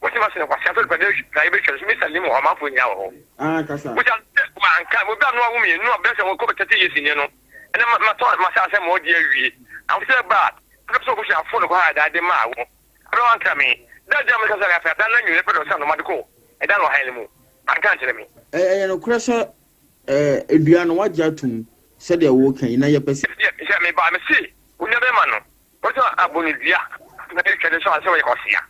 Wotumi ase no kwasea sɛ onipa bi na yɛbɛtwa no so Mr. Lim wɔ hɔ amanfoɔ nyinaa wɔ hɔ. Ah, kasa. Wosa sɛ wanka obi a noa wo mmienu a bɛyɛ sɛ wɔkɔ bɛ 30 years nie no ɛna matɔ masa sɛ ma ɔdi awie na wosɛ ba a ɛbɛ sɛ ɔbusuafo no kɔ ha ɛda de maa wo ɛbɛ wanka me da gya me kasa afɛ adan na nwene pɛ dɛ ɔsɛ anoma de kɔ ɛda no ɔhan no mu anka nkyerɛ me. Ɛyɛ nokorɛ sɛ ɛɛ dua no wagye atom sɛdeɛ woreka yi na yɛpɛ sɛ. Sɛ mebaa mese wo nuabɛrima no wɔsɛ abɔ no dua na ɛtwa ne so ansɛ wɔyɛ kwasea.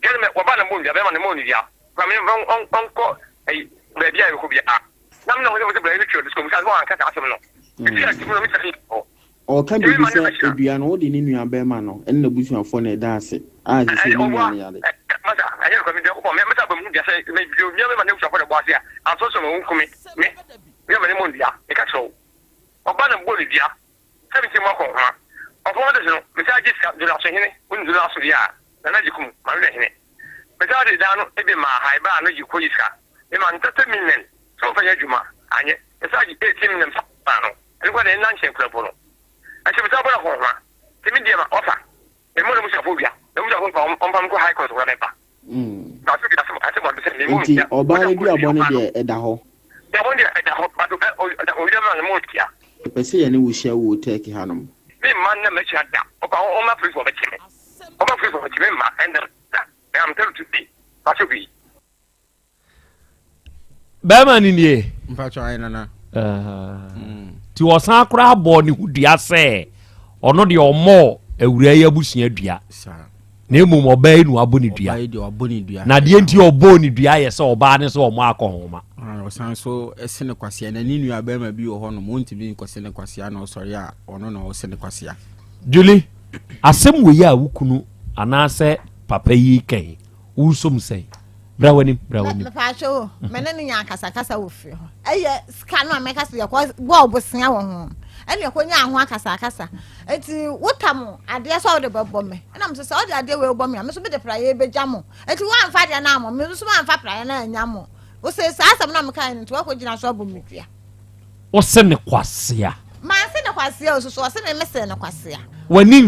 Yɛn mɛ wɔba na mbɔ ndua bɛma no mbɔ ndua ma me nfa ɔnkɔ ɛyi baabi a yɛkɔ biara na me na wɔsɛ wɔsɛ bɛyɛ twɛ disco musa wɔn ankasa asɛm no efi ati mu na misa ne hɔ. Ɔka biribi sɛ dua no wode ne nua bɛrima no ne n'abusuafoɔ na ɛda ase a ɛsɛ sɛ ne nua no yare. Masa ɛyɛ nokora me dua kɔpɔ me masa bɔ mu dua sɛ me nua bɛrima ne abusuafoɔ na ɛbɔ ase a anso so ma wɔn nku me me me ma ne mmɔ ndua meka kyerɛ wo ɔba na mbɔ ne dua Sɛ mete mu akɔ nhoma ɔpon ase no, mesan gye sika Dwolaso hene, wonim Dwolaso deɛ a, Nana Gyekum, Mawerɛ hene. Mesan de dan no bi maa Haebaa no gye kɔyi sika. Mema no 30 million sɛ ɔmfa nyɛ adwuma, anyɛ. Mesan gye 18 million mesan maa no, ɛno koraa deɛ ɛnna nkyɛn koraa mpo no. Ɛnso mesan bɔ no akɔnhoma. Nti me deɛ ma ɔfa. Memmɔ n'abusuafoɔ dua. N'abusuafoɔ mfa ɔmfa me nkɔ High Court koraa mɛba. Nti ɔbaa no duabɔ no deɛ ɛda hɔ. Yɛpɛ sɛ yɛne wo hyia wɔ Turkey hanom. Bɛrima no nie. Mpatsɔ ayɛ nana. Nti ɔsan koraa bɔɔ ne ho dua sɛ ɔno deɛ ɔmmɔɔ awuraa yi abusua dua na mmom ɔbaa yi na wabɔ ne dua na deɛ nti ɔbɔɔ ne dua yɛ sɛ ɔbaa ne sɛ ɔmɔ akɔ homa. Ɔsan so se ne kwasea na ne nua bɛrima bi wɔ hɔ nom ɔntumi nkɔse ne kwasea na ɔsɔre a ɔno na ɔse ne kwasea. Julie, asɛm wei a wo kunu anaasɛ papa yi kɛn wosom sɛn? Bra w'anim, bra w'anim. Mepaakyɛ o, me ne no nya akasakasa wɔ fie hɔ. Ɛyɛ sika no a mɛka sɛ yɛkɔ bɔɔ bosea wɔ ho. Ɛne yɛkɔ nya ho akasakasa. Eti wotam adeɛ sɛ wode bɛbɔ me. Ɛna mo sɛ sɛ wode adeɛ wei bɔ me a, me nso mede praeɛ bɛgya mo. Eti woamfa adeɛ no ammɔ me, me nso mamfa praeɛ no annya mo. Wose saa asɛm no a mekaeɛ no nti woakɔgyina so abɔ me dua. Wose ne kwasea. Manse ne kwasea o, soso ɔse me mese ne kwasea. W'ani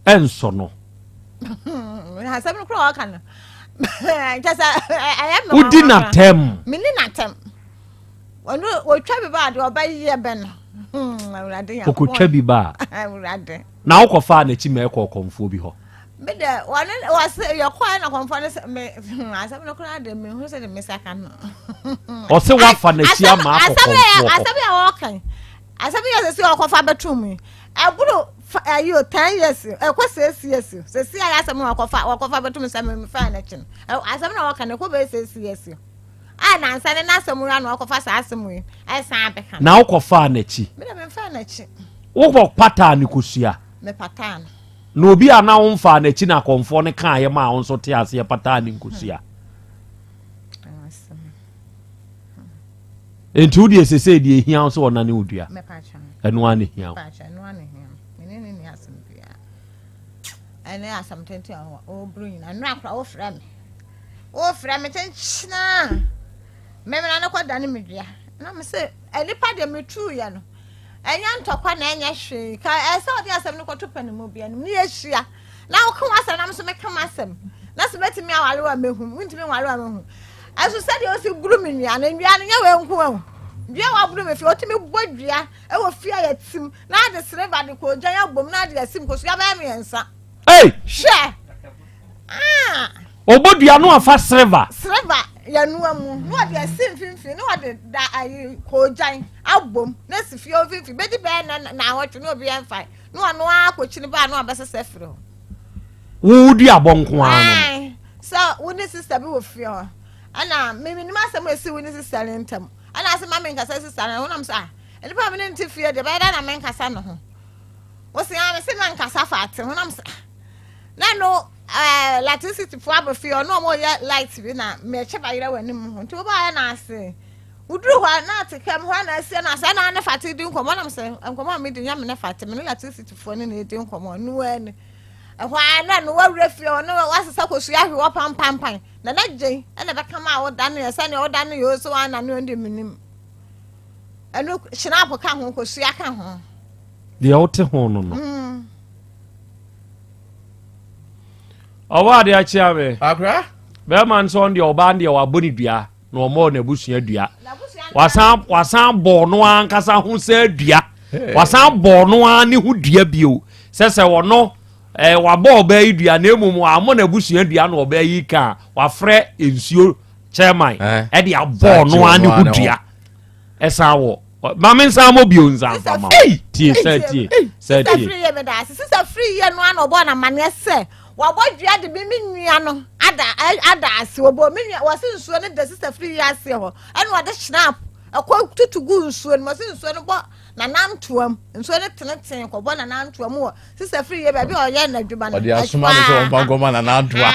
nsɔ no. Asɛm no koraa ɔka no. Nkyɛ sɛ ɛyɛ me Wodi n'atɛm. Menni n'atɛm. Ɔno ɔtwa bi ba a deɛ ɔbɛyɛ bɛ no. Hmm, Awurade Nyankopɔn. Ɔkɔtwa bi ba a. Awurade. Na wokɔfaa n'akyi ma ɛkɔɔ kɔmfoɔ bi hɔ. Me deɛ wɔne wɔse yɛkɔɛ na kɔmfoɔ no sɛ me hmm, asɛm no koraa deɛ mehu sɛ de me sa ka no. Ɔse wafa n'akyi ama akɔ kɔmfoɔ hɔ. Asɛm yɛ wɔka asɛm yɛ sɛ sɛ ɔkɔfa bɛto mu yi ɛboro ayi o ten years ɛkɔ six years sɛsi ayɛ asɛm na wɔkɔfa wɔkɔfa bɛto mu sɛ me fa n'akyi no asɛm na wɔka no ɛkɔ bɛyɛ six years a nansa ne n'asɛm yi na wɔkɔfa saa asɛm yi ɛsan abɛka na wokɔfaa n'akyi me dɛ memfaa n'akyi wokɔ pataa ne kosua mepataa no na obi a na womfaa n'akyi na akɔmfoɔ no kaeɛ maa wo nso te aseɛ pataa ne nkosua Enti wo deɛ sesei deɛ ehia wo sɛ ɔnane wo dua. Ɛno ara na ehia wo. Ɛne asɛm tenten a ɔburu nyina nnora kora wofrɛ me wofrɛ me kyenkyena memena no kɔda ne medua na me sɛ nnipa deɛ metuiɛ no ɛnyɛ ntɔkwa na ɛnyɛ hwee ka ɛsɛ ɔde asɛm no kɔto pɛ no mu bia no ne yɛhyia Na woka w'asɛm na me nso meka m'asɛm. Na sɛ mɛtumi aware wo a mɛhu, wontumi nware wo a mɛhu. Ɛso sɛdeɛ ɔsi buru me nnua no, nnua no nyɛ wei nko o. Dua a waburu me fie, ɔtumi bɔ dua wɔ fie a yɛtim na ade sereba de koogyan abom na ade asim kosua bɛyɛ mmiɛnsa. Ei! Hwɛ! Ah! Ɔbɔ dua no afa sereba. Sereba. yɛnoa mu na wɔde asi mfimfini na wɔde da ayi koogyan abom na asi fie mfimfini bɛdi bɛyɛ na naawɔtwe na obi ɛmfa na ɔno ara akɔkyini baa na wabɛsesa firi hɔ. Wo duabɔ nko ara no. Sɛ wo ne sista bi wɔ fie hɔ ɛna memenim asɛm a ɛsi wo ne sista no ntam ɛna ase ma menkasa sista no ho nam sɛ ah nnipa a mene nte fie deɛ bɛyɛ dɛ na menkasa ne ho wo se a mese menkasa fa ate ho nam sɛ ah na no ɛɛ electricity fo aba fie ɔno ɔmo yɛ light bi na mɛkyɛ ba yerɛ wɔ anim ho nti wobaayɛ na ase woduru hɔ na ate kam hɔ na asie na asɛ na ne fate di nkɔmmɔ nam sɛ nkɔmmɔ a medi nyɛ me ne fate me ne electricity foɔ ne na ɛdi nkɔmmɔ no ani ɛhɔ a na no wawura fie hɔ na wasesa kosua ahwe hɔ pampampan na na gyen ɛna bɛka ma a woda no yɛ sɛnea woda no yɛ o so wana no ɛnde menim ɛno hyinapo ka ho kosua ka ho deɛ wote ho no no mm. Ɔbɔ adeɛ akyea me. Akora. Bɛrima nso ɔno deɛ ɔbaa deɛ wabɔ ne dua na ɔmmɔɔ n'abusua dua. Wasan wasan bɔɔ no ankasa ho sɛ dua. Wasan bɔɔ no ara ne ho dua bio. Sɛ sɛ ɔno ɛɛ wabɔ ɔbaa yi dua na mmom wammɔ n'abusua dua na ɔbaa yi ka wafrɛ nsuo chairman ɛde abɔɔ no ara ne ho dua. Ɛsan wɔ maame nsa mo bio nsa nfa ma tie sɛ tie sɛ tie. Sisa firi yɛ mi da ase sisa firi yɛ no ano ɔbɔ na amaneɛ sɛ wabɔ dua de bi mi nua no ada ada ase wɔbɔ mi nua wɔsi nsuo no da sisa firi yɛ aseɛ hɔ ɛna wɔde snap ɛkɔ tutu gu nsuo no wɔsi nsuo no bɔ nanantoam nsuo no tenetene kɔbɔ nanantoam wɔ sisa firi yɛ baabi a ɔyɛ n'adwuma no ɔde asoma no sɛ ɔmfa nkɔma nanantoa.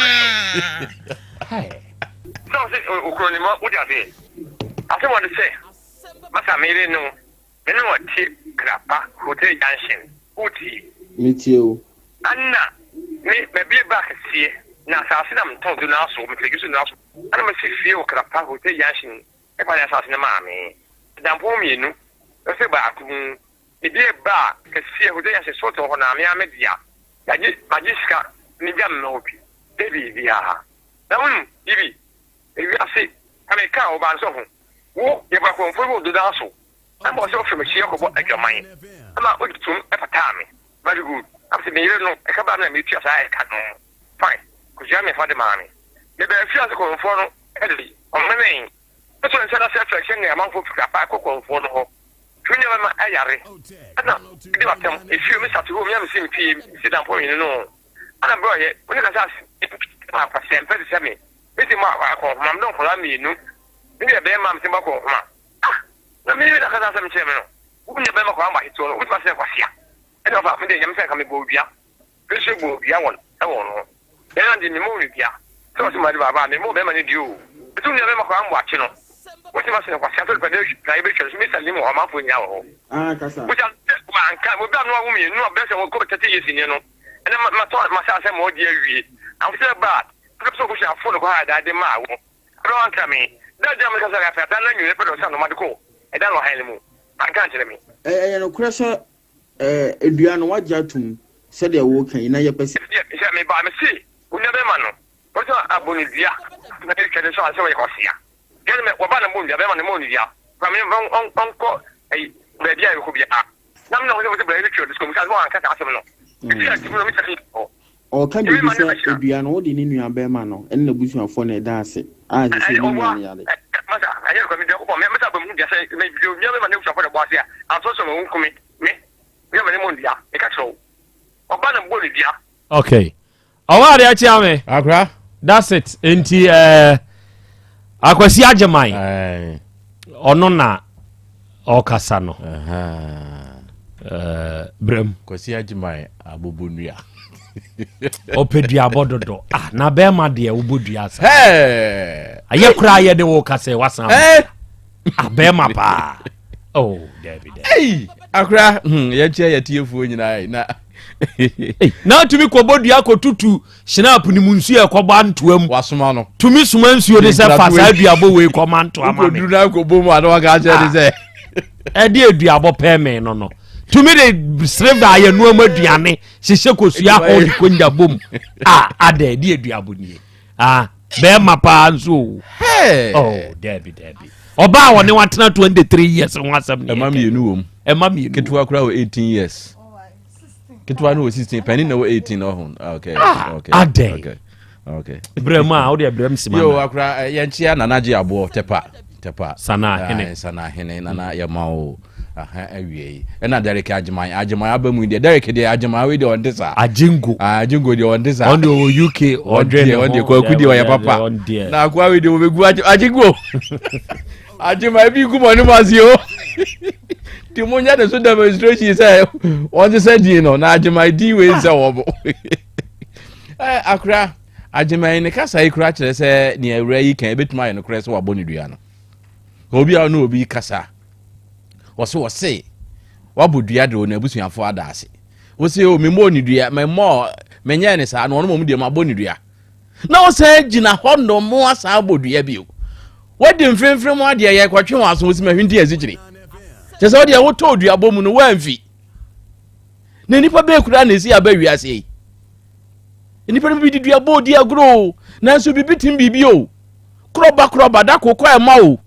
Sɛ ɔsi okuro ne ma wodi aseɛ asɛm ɔde sɛ. Masa me yere ne wo, me ne wo te Krapa Hotel Junction, wo tie? Me tie wo. Ɛna me mabie bar kɛseɛ, na asaase na metɔn do no aso, me firi so no aso, ɛna masi fie wɔ Krapa Hotel Junction, ɛfa ne asaase no maa me, dampɔn mienu, ɛsɛ baako mu, me bie bar kɛseɛ Hotel Junction, salt wɔ hɔ na me ara me dea, yagye, magye sika, me gya me hɔ bi, dɛ biribiara, na wonim bibi, ewiase, na me kaa wo ba nso ho. Wo, yɛ bakorɔmfo yi wɔ dodo so ma ɔsɛ ɔfrɛ me hyia kɔbɔ adwaman ma odi tum ɛpataa me. Very good. Na mese me yere no ɛka baa me na metua saa ɛka no. Fine. Kosua me fa de maa me. Me baa fie ase kɔmfoɔ no ɛde ɔmenee. Me so nsa na sɛ fɛ hyɛ ne amanfoɔ firi apa ɛkɔ kɔmfoɔ no hɔ. Tumi nneɛma ma ɛyare. Ɛna di watam efie me sate hɔ me a mesi me fie mesi dampɔ mmienu no. Ɛna bro yɛ wo ne kasa ase ma kwasɛ mpɛ te sɛ me. Mesi mo akɔnhoma me dɔ nkɔla mmienu. Me deɛ bɛɛma me sɛ bɔkɔ nhoma ah na me na kasa asɛm kyerɛ me no wo nua bɛɛma kɔ amba ahetoɔ no wobɛtumi asɛ kwasea ɛna ɔfa me deɛ nyame sɛ nka me bɔ odua me nso bɔ odua wɔn ɛwɔ no ho bɛɛma deɛ me mɔ no dua sɛ ɔsɛ madi baaba me mɔ bɛɛma no dua o ɛsɛ wo nua bɛɛma kɔ amba akye no wobɛtumi asɛ kwasea sɛ ɔde na yɛbɛtwa so mesa lim wɔ hɔ amanfoɔ nyinaa wɔ hɔ wosa wanka obi a no awo mmienu a bɛsɛ wɔkɔ 30 years nyɛ no ɛna matɔ masɛ asɛ ma ɔde awie ahosɛ ba a sɛ ɔkɔhyɛ no kɔ ha ɛda de maa wo Bere a wanka me da gyaa me kasa afei adan no anwummere pɛ na ɔsan nnoɔma de kɔɔ ɛdan no hann no mu. Anka ankyerɛ me. Ɛyɛ nokorɛ sɛ dua no woagye atom sɛdeɛ woreka yi, na yɛpɛ sɛ. Sɛ mebaa mese wo nuabarima no wɔsɛ abɔ no dua na atwa ne so ansɛ ɔyɛ kwasea. Dua no wɔba na bɔ no dua bɛrima no mmɔ no dua ma me ɔnkɔ baabi a yɛkɔ biara na me na wɔsɛ wɔsɛ bra yɛbɛtwa no so kɔmisa sɛ wanka saa asɛm no. Ɛfiri ase mu no mesa ne hɔ. Ɔreka biribi sɛ dua no, wode ne nuabarima no ne n'abusuafoɔ na ɛda ase a ɛsɛ sɛ ne nua no yare. Masa, ɛnyɛ nokorɛ, mede Nyankopɔn, me, mesa aba mu dua sɛ, mede onuabarima ne n'abusuafoɔ na ɛbɔ ase a, anso sɛ wɔnku me, me, me ama ne mmɔ no dua, meka kyerɛ wo, ɔba na mebɔɔ no dua. Okay. Ɔwɔ ade akyia me. Akora. That's it. Nti eh, Akwasi Agyeman. Ɔno na ɔkasa no. Eh, brɛm. Kwasi Agyeman abobonua. Ɔpɛ duabɔ dodo. Ah, na bɛrima deɛ wobɔ dua saa. Ayɛ koraa yɛde wo kasa wasan. Ah, bɛrima paa. Oh, dabi dabi. Hey, akora, yɛnkyɛ yɛtiefoɔ nyinaa na. Na tumi kɔbɔ dua kɔtutu Shinap ne mu nsuo ɛkɔbɔ antoa mu. Wasoma no. Tumi soma nsuo de sɛ fa saa duabɔ wei kɔma ntoa ma me. Wokɔduru na kɔbɔ mu a na waka akyerɛ ne sɛ. Ɛde aduabɔ pɛɛ me no no. Tumi de sereva ayɛ nneɛma aduane hyehyɛ kosua ho de konya bom. A ada ɛde aduabɔ nie. Ah, bɛrima paa nso o. Oh, daabi daabi. Ɔbaa a ɔne watena 23 years ho asɛm ne. Ɛma mmienu wɔ mu. Ɛma mmienu. Ketewa koraa wɔ 18 years. Ketewa no wɔ 16, panin na wɔ 18 ɔho. Ah, okay. Ah, okay. Adɛn. Okay. Okay. Brɛ mu a wode brɛ m sima. Yo akora eh, yɛnkyea nana gye aboɔ tɛpa tɛpa. Sana hene. Sana hene nana yɛma wo aha awie yi. Ɛna Derek Agyeman Agyeman aba mu deɛ Derek deɛ Agyeman wei deɛ ɔnte saa. Agyengo. Ah, Agyengo deɛ ɔnte saa. Ɔn deɛ ɔwɔ UK ɔdwe ne ho. Ɔn deɛ kwaku deɛ ɔyɛ papa. Na akoa wei deɛ ɔbɛgu Agyengo. Agyeman ebi gu mo anim ase o. Nti mo nyɛ ne so demonstration sɛ wɔn sɛ din no na Agyeman din wei nsɛ wɔn mo. Eh, akora Agyeman ne kasa yi kora kyerɛ sɛ nea awura yi kan ebetumi ayɛ nokorɛ sɛ wabɔ ne dua no. Obi a ɔne obi kasa wɔse wɔse wabɔ dua de wɔn abusuafoɔ ada ase. Wɔse o memmɔɔ ne dua memmɔɔ menyɛɛ ne saa na ɔno mmom deɛ mabɔ ne dua. Na ɔsan gyina hɔ nom asan abɔ dua bio. Wadi mfimfini mu adeɛ yɛ kɔtwe wɔn aso wɔsi mahwinti asikyire. Kyerɛ sɛ wodeɛ wotɔ duabɔ mu no woamfi. Na nnipa bɛɛ kura na ɛsi aba wiase yi. Nnipa no bi de duabɔ di agorɔ o, nanso biribi tim biribi o. Korɔba korɔba da kokɔ ɛma o.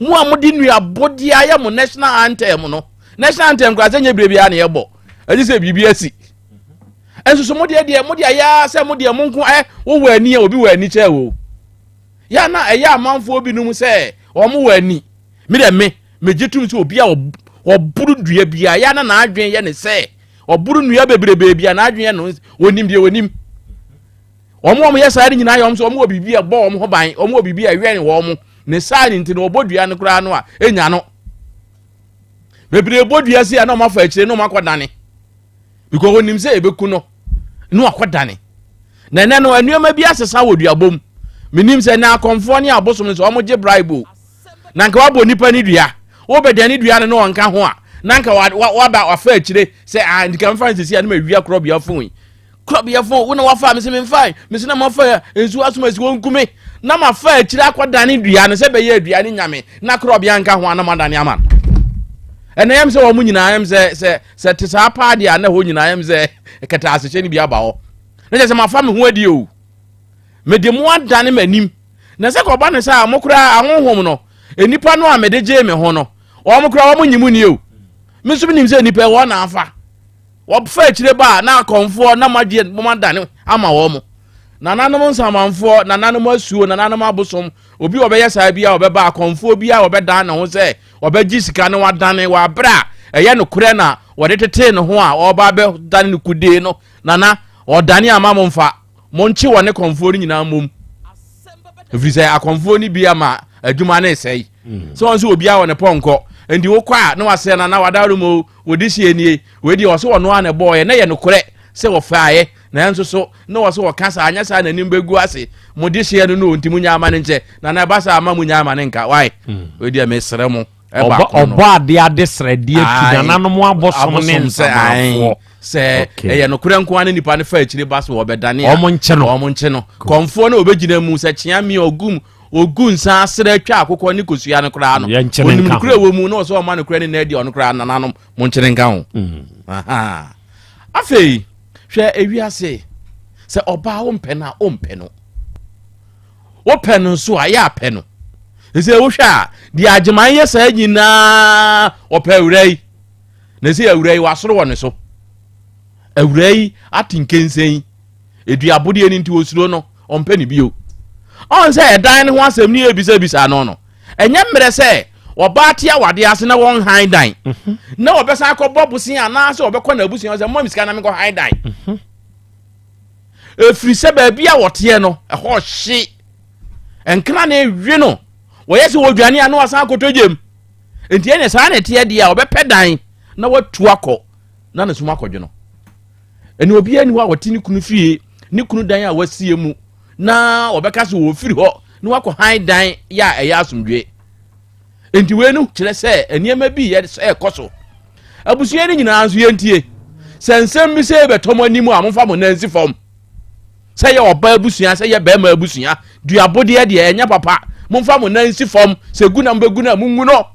Mo a mode nnuabɔdeɛ ayɛ mo national anthem no, national anthem koraa sɛ nyɛ berɛ biara na yɛbɔ, ɛgye sɛ biribi asi. Nso so mo deɛ deɛ mo de ayɛ ara sɛ mo deɛ mo nko ɛ wowɔ ani a obi wɔ ani kyɛ o. Yɛ na ɛyɛ amanfoɔ binom sɛ wɔn wɔ ani. Me deɛ me megye tom sɛ obi a ɔboro dua biara yɛ na n'adwene yɛ ne sɛ ɔboro nnua bebrebe bi a n'adwene yɛ no onim deɛ onim. Wɔn a wɔyɛ saa no nyinaa yɛ wɔn sɛ wɔn wɔ biribi a ɛbɔ wɔn ho ban, wɔn wɔ biribi a ɛwɛn wɔn. Ne saa ne nti no wɔbɔ dua no koraa no a enya no. Bebree bɔ dua si a na wɔn afa akyire na wɔn akɔdane. Because wɔnim sɛ ebeku no na wakɔdane. Na ɛnɛ no nneɛma bi asesa wɔ duabɔ mu. Menim sɛ na akɔmfoɔ ne abosom nso wɔn gye bribe o. Na nka wabɔ nipa ne dua. Wobɛdane dua no na ɔnka ho a na nka waba wafa akyire sɛ ah nka mfa nsisi a na mawia korɔbea fon yi. Korɔbea fon wo na wafa me sɛ memfa me sɛ na mafa nsuo asom asi wɔn nkume na mafa akyire akɔdane dua no sɛ bɛyɛ aduane nyame na korɔbea nka ho a na madane ama no. Ɛnna yɛm sɛ wɔn nyinaa yɛm sɛ sɛ sɛ te saa paa deɛ a na hɔ nyinaa yɛm sɛ kɛtɛasehyɛ no bi aba hɔ. Na kyerɛ sɛ mafa me ho adi o. Mede mo adane m'anim. Na sɛ kɔba no sɛ a mo koraa ahonhom no, nnipa no a mede gyee me ho no, wɔn koraa wɔn nyi mo ni o. Me nso menim sɛ nnipa wɔn na afa. Wɔfa akyire ba a na akɔmfoɔ na moagye mo adane ama wɔn. Nananom nsamanfoɔ, nananom asuo, nananom abosom, obi a ɔbɛyɛ saa bi a ɔbɛba akɔmfoɔ bi a ɔbɛdan ne ho sɛ ɔbɛgye sika na wadane wɔ abere a ɛyɛ nokorɛ na wɔde tetee ne ho a ɔreba abɛdane no kudee no, nana ɔdane ama mo mfa monkye wɔ ne kɔmfoɔ no nyinaa mmom ɛfiri sɛ akɔmfoɔ no bi ama adwuma no resɛe mm. sɛ wɔn sɛ obiara wɔ ne pɔnkɔ nti wokɔ a na wasɛ na na wadaro mu wɔde sie nie wei deɛ ɔsɛ ɔno a na ɛbɔɔyɛ na yɛ nokorɛ sɛ wɔfaeɛ nanso so na wɔsɛ wɔka saa anyɛ saa n'anim bɛgu ase mo de hyeɛ no no nti mo nya ama no nkyɛ na na ɛba saa ama mo nya ama no nka wae mm. wei deɛ mesrɛ mo ɔbɔ adeɛ ade srɛdeɛ tu nananom abosom ne nsamanfoɔ sɛ ɛyɛ nokorɛ nko ara ne nipa no fa akyire ba so wɔbɛdane a wɔn nkye no wɔn nkye no kɔnfoɔ no ɔbɛgyina mu sɛ kyea mi ɔgum ogu nsa asrɛ atwa akokɔ ne kosua no koraa no onim nokorɛ wɔ mu na ɔsɛ ɔma nokorɛ ne na adi ɔno koraa nananom mo nkyene nka ho mm. afei hwɛ ewiase sɛ ɔbaa wompɛ no a wompɛ no wopɛ no nso a yɛ apɛ no sɛ wohwɛ a deɛ agyeman yɛ saa nyinaa ɔpɛ awura yi na sɛ awura yi wasoro wɔ ne so awura yi ate nkensɛn eduabodeɛ no nti osuro no ɔmpɛ ne bio ɔn sɛ ɛdan no ho asɛm ne yɛbisabisa no no ɛnyɛ mmerɛ sɛ ɔbaa te awadeɛ ase na wɔn han dan mhm. na ɔbɛsan akɔbɔ bosen anaasɛ ɔbɛkɔ n'abusua sɛ mmɔ me sika na menkɔ han dan mhm. ɛfiri sɛ baabi a wɔteɛ no ɛhɔ hye nkra na ewie no wɔyɛ sɛ wɔdwane a na wɔasan akɔtɔ gyam nti ɛne saa na ɛteɛ deɛ a wɔbɛpɛ dan na watu akɔ na ne som akɔdwo no ɛne obiara ni hɔ a wɔte ne kunu fie ne kunu dan a wasie mu na wɔbɛka sɛ wɔfiri hɔ na wakɔ han dan yɛ a ɛyɛ asomdwe Enti wei no kyerɛ sɛ nneɛma bi yɛ sɛ ɛkɔ so. Abusua no nyinaa nso yɛntie. Sɛ nsɛm bi sɛ bɛtɔ mo anim a, momfa mo nan nsi fam. Sɛ yɛ ɔbaa abusua, sɛ yɛ bɛrima abusua, duabodeɛ deɛ ɛnyɛ papa. Momfa mo nan nsi fam. Sɛ gu na mobɛgu no a, mongu no.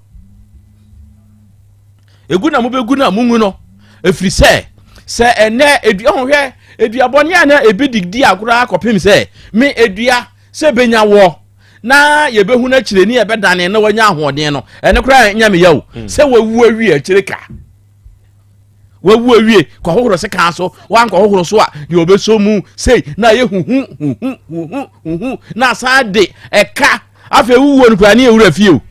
Egu na mobɛgu no a, mongu no. Ɛfiri sɛ, sɛ ɛnɛ edua ho hwɛ, eduabɔne a na ebi de di agorɔ akɔpem sɛ me edua sɛ bɛnya wɔ na yɛbɛhu no akyire ne yɛbɛdane na wanya ahoɔden no ɛno koraa nyɛ me yaw mm. sɛ wawu awie akyire ka Wawu awie, kɔhohoro sekan so, wankɔhohoro so a, deɛ ɔbɛsɔ mu sei na ayɛ huhu huhu huhu huhu na asan de ɛka. Afei wuwuo no koraa ne yɛ wura fie o.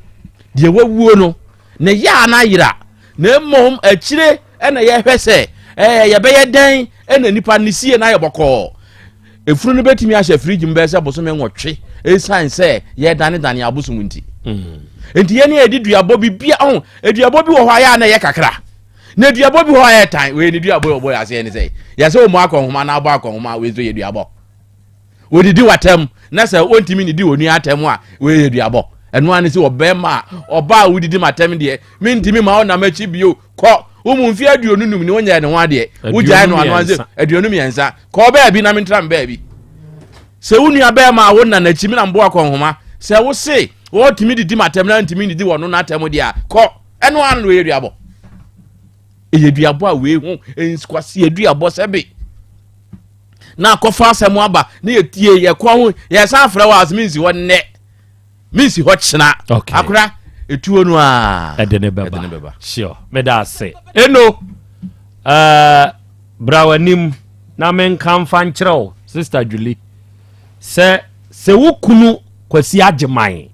Deɛ wawuo no, ne yɛ a na ayera. Na mmom akyire ɛna yɛhwɛ sɛ ɛɛ yɛbɛyɛ dɛn ɛna nipa ne sie no ayɛ bɔkɔɔ. Efunu no bɛtumi ahyɛ fridge mu bɛyɛ sɛ bosome nwɔtwe ɛsiane sɛ yɛdanedane abosom nti. Nti yɛne yɛde duabɔ bi bia ɔho aduabɔ bi wɔ hɔ a yɛ a na ɛyɛ kakra. Na duabɔ bi hɔ a ɛyɛ tan. Wei ne duabɔ yɛ ɔbɔ yɛ aseɛ ne sɛ yɛsɛ wɔn akɔnhoma na abɔ akɔnhoma wei nso yɛ duabɔ. Wɔdidi w'atam na sɛ wɔntumi nidi wɔn nua atam a wei yɛ duabɔ. Ɛno ara ne sɛ ɔbɛrima a ɔbaa a wodidi m'atam deɛ mentumi ma ɔnam akyi bio kɔ wo mu mfe 25 ne wonyɛɛ ne ho adeɛ wogyae no ano ase 23 kɔ baabi na mentra me baabi sɛ wo nua bɛrima a wonna n'akyi me na mboa kɔnhoma sɛ wo se wɔtumi didi m'atam na ntumi nidi wɔn no n'atam deɛ a kɔ ɛno ara no ɛyɛ duabɔ ɛyɛ duabɔ a wei ho nkwasi aduabɔ sɛbe na akɔfa asɛm aba na yɛtie yɛkɔ ho yɛsan frɛ wɔ ase mensi hɔ nnɛ mensi hɔ kyena okay. akora ɛtuo no a ɛde ne bɛba sure meda ase eno uh, bra w'anim na menka mfa nkyerɛ wo sister Julie sɛ sɛ wo kunu Kwasi Agyeman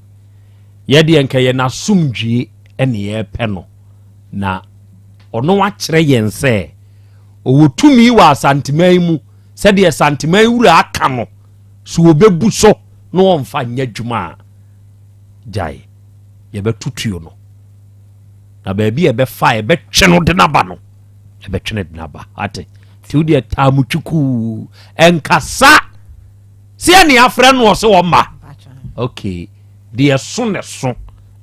Yɛ deɛ nka yɛn asomdwie ne yɛrepɛ no, na ɔno akyerɛ yɛn sɛ ɔwɔ tumi wɔ Asanteman mu sɛdeɛ Santeman wura aka no, so ɔbɛbu so na ɔmfa nyɛ adwuma a, gyae, yɛbɛto tuo no. Na baabi a ɛbɛfa a ɛbɛtwe no de n'aba no, ɛbɛtwe no de n'aba. Ate? Nti wo deɛ taa mu twukuu, ɛnkasa. Sɛ ɛne afrɛ no ɔsɛ ɔmma. Okay. Deɛ ɛso na ɛso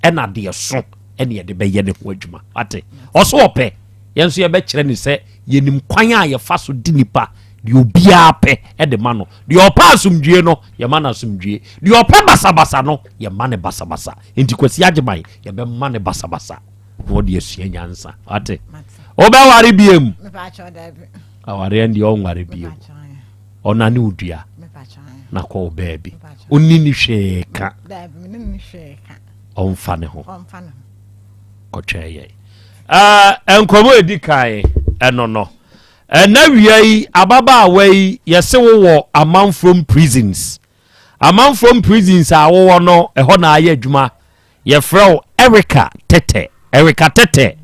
ɛna deɛ ɛso ɛne yɛde bɛyɛ ne ho adwuma ate ɔso ɔpɛ yɛn nso yɛbɛkyerɛ ne sɛ yɛnim kwan a yɛfa so di nipa deɛ obiara pɛ ɛde ma no deɛ ɔpɛ asomdwie no yɛma no asomdwie deɛ ɔpɛ basabasa no yɛma no basabasa nti Kwasi Agyeman yɛbɛma no basabasa na ɔde asua nyansa ate wobɛware biem awareɛ deɛ ɔnware biem ɔnane wo dua na kɔ wo baabi ɔnni ne hwee ka ɔmfa ne ho kɔtwɛn yɛn nkɔmmɔ ɛdi kan ɛno no ɛna wia yi ababaawa yi yɛse wowɔ amanfrom prisons amanfrom prisons a wowɔ no ɛhɔ na ayɛ adwuma Yɛfrɛ wo Erica Tɛtɛ. Erica Tɛtɛ,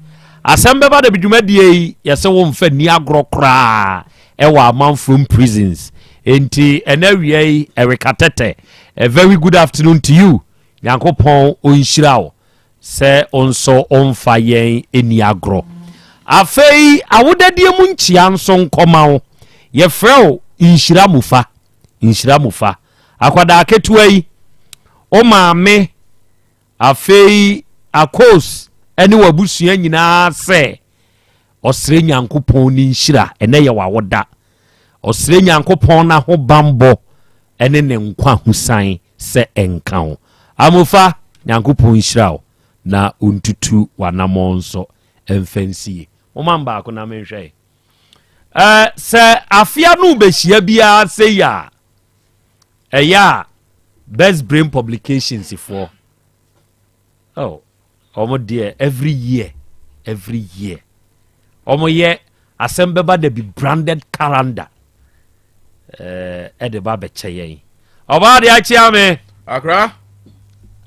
asɛm bɛba da bi dwumadie yi yɛsɛ wo mfa nni agorɔ koraa ɛwɔ amanfrom prisons. Enti ɛnɛ awia yi Erica Tɛtɛ, a very good afternoon to you. Nyankopɔn ɔnhyira wo sɛ wo nso womfa yɛn nni agorɔ. Afei awodadie mu nkyia nso nkɔma wo. Yɛfrɛ wo Nhyira Mufa. Nhyira Mufa. Akwadaa ketewa yi, wo maame, afei Akos ne w'abusua nyinaa sɛ ɔsrɛ Nyankopɔn ne nhyira, ɛnɛ yɛ w'awoda. Ɔsrɛ Nyankopɔn n'ahobanbɔ ne ne nkwa husan sɛ ɛnka wo. Amofa, Nyankopɔn nhyira wo na ɔntutu w'anamɔn nso mfa nsie. Momma me baako na menhwɛ. Eh, sɛ afea no bɛhyia biara sei a, ɛyɛ a Best Brain Publications foɔ, oh, wɔn deɛ every year, every year, wɔn yɛ asɛm bɛba da bi branded calendar eh, ɛde ba bɛkyɛ yɛn. Ɔbaa de akyea me. Akra.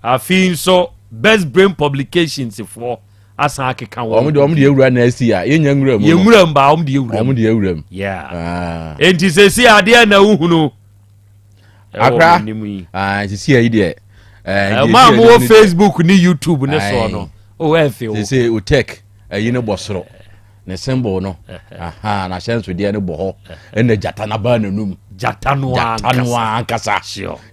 Afei nso Best Brain Publications foɔ asan akeka wɔn. Wɔn de wɔn de ewura na esi a yɛnya nwura mu. Yɛ nwura mu ba wɔn de ewura mu. Wɔn de ewura mu. Yeah. Ah. Enti sɛsi adeɛ na wohunu. Akra. Ah, sisi ayi deɛ. Ɛma mo wɔ Facebook ne YouTube ne soɔ no. O ɛfɛ o. Sisi o tech ɛyi ne bɔ soro. Ne symbol no aha n'ahyɛnsodeɛ no bɔ hɔ ɛna gyata no abaa n'anum gyata no ankasa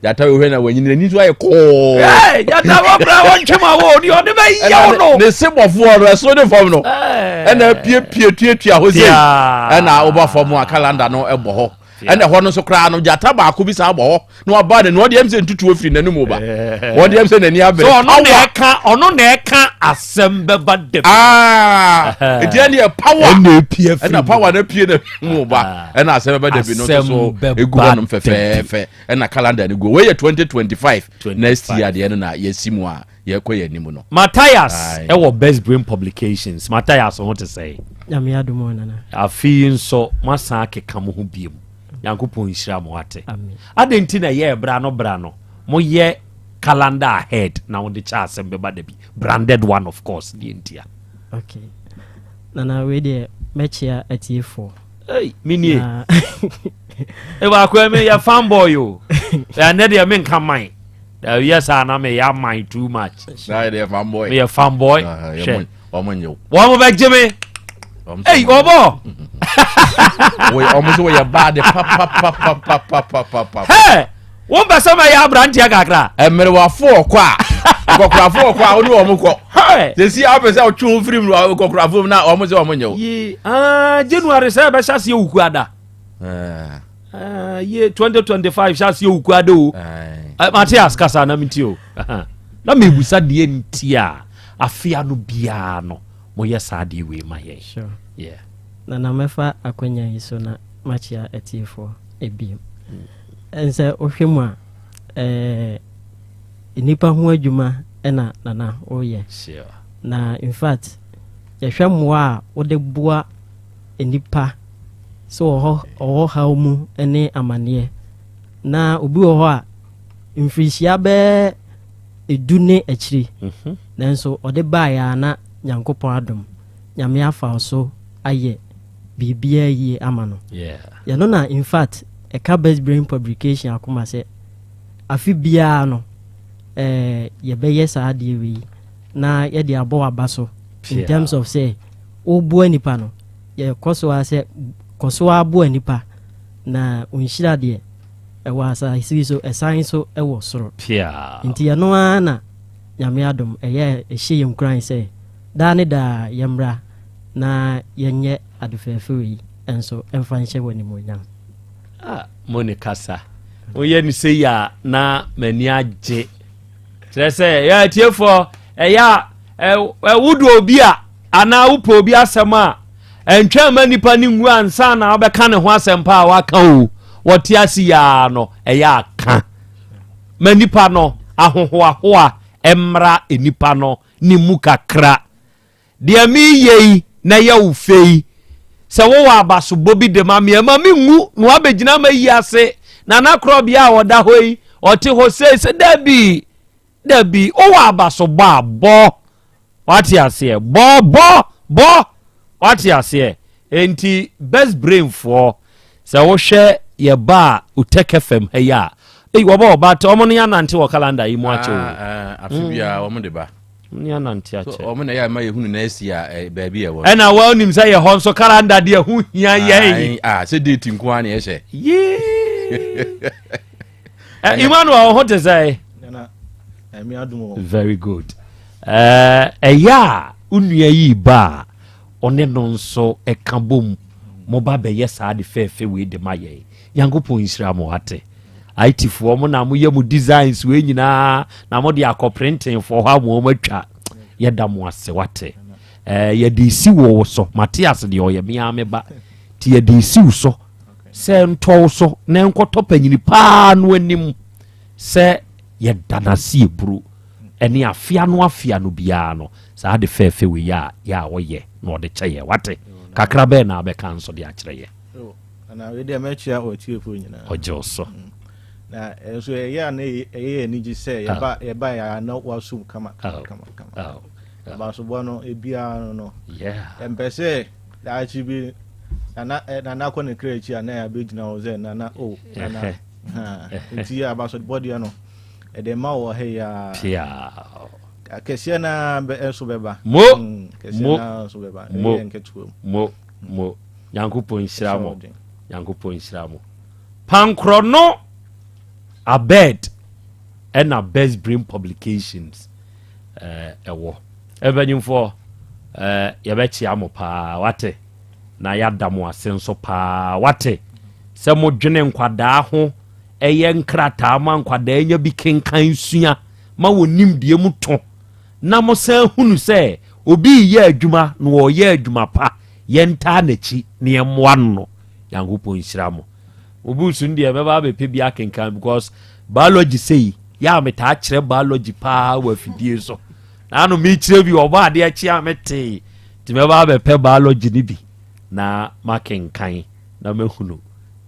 gyata wohwɛ na wanyini n'ani nso ayɛ kɔɔ gyata wɔbrɛ wɔntwe ma wo deɛ ɔde bɛyɛ wo no ne se bɔfoɔ no ɛsoro ne fam no ɛna apiepie tuatua hɔ sei ɛna woba fam a kalanda no ɛbɔ hɔ ɛna ɛhɔ no nso koraa no gyata baako bi san bɔ hɔ na waba n'ani ɔde ɛm sɛ ntutuo firi n'anim ba ɔde ɛm sɛ n'ani abere so ɔno na ɛka ɔno na ɛka asɛm bɛba dɛm aa eti ɛna yɛ power ɛna epie firi ɛna power na epie na mu ba ɛna asɛm bɛba dɛbi no nso so egu hɔ nom fɛfɛɛfɛ ɛna calendar no gu wei yɛ 2025 next year deɛ no na yɛsi mu a yɛkɔ yɛn anim no. Matthias ɛwɔ Best Brain Publications Matthias ho te sɛ. Nyame adom o nana. Afe yi nso moasan akeka mo ho biom. Nyankopɔn nhyira mo ate. Adɛn nti na ɛyɛ bra no bra no moyɛ calendar ahead na wode kyɛ asɛm bɛba da bi branded one of course deɛ ntia. Okay. Nana wei deɛ mɛkyea atiefoɔ. Hey, menie. Ebaako mi yɛ fanboy o. Ɛnɛ deɛ menka man. Yɛ saa na meyɛ aman too much. Na yɛ fanboy. Meyɛ fanboy. Hwɛ. Wɔn nye wo. Wɔn bɛ gye me. Ei, wɔbɔ. Wɔn nso wɔyɛ bad papapapapapapa. Hɛ, wɔn pɛ sɛ mɛyɛ aberanteɛ kakra. Mmerewafo ɔkɔ a, nkɔkorafo ɔkɔ a, wɔne wɔn kɔ. Sisi a wɔpɛ sɛ ɔtwe wɔn firi nkɔkorafo mu na wɔn sɛ wɔn nyɛ wo. Yi, ah, January sɛ ɛbɛhyɛ aseɛ wuku ada. Ah, ye 2025 hyɛ aseɛ wuku ada o. Eh, Matias kasa na menti o. Na mebusa deɛ nti a afe ano biara no moyɛ saa adeɛ wei ma yɛn. Sure. Yeah. Nana mɛfa akwanya yi so na makyea atiefoɔ ebiem. Ɛnsɛ wohwɛ mu a ɛɛ nnipa ho adwuma ɛna nana woyɛ. Sure. Na in fact yɛhwɛ mmoa a wode boa nnipa sɛ ɔwɔ ɔwɔ haw mu ne amaneɛ na obi wɔ hɔ a mfirihyia bɛɛ edu ne akyiri mhm. nanso ɔde baeɛ a na Nyankopɔn adom Nyame afa wo so ayɛ biribiara yie ama no yɛno na in fact ɛka Best Brain Publication akoma sɛ afe biara no eh, yɛbɛyɛ saa adeɛ wei na yɛde abɔ waba so in terms of sɛ woboa nipa no yɛkɔ so ara sɛ kɔ so ara boa nipa na nhyira deɛ ɛwɔ asase yi so ɛsan so ɛwɔ soro nti ɛno ara na Nyame adom ɛyɛ ɛhyɛ yɛn nkuran sɛ daa ne daa yɛmmra na yɛnyɛ ade fɛɛfɛ wei nso ɛmfa nhyɛ wɔ animuonyam. Ah, mo ne kasa woyɛ no sei a na m'ani agye kyerɛ sɛ yɛ atiefoɔ ɛyɛ a wodɔ obi a anaa wopɛ obi asɛm a ɛntwɛn ma nipa no nwu ansa na wobɛka ne ho asɛm pa a waka o wɔte ase yaa no ɛyɛ aka ma nipa no ahohoahoa mmra nipa no ne mu kakra deɛ meyɛ yi na ɛyɛ wo fɛ yi sɛ wowɔ abasobɔ bi de ma me ɛma menwu na wabɛgyina ma yi ase na nakorɔbea a ɔda hɔ yi ɔte hɔ sei sɛ dabi Dabi, wowɔ abasobɔ a, bɔ. Wate aseɛ? Bɔ, bɔ, bɔ. Wate aseɛ? Enti, Best Brain foɔ, sɛ wohwɛ yɛ ba a Utek FM ha yi a, ei, wɔbɔ ɔba te, wɔn ne anante wɔ calendar yi mu akyɛ o. Ah, ah, afe biara wɔn de ba. Wɔn ne anante akyɛ. Wɔn na ɛyɛ ama yɛhunu na asi a eh, baabi ɛwɔ. Ɛna wɔn nim sɛ yɛ hɔ nso calendar deɛ ho hia yɛn. Ah, sɛ date nko ara na yɛhyɛ. Yee. Eh, Emmanuel ho te sɛ. Very good. Eh, ɛyɛ a wo nua yi ba a ɔne no nso ɛka bom mo ba bɛyɛ saa de fɛɛfɛ wei de ma yɛn. Nyankopɔn nhyira mo ate. IT foɔ mo na moyɛ mo designs wei nyinaa na mo de akɔ printing foɔ hɔ a mo wɔn atwa. Yɛda mo ase wate. Eh, yɛde si wɔ so. Mate ase deɛ ɔyɛ me ara me ba. Ti yɛde si wo so. Sɛ ɛntɔ wo so na ɛnkɔtɔ panyini paa no anim sɛ yɛda no ase eburu ɛne afe ano afe ano biara no saa ade fɛɛfɛ wei a yɛ a ɔyɛ na ɔde kyɛ yɛ wate kakra bɛɛ na abɛka nso de akyerɛ yɛ. Ana wei deɛ mɛkyia ɔtiefoɔ nyinaa. Ɔgye wo so. Na nso ɛyɛ a na ɛyɛ yɛ anigye sɛ yɛba yɛba yɛ a na wasum kama kama kama kama. Abasobɔ no ebiara no no. Ɛmpɛ sɛ daakye bi nana eh, nana kɔ ne kra akyi a na yɛabɛgyina hɔ sɛ nana o oh, nana nti abasobɔ deɛ no ɛde ma wɔ ha yi a kɛseɛ no nso bɛba mo mm, kɛseɛ no nso bɛba mo ɛyɛ nketewa mu mo mo nyankopɔn nhyira mo nyankopɔn nhyira mo pankorɔ no abed ɛna best brain publications ɛwɔ. Mpanyimfoɔ, yɛbɛkyea mo paa, wate? Na yɛada mo ase nso paa, wate? Sɛ modwene nkwadaa ho, ɛyɛ nkrataa ma nkwadaa nya bi kenkan sua ma wɔn nimdeɛ mu to, na mosan hunu sɛ obi reyɛ adwuma na ɔreyɛ adwuma pa, yɛntaa n'akyi na yɛmmoa no no. Nyankopɔn nhyira mo. Mo books no deɛ mɛba abɛpɛ bi akenkan because biology sei yɛ a metaa kyerɛ biology paa wɔ afidie so. Na ano mekyerɛ bi ɔbɔ adeɛ kye a metee. Nti mɛba abɛpɛ biology no bi na makenkan na mahunu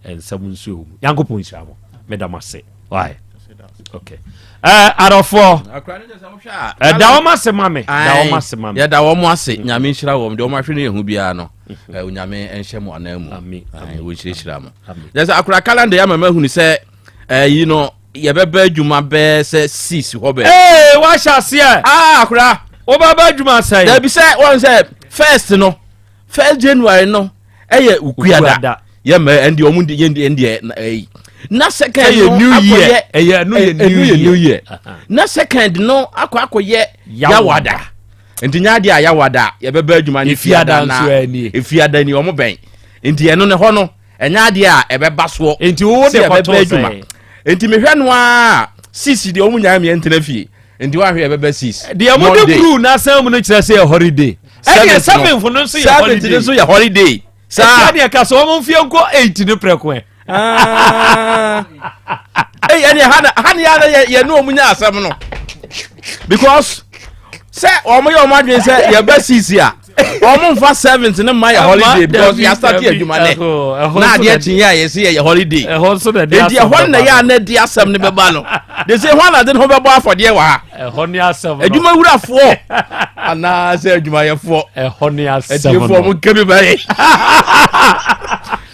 nsɛm nso ɛwɔ mu. Nyankopɔn nhyira mo. Meda mo ase. Why? Okay. Eh, adɔfoɔ. Ɛda eh, wɔn ase ma me. Da wɔn ase ma me. Yɛda wɔn ase. Nyame nhyira wɔn. Deɛ wɔn ahwɛ no yɛ ho biara no. Eh, Onyame nhyɛ mo anan mu. Wɔnhyirahyira mo. Yɛ sɛ akora calendar yɛ ama mahunu sɛ ɛyi eh, no yɛbɛba adwuma bɛɛ sɛ six hɔ bɛɛ. Ee wahyɛ aseɛ. Aa akora. Wobɛba adwuma sɛn. Dabi sɛ wɔn sɛ first no first January no ɛyɛ ukuada. Yɛ mɛ ɛndeɛ ɔmo yɛ ɛndeɛ ɛyi. Na second no akɔyɛ ɛyɛ ɛnu yɛ new year. Na second no akɔ akɔyɛ yawada. Nti nyɛ adeɛ a yawada yɛbɛba adwuma ne fiada na efiada ni ɔmo bɛn. Nti ɛno ne hɔ no. Ɛnyɛ adeɛ a ɛbɛba soɔ. Nti wo de kɔtɔ sɛn? Nti mehwɛ no a sisi deɛ ɔmo nyaa meɛ ntena fie. Nti wahwɛ ɛbɛba sis. Deɛ mo de kuru n'asan mu no kyerɛ sɛ yɛ holiday. Ɛdeɛ seventh no nso yɛ holiday. Seventh no nso yɛ holiday. Saa. Ɛdeɛ ka sɛ wɔn mfie nkɔ eight no prɛko ɛ. Ɛyɛ ɛdeɛ ha na ha ne yɛ yɛ ne wɔn nya asɛm no because sɛ wɔn yɛ wɔn adwene sɛ yɛbɛ sisi a. wɔn nfa seventh ne mma yɛ holiday because yɛ start adwuma nɛ na adeɛ kye yɛ a yɛsi yɛ yɛ holiday eti ɛhɔ na yɛ a na di asɛm ne bɛba no de sɛ ɛhɔ na de ne ho bɛbɔ afɔdeɛ wɔ ha ɛhɔ ne asɛm no adwuma wurafoɔ anaasɛ adwumayɛfoɔ ɛhɔ ne asɛm no atiefoɔ mo nka bi ba yɛ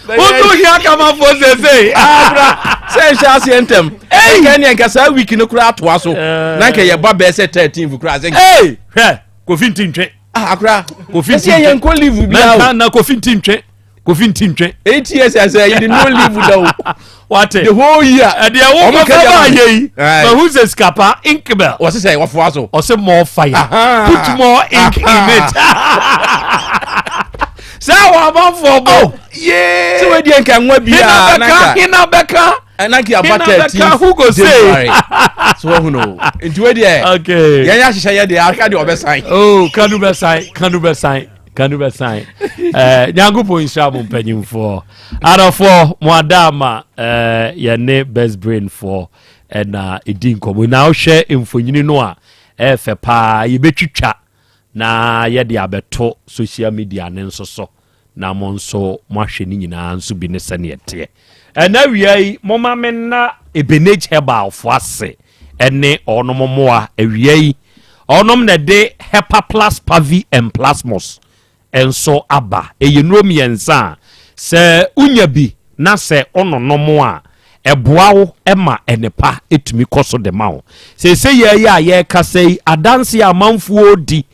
wotu hia kamafoɔ sese abra sɛ nhyɛ aseɛ ntɛm ɛnka ne ɛnka saa week no koraa atoa so na nka yɛba bɛɛ sɛ 13 koraa sɛ hwɛ kofi nti ntwe Ah, akora. Kofi nti ntwe. Yɛn kɔ leave bi awo. Na kofi nti ntwe. Kofi nti ntwe. 8 years ɛsɛ yi de no leave da o. Wate. The whole year. Ɛdeɛ wo kɔ fɛ baa yɛ yi. Mahu sɛ sikapa ink bell. Wɔsi sɛ wɔfoa so. Ɔsɛ more fire. Put more ink in it. Sɛ wɔ amanfoɔ bɔ. Oh, yee. Sɛ wɔadi nka nwa biara. Hena bɛka hena bɛka. Ɛna nka aba 13 January. So wɔhu no. Nti wei deɛ. Okay. Yɛn yɛ ahyehyɛ yɛ deɛ aka deɛ ɔbɛsan. Oh, kanu bɛsan, kanu bɛsan, kanu bɛsan. Eh, Nyankopɔn nhyira mo mpanyimfoɔ. Adɔfoɔ, mo ada ama eh, yɛne best brain foɔ ɛna ɛdi nkɔmmɔ. Na wohwɛ mfonyini no a ɛyɛ fɛ paa, yɛbɛtwitwa na yɛde abɛto social media ne nso so. Na mo nso moahwɛ ne nyinaa nso bi ne sɛdeɛ ɛteɛ. Ɛna awia yi, momma menna Ebenage Herbalfoɔ ase ɛne ɔnom mmoa awia yi. Ɔnom na ɛde Hepaplus Pavi and Plasmos nso aba. Ɛyɛ nnuro mmiɛnsa a sɛ wonya bi na sɛ wononom a, ɛboa wo ma nnepa tumi kɔ so de ma wo. Seesei yɛn yi a yɛrekasa yi, adanse a amanfoɔ redi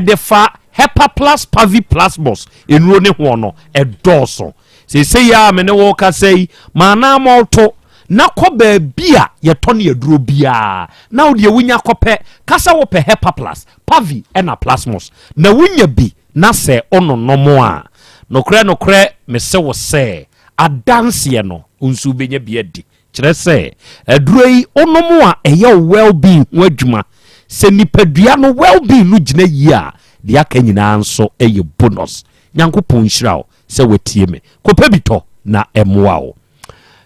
de fa Hepaplus Paviplasmos nnuro ne hoɔ no, ɛdɔɔso. Seesei a me ne wo rekasa yi, ma anammɔn to na kɔ baabi a yɛtɔn aduro biara, na wo deɛ wonya kɔpɛ, ka sɛ wopɛ Hepaplus, Pavi ɛna Plasmos, na wonya bi na sɛ wononom a, nokorɛ nokorɛ mese wo sɛ, Adanseɛ no, wo nso wobɛnya bi adi. Kyerɛ sɛ, aduro yi wonom a ɛyɛ wo well-being ho adwuma. Sɛ nipadua no well-being no gyina yie a, deɛ aka nyinaa nso yɛ bonus. Nyankopɔn nhyira wo sɛ woatie me. Kɔpɛ bi tɔ na ɛmmoa wo.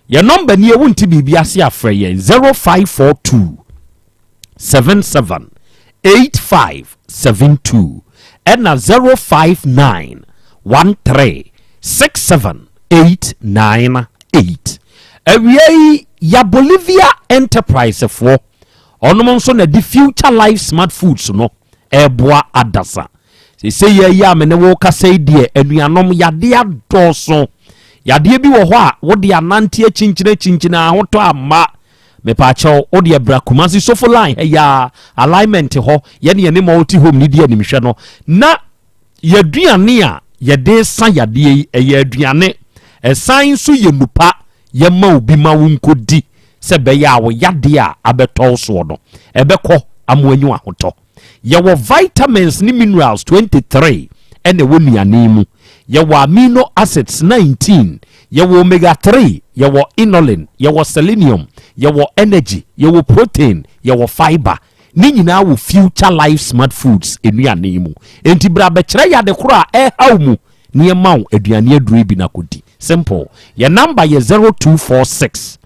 Yɛn nɔmba nie, wonte biribi ase a frɛ yɛn 0542 77 85 72 ɛna 059 13 67 898. Awia yi ya Bolivia Enterprise foɔ ɔnom nso na de Future Life Smart Foods no ɛreboa adasa. Seesei yɛ yi a me ne wo kasa yi deɛ anuanom yadeɛ adɔɔso. Yadeɛ bi wɔ hɔ a wode anante akyinkyini akyinkyini ahotɔ amma. Mepaakyɛw, wo deɛ bra Kumasi Sofo line ha yi ara, alignment hɔ, yɛne yɛne multi home no di animhwɛ no, na yɛaduane a yɛde sa yadeɛ yi, ɛyɛ aduane, ɛsan nso yɛ nupa, yɛma obi ma wo nkɔdi sɛ ɛbɛyɛ a wo yadeɛ a abɛtɔ wo soɔ no, ɛbɛkɔ ama woanya ahotɔ. Yɛwɔ vitamins ne minerals 23 na ɛwɔ nnuane yi mu. Yɛwɔ amino acids 19, yɛwɔ omega 3, yɛwɔ inulin, yɛwɔ selenium, yɛwɔ energy, yɛwɔ protein, yɛwɔ fiber. Ne nyinaa wɔ Future Life Smart Foods nnuane yi mu. Enti bra bɛkyerɛ yɛ ade koro a ɛrehaw mu na yɛma wo aduane aduro yi bi na kɔdi. Simple. Yɛn number yɛ 0246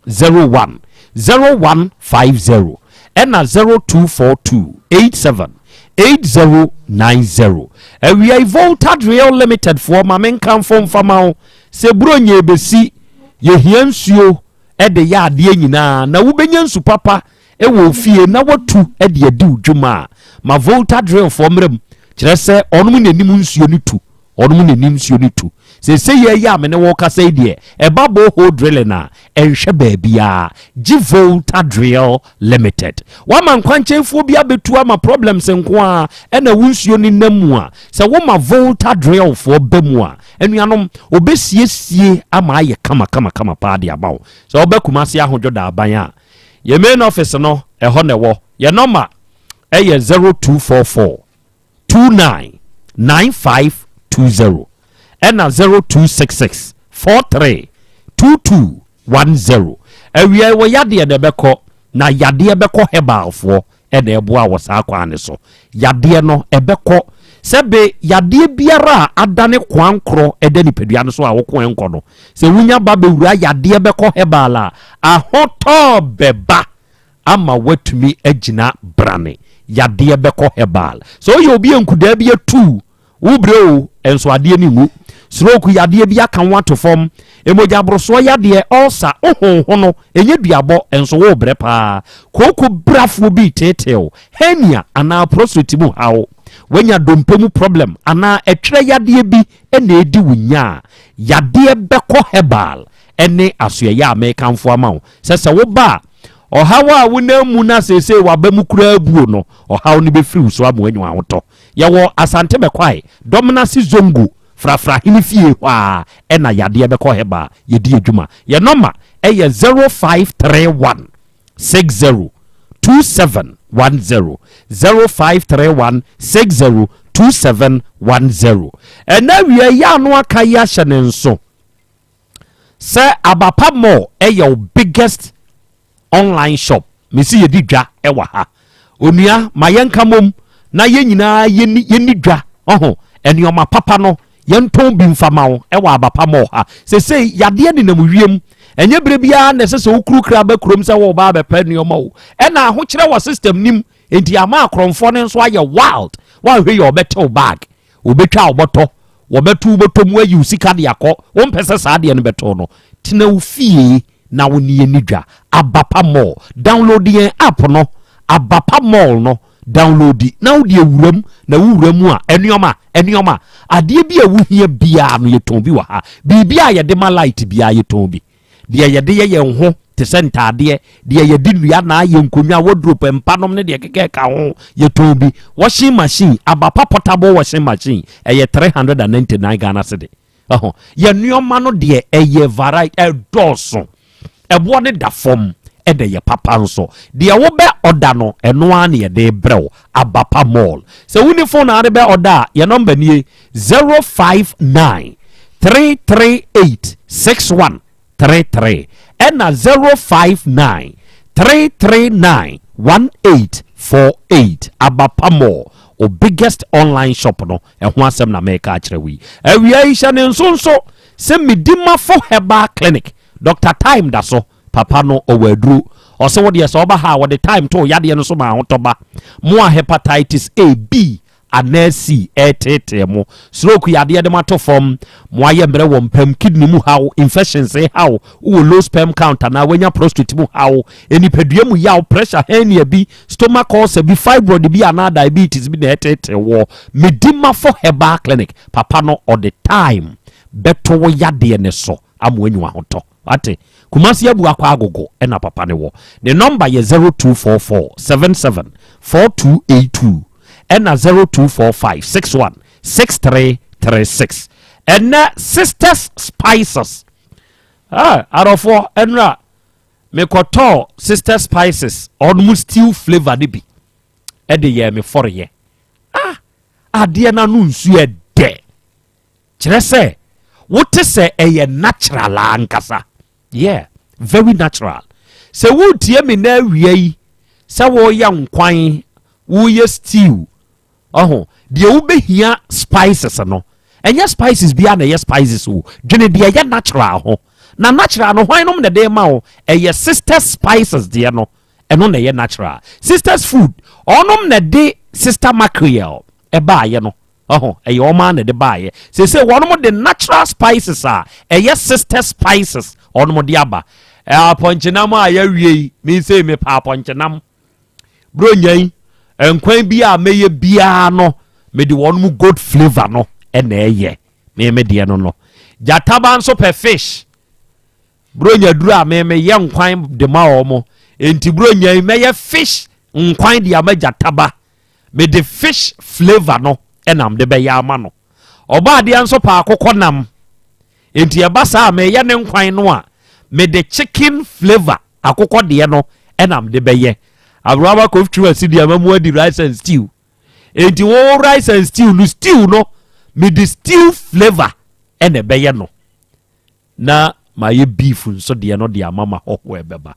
01 0150 ɛna 0242 87 8090. Awia yi Volta Drill Limited foɔ ma menkamfo mfa ma wo sɛ Buronya ɛbɛsi, yɛhia nsuo de yɛ adeɛ nyinaa na wobɛnya nsu papa wɔ ofie na watu de adi wo dwuma a, ma Volta Drill foɔ mmra mu. Kyerɛ sɛ ɔnom na ɛnim nsuo no tu. Ɔnom na ɛnim nsuo no tu. Seesei yɛ yi a me ne wo kasa yi deɛ, ɛba borehole drilling a, ɛnhwɛ baabiara. Gye Volta Drill Limited. Woama nkwankyɛnfoɔ bi abɛtu ama problems nko ara ɛna wo nsuo no nam mu a, sɛ woma Volta Drill foɔ ba mu a, anuanom, wɔbɛsiesie ama ayɛ kama kama kama paa de ama wo. Sɛ woba Kumasi Ahodwo Daaban a, yɛn main office no, ɛhɔ na ɛwɔ. Yɛn nɔma ɛyɛ 0244 29 9520 ɛna 0266 43 2210. Awia wɔ yadeɛ na ɛbɛkɔ na yadeɛ bɛkɔ herbalfoɔ ɛna ɛboa wɔ saa kwan no so. Yadeɛ no ɛbɛkɔ sɛbe yadeɛ biara a adane kwan korɔ ɛda nipadua no so a woko ɛnkɔ no. Sɛ wonya ba bɛwura yadeɛ bɛkɔ herbal a, ahotɔ bɛba ama watumi agyina brane. Yadeɛ bɛkɔ herbal. Sɛ woyɛ obi a nkudaa bi atu wo brɛ o, nso adeɛ no ngu. Stroke yadeɛ bi aka wo ato fam. Mogya borosoɔ yadeɛ, ulcer, wo honho no, ɛnyɛ duabɔ, nso worebrɛ paa. Kooko brafoɔ bi reteetee wo, hernia anaa prostate mu haw. Woanya dompe mu problem anaa ɛtwerɛ yadeɛ bi na ɛredi wo nya a, yadeɛ bɛkɔ herbal ne asoɛeɛ a merekamfo ama wo sɛ sɛ woba a, ɔhaw a wonam mu na seesei w'aba mu koraa abuo no, ɔhaw no bɛfiri wo so ama woanya ahotɔ. Yɛwɔ Asante Bɛkwae, Dɔmenase Zongo, Frafrahene fie hɔ ara ɛna yadeɛ bɛkɔ herbal yɛdi adwuma. Yɛn nɔma yɛ 0531 60 2710, 0531 60 2710. Ɛnɛ awia yi ano aka yi ahyɛ ne nso sɛ Abapa Mall ɛyɛ wo biggest online shop. Mesi yɛdi dwa ɛwɔ ha. Onua, ma yɛnka mom na yɛn nyinaa yɛni yɛni dwa ɔho nneɛma papa no yɛntɔn bi mfa ma wo ɛwɔ Abapa Mall ha. Sesei yadeɛ nenam wiem, ɛnyɛ berɛ biara na ɛsɛ sɛ wokurukura ba kurom sɛ wɔba abɛpɛ nneɛma o. Ɛna ahokyerɛ wɔ system nim nti ama akorɔmfoɔ no nso ayɛ wild. Woanhwɛ yɛ ɔbɛtew bag, wɔbɛtwa wo bɔtɔ, wɔbɛto wo bɔtɔ mu ayi wo sika de akɔ. Wompɛ sɛ saa adeɛ no bɛto no, tena wo fie na wo ne yɛn dwa. Abapa Mall, download yɛn app no, Abapa Mall no download na wode awura mu. Na wowura mu a, nneɛma nneɛma adeɛ bi a wohia biara no yɛtɔn bi wɔ ha. Biribi a yɛde ma light biara yɛtɔn bi, deɛ yɛde yɛ yɛn ho te sɛ ntaadeɛ, deɛ yɛde nnua na ayɛ nkonnwa, wardrobe, mpanom ne deɛ keka ɛka ho yɛtɔn bi. Washing machine, Abapa portable washing machine ɛyɛ 399 Ghana cedi. Ɛho yɛ nneɛma no deɛ ɛyɛ variety, ɛdɔɔso, ɛboɔ ne da fam, ɛna yɛ papa nso. Deɛ wobɛ ɔda no, ɛno ara na yɛde brɛ wo. Abapa Mall, sɛ woni phone na ade bɛ ɔda a, yɛ number nie: 059 338 6133 ɛna 059 339 1848. Abapa Mall, o biggest online shop no, ɛho asɛm na mɛka akyerɛ wo yi. Awia yi hyɛ ne nso nso sɛ Medimafo Herbal Clinic, Dr Time da so papa no ɔwɔ aduro. Ɔsɛ wo deɛ sɛ ɔba ha a, wɔde time to yadeɛ no so ma ahotɔ ba. Mo a hepatitis A, B anaa C ɛreteetee mo, stroke yadeɛ de mo ato fam, mo ayɛ mmerɛ wɔ mpam, kidney mu haw, infections haw, wowɔ low sperm count anaa wanya prostate mu haw, nipadua mu yaw, pressure, hernia bi, stomach ulcer bi, fibroid bi anaa diabetes bi na ɛteetee wɔ, Medimafo Herbal Clinic papa no ɔde time bɛto wo yadeɛ ne so ama wanyi ahotɔ. Wate? Kumasi Abu Akɔ Agogo ɛna papa ne wɔ. Ne number yɛ 0244 77 4282 ɛna 0245 61 6336. Ɛnɛ Sisters Spices. Ah, arɔfoɔ, ɛnura mekɔtɔɔ Sister Spices ɔnom stew flavour ne bi ɛde yɛ me fɔreyɛ. Ah, adeɛ n'ano nsu ɛdɛ. Kyerɛ sɛ wote sɛ ɛyɛ natural ankasa. Yeah, very natural. Sɛ wotie me na awia yi sɛ woyɛ nkwan, woyɛ stew, ɔho deɛ wobɛhia spices no, ɛnyɛ spices biara na ɛyɛ spices o. Dwene deɛ ɛyɛ natural ho. Na natural no, hwan nom na ɛde ma wo? Ɛyɛ Sister Spices deɛ no, ɛno na ɛyɛ natural. Sisters Food ɔnom na ɛde. Sister Mackerel ɛbaayɛ no, ɔho ɛyɛ wɔn ara na ɛde baayɛ. Seesei wɔn de natural spices a ɛyɛ sister spices wɔn de aba. Apɔnkyenam a yɛawie yi, me sei mepɛ apɔnkyenam. Buronya yi, nkwan bi a mɛyɛ biara no, mede wɔn mu goat flavour no ɛna ɛyɛ. Me me deɛ no no. Gyataba nso pɛ fish. Buronya duru a me meyɛ nkwan de ma wɔn. Enti buronya yi mɛyɛ fish nkwan de ama gyataba. Mede fish flavour no ɛna mede bɛyɛ ama no. Ɔbaadeɛ nso pɛ akokɔ nam. Enti ɛba saa a meyɛ ne nkwan no a, mede chicken flavour akokɔ deɛ no ɛna mede bɛyɛ. Aberewa kɔfitwi asi deɛ ama mu adi rice and stew. Enti wo rice and stew no, stew no mede stew flavour ɛna ɛbɛyɛ no. Na mayɛ beef nso deɛ no de ama ma hɔhoɔ ɛbɛba.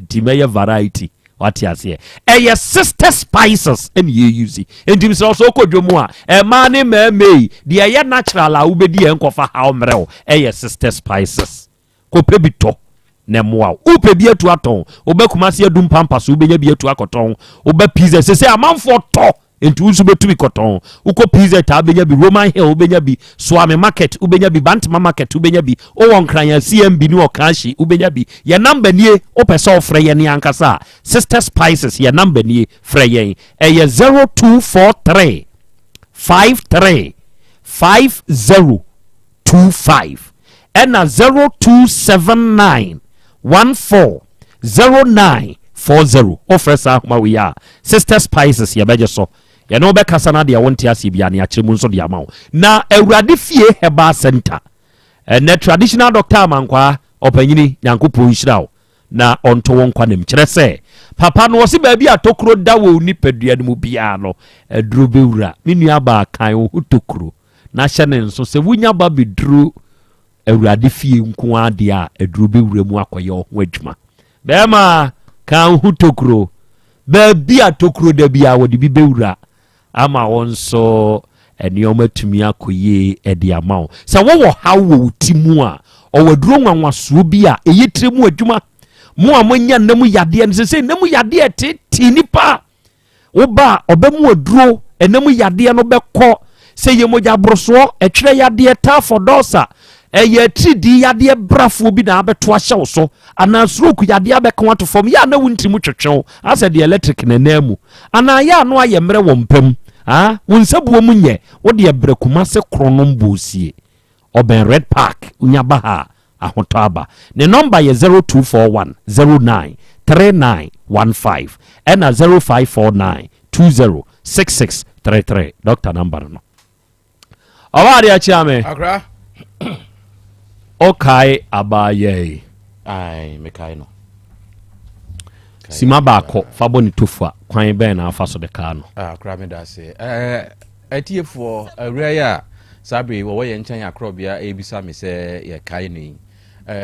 Nti mɛyɛ variety wate aseɛ. Ɛyɛ sister spices ɛna yɛ use. Nti sɛ ɔsɛ ɔkɔ dwom a ɛmaa ne mmarima yi deɛ ɛyɛ natural a wobɛdi yɛn nkɔfa haw mmerɛw ɛyɛ sister spices. Kɔpɛ bi tɔ na ɛmmoa wo. Wopɛ bi atu atɔn, wobɛ Kumasi adu mpampa so wobɛnya bi atu akɔtɔn. Wobɛ pizza sɛ sɛ amanfoɔ tɔ nti wo nso bɛtumi kɔtɔn. Wokɔ pizza taa wobɛnya bi, Roman Hill wobɛnya bi, Suame Market wobɛnya bi, Bantama Market wobɛnya bi, wowɔ Nkran a CMB ne Ɔkanhye wobɛnya bi. Yɛn namba nie, wopɛ sɛ wofrɛ yɛn ankasa a, Sister Spices yɛn namba nie, frɛ yɛn. Ɛyɛ 0243 53 50 25 ɛna 0279 14 09 40. Wofrɛ saa ahoma wei a, Sister Spices yɛbɛgye so. Yɛne wo bɛkasa no adeɛ wonte aseɛ biara ne akyerɛ mu nso de ama wo. Na Awurade Fie Herbal Center, ɛnɛ traditional doctor Amankwaa ɔpanyini, Nyankopɔn nhyira wo na ɔnto wo nkwa nem. Kyerɛ sɛ papa no ɔse baabi a tokuro da wɔ wo nipadua no mu biara no aduro bɛwura. Me nua baa kan wo ho tokuro na hyɛ ne nso sɛ wonya ba bɛduru Awurade fie nko ara deɛ a, aduro bɛwura mu akɔyɛ wo ho adwuma. Bɛrima, ka wo ho tokuro. Baabi a tokuro da biara wɔde bi bɛwura ama wo nso nneɛma atumi akɔ yie de ama wo. Sɛ wowɔ haw wɔ wo ti mu a, ɔwɔ aduro nwanwasoɔ bi a ɛyɛ tiri mu adwuma. Mo a moanya nna mu yadeɛ no, sɛ sɛ nna mu yadeɛ tetee nipa. Woba a, ɔbɛmu aduro, ɛna mu yadeɛ no bɛkɔ. Sɛ yɛ mogya borosoɔ, ɛtwerɛ yadeɛ, typhoid, ulcer, ɛyɛ atiridii yadeɛ brafoɔ bi na abɛto ahyɛ wo so, anaa stroke yadeɛ abɛka wo ato fam, yɛ a na wo ntiri mu twetwe wo, asɛ deɛ electric na ɛnan mu, anaa yɛ a no ayɛ mmerɛ wɔ mpa mu, ah, wo nsabuo mu nyɛ, wo deɛ brɛ Kumase Kronom Boosie. Ɔbɛn Red Park, wonya ba ha a, ahotɔ aba. Ne nɔmba yɛ 0241 09 3915 ɛna 0549 20 6633. Dɔkta nɔmba no no. Ɔba adeɛ akyea me. Akra. Ɔkae abaayɛ yi. Ae, mekae no. Sima baako fa bɔ ne tofua kwan bɛn na afa so de kaa no? Ah, akra meda ase. Eh, Atiefoɔ, awuraa yi a saa berɛ yi wɔwɔ yɛn nkyɛn akorɔbea rebisa me sɛ yɛkae no yi,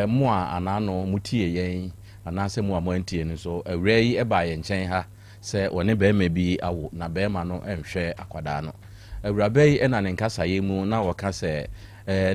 mo a anaano motiee yɛn anaasɛ mo a moantie no nso, awuraa yi baa yɛn nkyɛn ha sɛ ɔne barima bi awo na barima no nhwɛ akwadaa no. Awuraba yi na ne nkasaeɛ mu na ɔka sɛ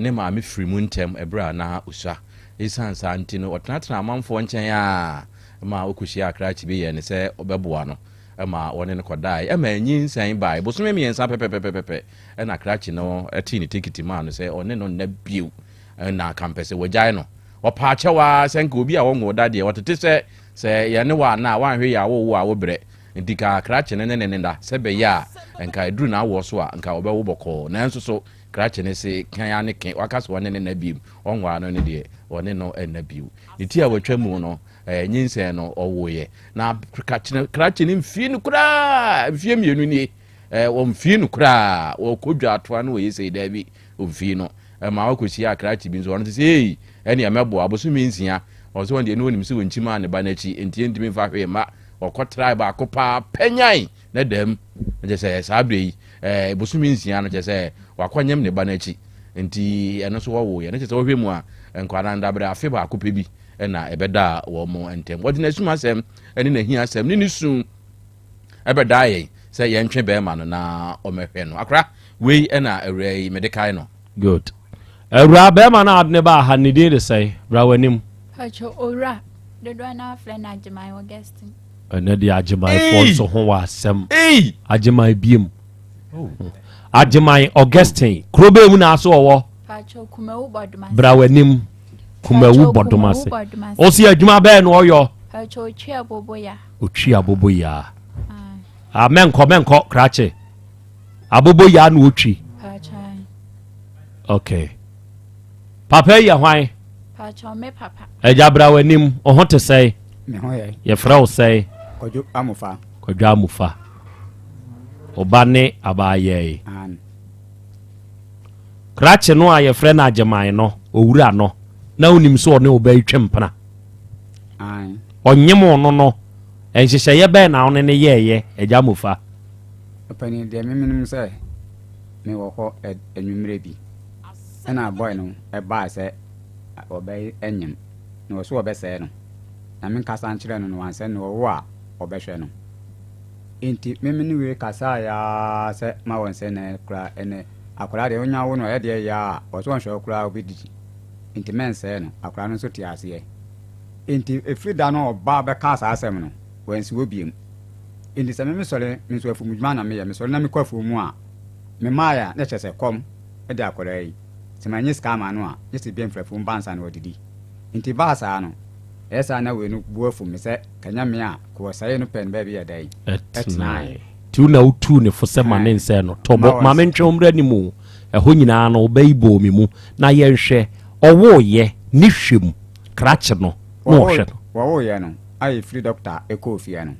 ne maame firi mu ntɛm berɛ a na ɔsua. Esiane saa nti no, ɔtenatenaa amanfoɔ nkyɛn ara ma ɔkɔhyiaa krakye bi yɛɛ no sɛ ɔbɛboa no. ma wɔne no kɔdae. Ɛma nyinsɛn bae. Bosome mmiɛnsa pɛpɛpɛpɛpɛ na krakye no tee ne tekiti maa no sɛ ɔne no nna bio. Na kampɛ sɛ wagyae no. Ɔpaa kyɛw ara sɛ nka obi a ɔnwoo da deɛ, ɔtete sɛ sɛ yɛne wo anna a, woanhwɛ yie a wowo a wobrɛ. Nti ka krakye no ne ne nna sɛ ɛbɛyɛ a nka ɛduru n'awoɔ so a nka ɔbɛwo bɔkɔɔ. Nanso so krakye no se kan ara ne ke, waka sɛ ɔne no nna bio, ɔnwaa no no deɛ, ɔne no nna bio. Ne ti a watwa mu no, Ɛɛ, nyinsɛn no ɔwoeɛ. Na krakye krakye no mfii no koraa, mfie mmienu nie. Ɛɛ, wɔmfii no koraa, wɔkɔ dwa atoa no wɔyɛ sei, daabi, ɔmfii no. Ɛma wɔkɔhyia krakye bi nso, ɔno nso sɛ, ei, ɛneɛ mɛboa, bosome nsia. Ɔsɛ wɔn deɛ ne wɔnim sɛ wɔnkyi maa ne ba no akyi, nti ɛntumi mfa hwee mma. Wɔkɔtrae baako paa, pɛnyan na dam. Kyerɛ sɛ saa berɛ yi, ɛɛ, bosome nsia no, kyerɛ sɛ wakɔnyem ne ba no akyi. Nti ɛno nso wɔwoeɛ. Ne kyerɛ sɛ wɔhwɛ mu a, nkwadaa no dabrɛ afe baako pɛ bi. na ɛbɛdaa wɔn ntam. Wɔde n'asumasɛm ne n'ahiasɛm ne ne su ɛbɛdaa yɛn sɛ yɛntwe bɛrima no na ɔmɛhwɛ no. Akora, wei na awura yi mede kae no. Good. Awura, bɛrima no a ɔde ne baa ha ne din de sɛn? Bra w'anim. Pacho, owura, dodoɔ no afrɛ no Agyeman Augustine. Ɛnɛ deɛ Agyemanfoɔ nso ho wɔ asɛm. Agyeman biem. Oh. Agyeman Augustine. Kuro bɛɛ mu na aso ɔwɔ? Bra w'anim. Kumawu Bɔdomase. Ɔsi adwuma bɛɛ na ɔyɔ? Otwi aboboyaa. Ah, mɛnkɔ mɛnkɔ krakye. Aboboyaa na otwi. Okay. Papa yi yɛ hwan? Pakyɛw me papa. Agya bra w'anim, wo ho te sɛn? Me ho yɛ. Yɛfrɛ wo sɛn? Kwadwo Amofa. Kwadwo Amofa. Wo ba ne abaayɛe. An. Krakye no a yɛfrɛ no Agyeman no, owura no, na wonim sɛ ɔne wo ba yi twe mpena? An. Ɔnyem wo no no, nhyehyɛeɛ bɛn na wo ne no yɛeɛ, Agya Amofa? Ɔpanin, deɛ memenim sɛ mewɔ hɔ anwummerɛ bi. Ɛna boy no baa sɛ ɔbɛnyem na ɔse ɔbɛsɛe no na me nkasa nkyerɛ no na wansɛe no na ɔwo a ɔbɛhwɛ no. Nti me me ne wei kasaeɛ aa sɛ ma wɔnsɛe no koraa ɛnɛ akwadaa deɛ wonya wo no ɛyɛ deɛ yɛ a ɔse ɔnhwɛ wo koraa ɔbɛdidi nti mɛnsɛe no akwadaa no nso te aseɛ. Nti ɛfiri da no ɔba bɛkaa saa asɛm no wansi hɔ biom. Nti sɛ me mesɔre me nso afuomdwuma na meyɛ mesɔre na mekɔ afuom a memaeɛ a na kyerɛ sɛ kɔm de akwadaa yi, sɛ mannye sika amma no a, gye sɛ ebia mfrafo mba ansa na wadidi. Enti ɛbaa saa no, ɛyɛ saa na wei no bo afu me sɛ kanya me a, kɔ ɔsɛee no pɛ no baabi yɛ dɛn? Ɛtenae. Nti wo na wotuu ne fo sɛ ma ne nsɛe no. Tɔ bo, ma mentwe wo mmra anim o. Ɛhɔ nyinaa no, wo ba yi bɔɔ me mu. Na yɛnhwɛ, ɔwooeɛ, ne hwɛ mu, krakye no, na ɔhwɛ no. Wɔwooeɛ no, a yɛfiri dɔkta kɔɔ fie no,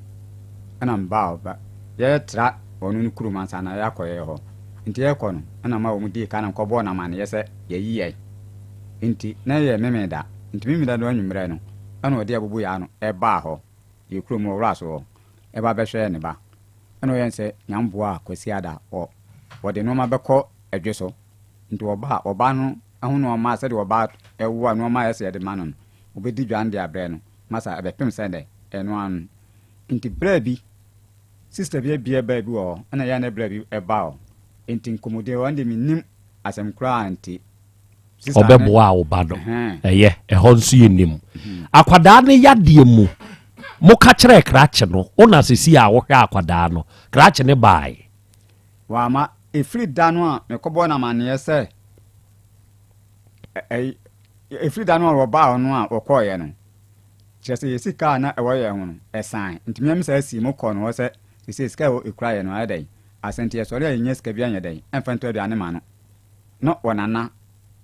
ɛna mebaa hɔ, yɛtra ɔno no kurom ansa na yɛakɔ yɛn hɔ. Nti yɛrekɔ no, ɛna ɔma wɔn dii kan kɔbɔɔ no amanneɛ sɛ yɛayi yɛn. Nti na ɛyɛ Memeneda. Nti Memeneda no anwummerɛ no, ɛna ɔde aboboyaa no baa hɔ, yɛn kurom wɔ Wura so hɔ, ɛba bɛhwɛɛ ne ba. Ɛna ɔyɛɛ no sɛ Nyamboa a Kwasiada wɔ, wɔde nnoɔma bɛkɔ dwe so. Nti ɔba a, ɔba no ho nnoɔma sɛdeɛ ɔba wo a nnoɔma a ɛsɛ yɛde ma no no, ɔbɛdi dwa no de abrɛ no. Masa ɛbɛpem sɛ dɛ, ɛno ara no. Nti berɛ bi, Sister bi abia baa bi wɔ hɔ ɛna yɛ a na bra bi ba hɔ nti nkɔmɔdie hɔ ɛnde mennim asɛm koraa nti sister ne Ɔbɛboa wo ba no ɛyɛ ɛhɔ nso yɛnim akwadaa no yadeɛ mu moka kyerɛɛ krakye no wo na sisi a wohwɛ akwadaa no krakye no baae. Wama ɛfiri da no a mekɔbɔɔ no amaneɛ sɛ ɛyi ɛfiri da no a wɔbaa hɔ no a wɔkɔɔeɛ no Kyerɛ sɛ, yɛn sika a na ɛwɔ yɛn ho no, ɛsae. Nti me saa sii mu kɔɔ no hɔ sɛ, seesei sika a ɛwɔ ekura yɛn no ayɛ dɛn? Asa nti yɛsɔre a yɛnnya sika biara nyɛ dɛn mfa ntɔ aduane ma no. Na ɔnana,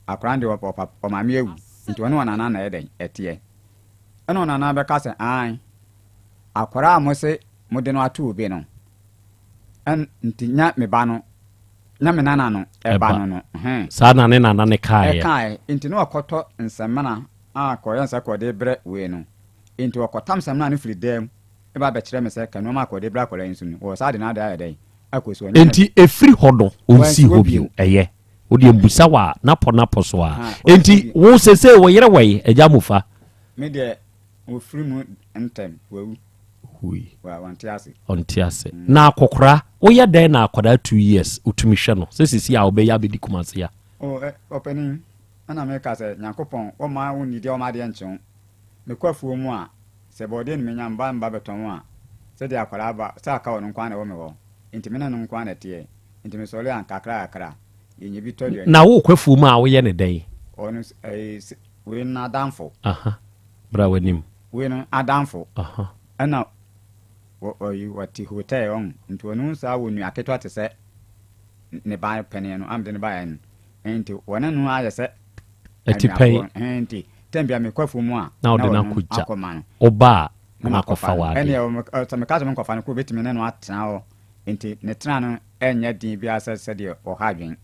akwadaa no deɛ ɔpapa, ɔmaame awu, nti ɔne ɔnana na ɛyɛ dɛn? Ɛteɛ. Ɛna ɔnana bɛka sɛ, aane, akwadaa a mose mode no ato obi no, ɛn, nti nya me ba no, nya me nana no ɛba no no. Hɛn. Saa na ne nana no kaeɛ. Ɛkaeɛ. Nti na wakɔtɔ nsɛmina a kɔyɛ nsa kɔde brɛ wei no. Enti ɔkɔtam samina no firi dan mu ba bɛkyerɛ me sɛ ka nnoɔma a kɔde brɛ akwadaa yi nso no, wɔ saa de no ade ayɛ dɛn akɔ so. Ɔnyɛ ne Enti ɛfiri hɔ no, ɔnsii hɔ bio. Ɛyɛ. Wo deɛ mbusa wo a, na pɔ na pɔ so ara. Enti wo seesei wo yere wɔ he, Agya Mufa? Me deɛ, ɔfiri mu ntɛm, wawu. Hui. Wa, ɔnte ase. Ɔnte ase. Na akɔkora, woyɛ dɛn na akwadaa 2 years wotumi hwɛ no sɛ seesei a wobɛyɛ abɛdi Kumasi a? Oh, ɛ, ɔpanin. Ɛna meka sɛ, Nyankopɔn, wɔmma wo nnidi a wɔmma adeɛ nkye wo. Mekɔ afuo mu a, sɛ borɔdeɛ na menya, meba meba bɛtɔn a, sɛdeɛ akwadaa ba, sɛ aka ɔno nko ara na ɛwɔ me hɔ, enti me ne no nko ara na ɛteɛ. Enti mesɔre a, nkakra kakra, yɛnya bi tɔ aduane Na di. wokɔ afuo mu a, woyɛ no dɛn? Ɔno nso, ɛyi, se, wei no n'adamfo. Aha, bra w'anim. Wei no adamfo. Aha. Ɛna wɔ, ɔyi, wɔte hotel, ɔho, nti ɔno saa wɔ nua ketewa te sɛ ne ba panin no, a mede no baeɛ no. Nti wɔne no ayɛ sɛ Atipɛn. anuafoɔ. Nti tɛm bia mekɔ afuo mu a na wode no ɔno akɔgya. akɔma no. Woba a Na na makɔfa makɔfa no. w'adeɛ. Ɛnneɛ sɛ meka sɛ menkɔfa no koraa ɔbɛtumi ne no atena hɔ. Nti ne tena no ɛnyɛ den biara sɛ sɛdeɛ ɔha adwene.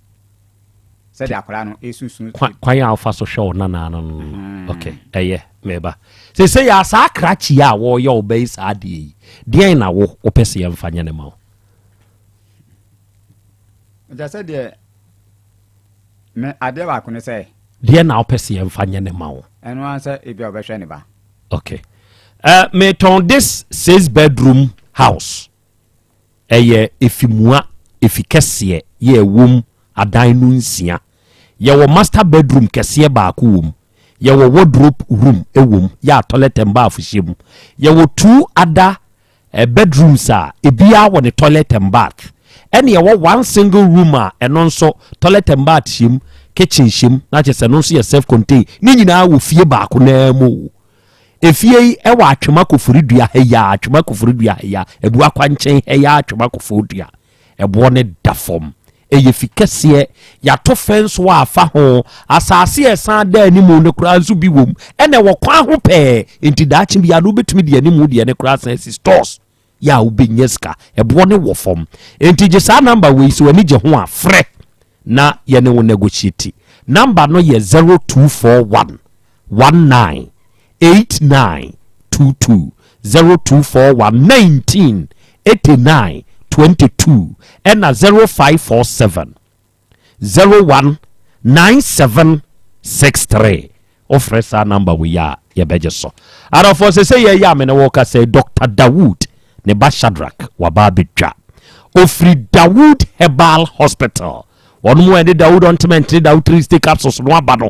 Sɛdeɛ akwadaa no ɛsusu. Kwan a wofa so hwɛ wo nanaa no no no. Ok, ɛyɛ, meba. Seesei a saa krakye yi a wɔreyɛ wo ba yi saa adeɛ yi, deɛn na wo wopɛ sɛ yɛmfa nyɛ no ma wo? Nti sɛdeɛ Me adeɛ baako ne sɛ. Deɛ na wopɛ sɛ yɛmfa nyɛ ne ma wo? Ɛno ara sɛ ebi a ɔbɛhwɛ ne ba. Okay. Metɔn this 6 bedroom house. Ɛyɛ efimua, efi kɛseɛ yɛ ɛwom adan no nsia. Yɛwɔ master bedroom kɛseɛ baako wom. Yɛwɔ wardrobe room ɛwom yɛ a toilet and bath hyɛ mu. Yɛwɔ two other eh, bedrooms a ebiara wɔ ne toilet and bath, ɛne ɛwɔ one single room a ɛno nso toilet and bath hyɛm, kitchen hyɛm, na kyerɛ sɛ ɛno nso yɛ self contained. Ne nyinaa wɔ fie baako naa mu o. Efie yi ɛwɔ Atwema Koforidua ha yi a, Atwema Koforidua ha yi a, Abua kwankyɛn ha yi a, Atwema Koforidua. Ɛboɔ no da fam. Ɛyɛ fi kɛseɛ. Yɛato fɛnso a afa ho. Asase a ɛsan da anim no koraa nso bi wom. Ɛna ɛwɔ kwan ho pɛɛ. Enti daakye biara no wobɛtumi de anim deɛ no koraa asan asi stores yɛ a wobɛnya sika. Ɛboɔ no wɔ fam. Enti gye saa number wei, sɛ w'ani gye ho a frɛ na yɛne wo negotiate. Number no yɛ 0241 19 89 22, 0241 19 89 22, ɛna 0547 01 97 63. Wofrɛ saa number wei a yɛbɛgye so. Adɔfoɔ, sɛ sɛ yɛyɛ a me ne wo ka sɛ Dr. Dawood ne ba Shadrack waba abɛdwa. Ofiri Dawood Herbal Hospital. Wɔn mu a ɛde Dawood ointment ne Dawood 3 capsules no aba no,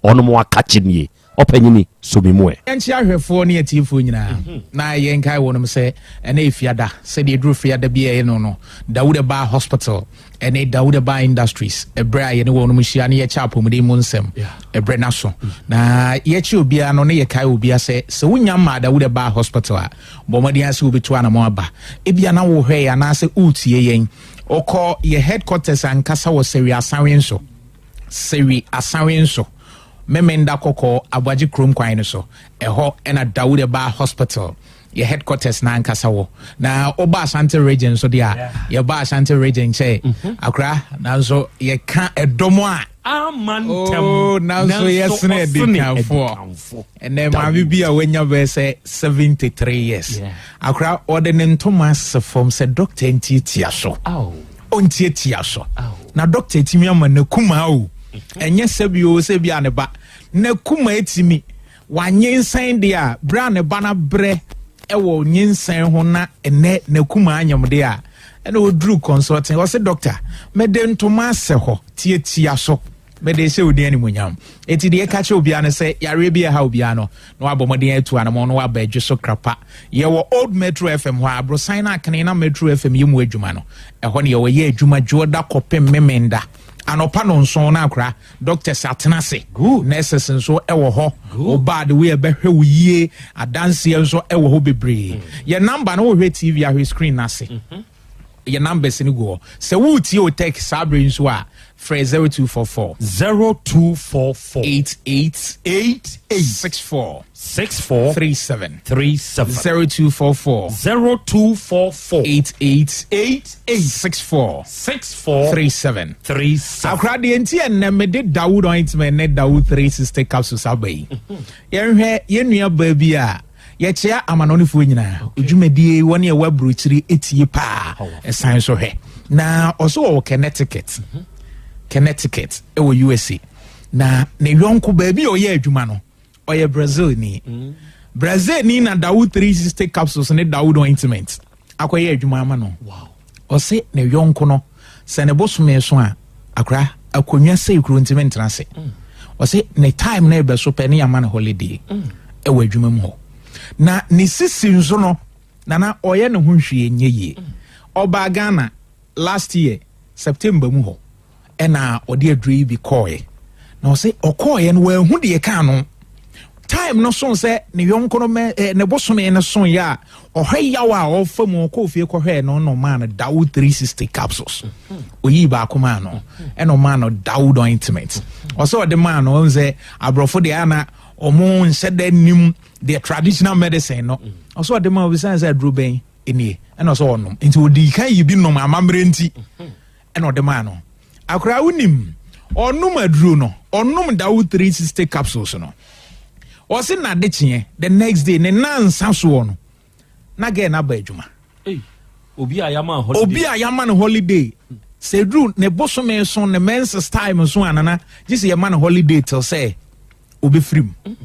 ɔno mo aka kye nie. Ɔpanyini so mi mu ɛ. Yɛnkyia ahwɛfoɔ ne atiefoɔ nyinaa na yɛnkae wɔnom sɛ ɛnɛ yɛ fiada. Sɛdeɛ ɛduru fiada bi a ɛyɛ no no, Dawood Herbal Hospital ɛne Dawood Herbal Industries, ɛberɛ a yɛne wɔnom hyia ne yɛkyɛ apɔmuden mu nsɛm ɛberɛ no so na yɛkye obiara no ne yɛkae obiara sɛ sɛ wonya mmaa Dawood Herbal Hospital a, bɔ mmɔden ase wobɛtu anamɔ aba. Ebia na wohwɛ yɛn anaasɛ woretie yɛn, wokɔ yɛ headquarters ankasa wɔ Sɛwi Asanwe nso, Sɛwi Asanwe nso, Memenda Kɔkɔɔ Aboagye kurom kwan no so, ɛhɔ ɛna Dawood Herbal Hospital yɛ headquarters na ankasa wɔ. Na woba Ashanti Region nso deɛ a, yɛba Ashanti Region kyɛ akora, nanso yɛka ɛdɔm a ama ntɛm. Oh, nanso yɛsene adikanfoɔ. Ɛnɛ maame bi a wanya bɛyɛ sɛ 73 years akora, ɔde ne ntoma asɛ fam sɛ dɔkta ntiatia so, ɔntiatia so na dɔkta etimi ama n'akuma o. Ɛnyɛ sɛbi o, sɛbi a ne ba n'akuma etimi wanyinsɛn deɛ a, bere a ne ba no abrɛ ɛwɔ nyinsɛn ho na ɛnɛ n'akuma anyam deɛ a, ɛna oduru consulting, ɔsɛ dɔkta, mɛde ntoma asɛ hɔ, tiatia so, mɛde hyɛ odi animonyam. Eti deɛ ɛka kyerɛ obiara no sɛ yareɛ bi ɛha obiara no na wabɔ mmɔden atu anamɔ na waba adwo so krapa. Yɛwɔ Old Metro FM hɔ a, aborosan no akene na Metro FM yɛ mu adwuma no, ɛhɔ ne yɛwɔ. Yɛ adwuma dwoɔda kɔpem Memenda anɔpa no nson na akora doctors atena ase, nurses nso ɛwɔ hɔ. Ɔbaa de wei ɛbɛhwɛ wo yie, adanseɛ nso ɛwɔ hɔ bebree. Yɛ number no, wɔhwɛ TV ahwɛ screen n'ase, yɛ numbers no gu hɔ. Sɛ woretie o tech saa bere nso a, frɛ 0244 0244 88 88 64 64 37 37 0244 0244 88 88 64 64 37 37. Akora deɛ nti ɛnnɛ mede Dawood ointment ne Dawood 360 capsules aba yi, yɛnhwɛ yɛn nua baa bi a yɛkyea amanɔnefoɔ nyinaa odwumadie, wɔne ɛwɔ aburokyiri etie paa, ɛsan so hwɛ na ɔso wɔ Connecticut, Connecticut ɛwɔ USA, na ne yɔnko baabi a ɔyɛ adwuma no, ɔyɛ Brazil ni, Brazil ni, na Dawood 360 capsules ne Dawood ointment akɔyɛ adwuma ama no. Ɔse ne yɔnko no, sɛ ne bosome so a, akora akonnwa sɛ kuro ntumi ntena ase. Ɔse ne time na ɛbɛ so pɛ ne yɛama no holiday ɛwɔ adwuma mu hɔ. Na ne sisi nso no, nana ɔyɛ ne ho hwee nyɛ yie. Ɔbaa Ghana last year September mu hɔ ɛna ɔde aduro yi bi kɔɔɛ, na ɔse ɔkɔɔɛ no, wɔahu deɛ kaa no time no so sɛ ne yɔnko no mɛ ɛ ne bosome no so yɛ a ɔhwɛ yaw a ɔfa mu. Ɔkɔɔ fie kɔhwɛɛ no na ɔmaa no Dawood 360 capsules. Oyii baako maa no ɛna ɔmaa no Dawood ointment. Ɔsɛ ɔde maa no, ɔhu sɛ aborɔfo deɛ ana ɔmo nhyɛ da nim deɛ traditional medicine no. Ɔsɛ ɔde maa obisan sɛ aduro bɛn nie, ɛna ɔsɛ ɔnom, nti ɔdi kan yi bi nom amammerɛ nti ɛna ɔde maa no. Akora, wonim ɔnom aduro no, ɔnom Dawood 360 capsules no, ɔse nade kyeɛ the next day ne nansa soɔ no na girl no aba adwuma. Obi a yama holiday. Obi a yama no holiday sɛ duru ne bosome so, ne menses time so anana gye sɛ yɛma no holiday till sɛ obɛfiri mu.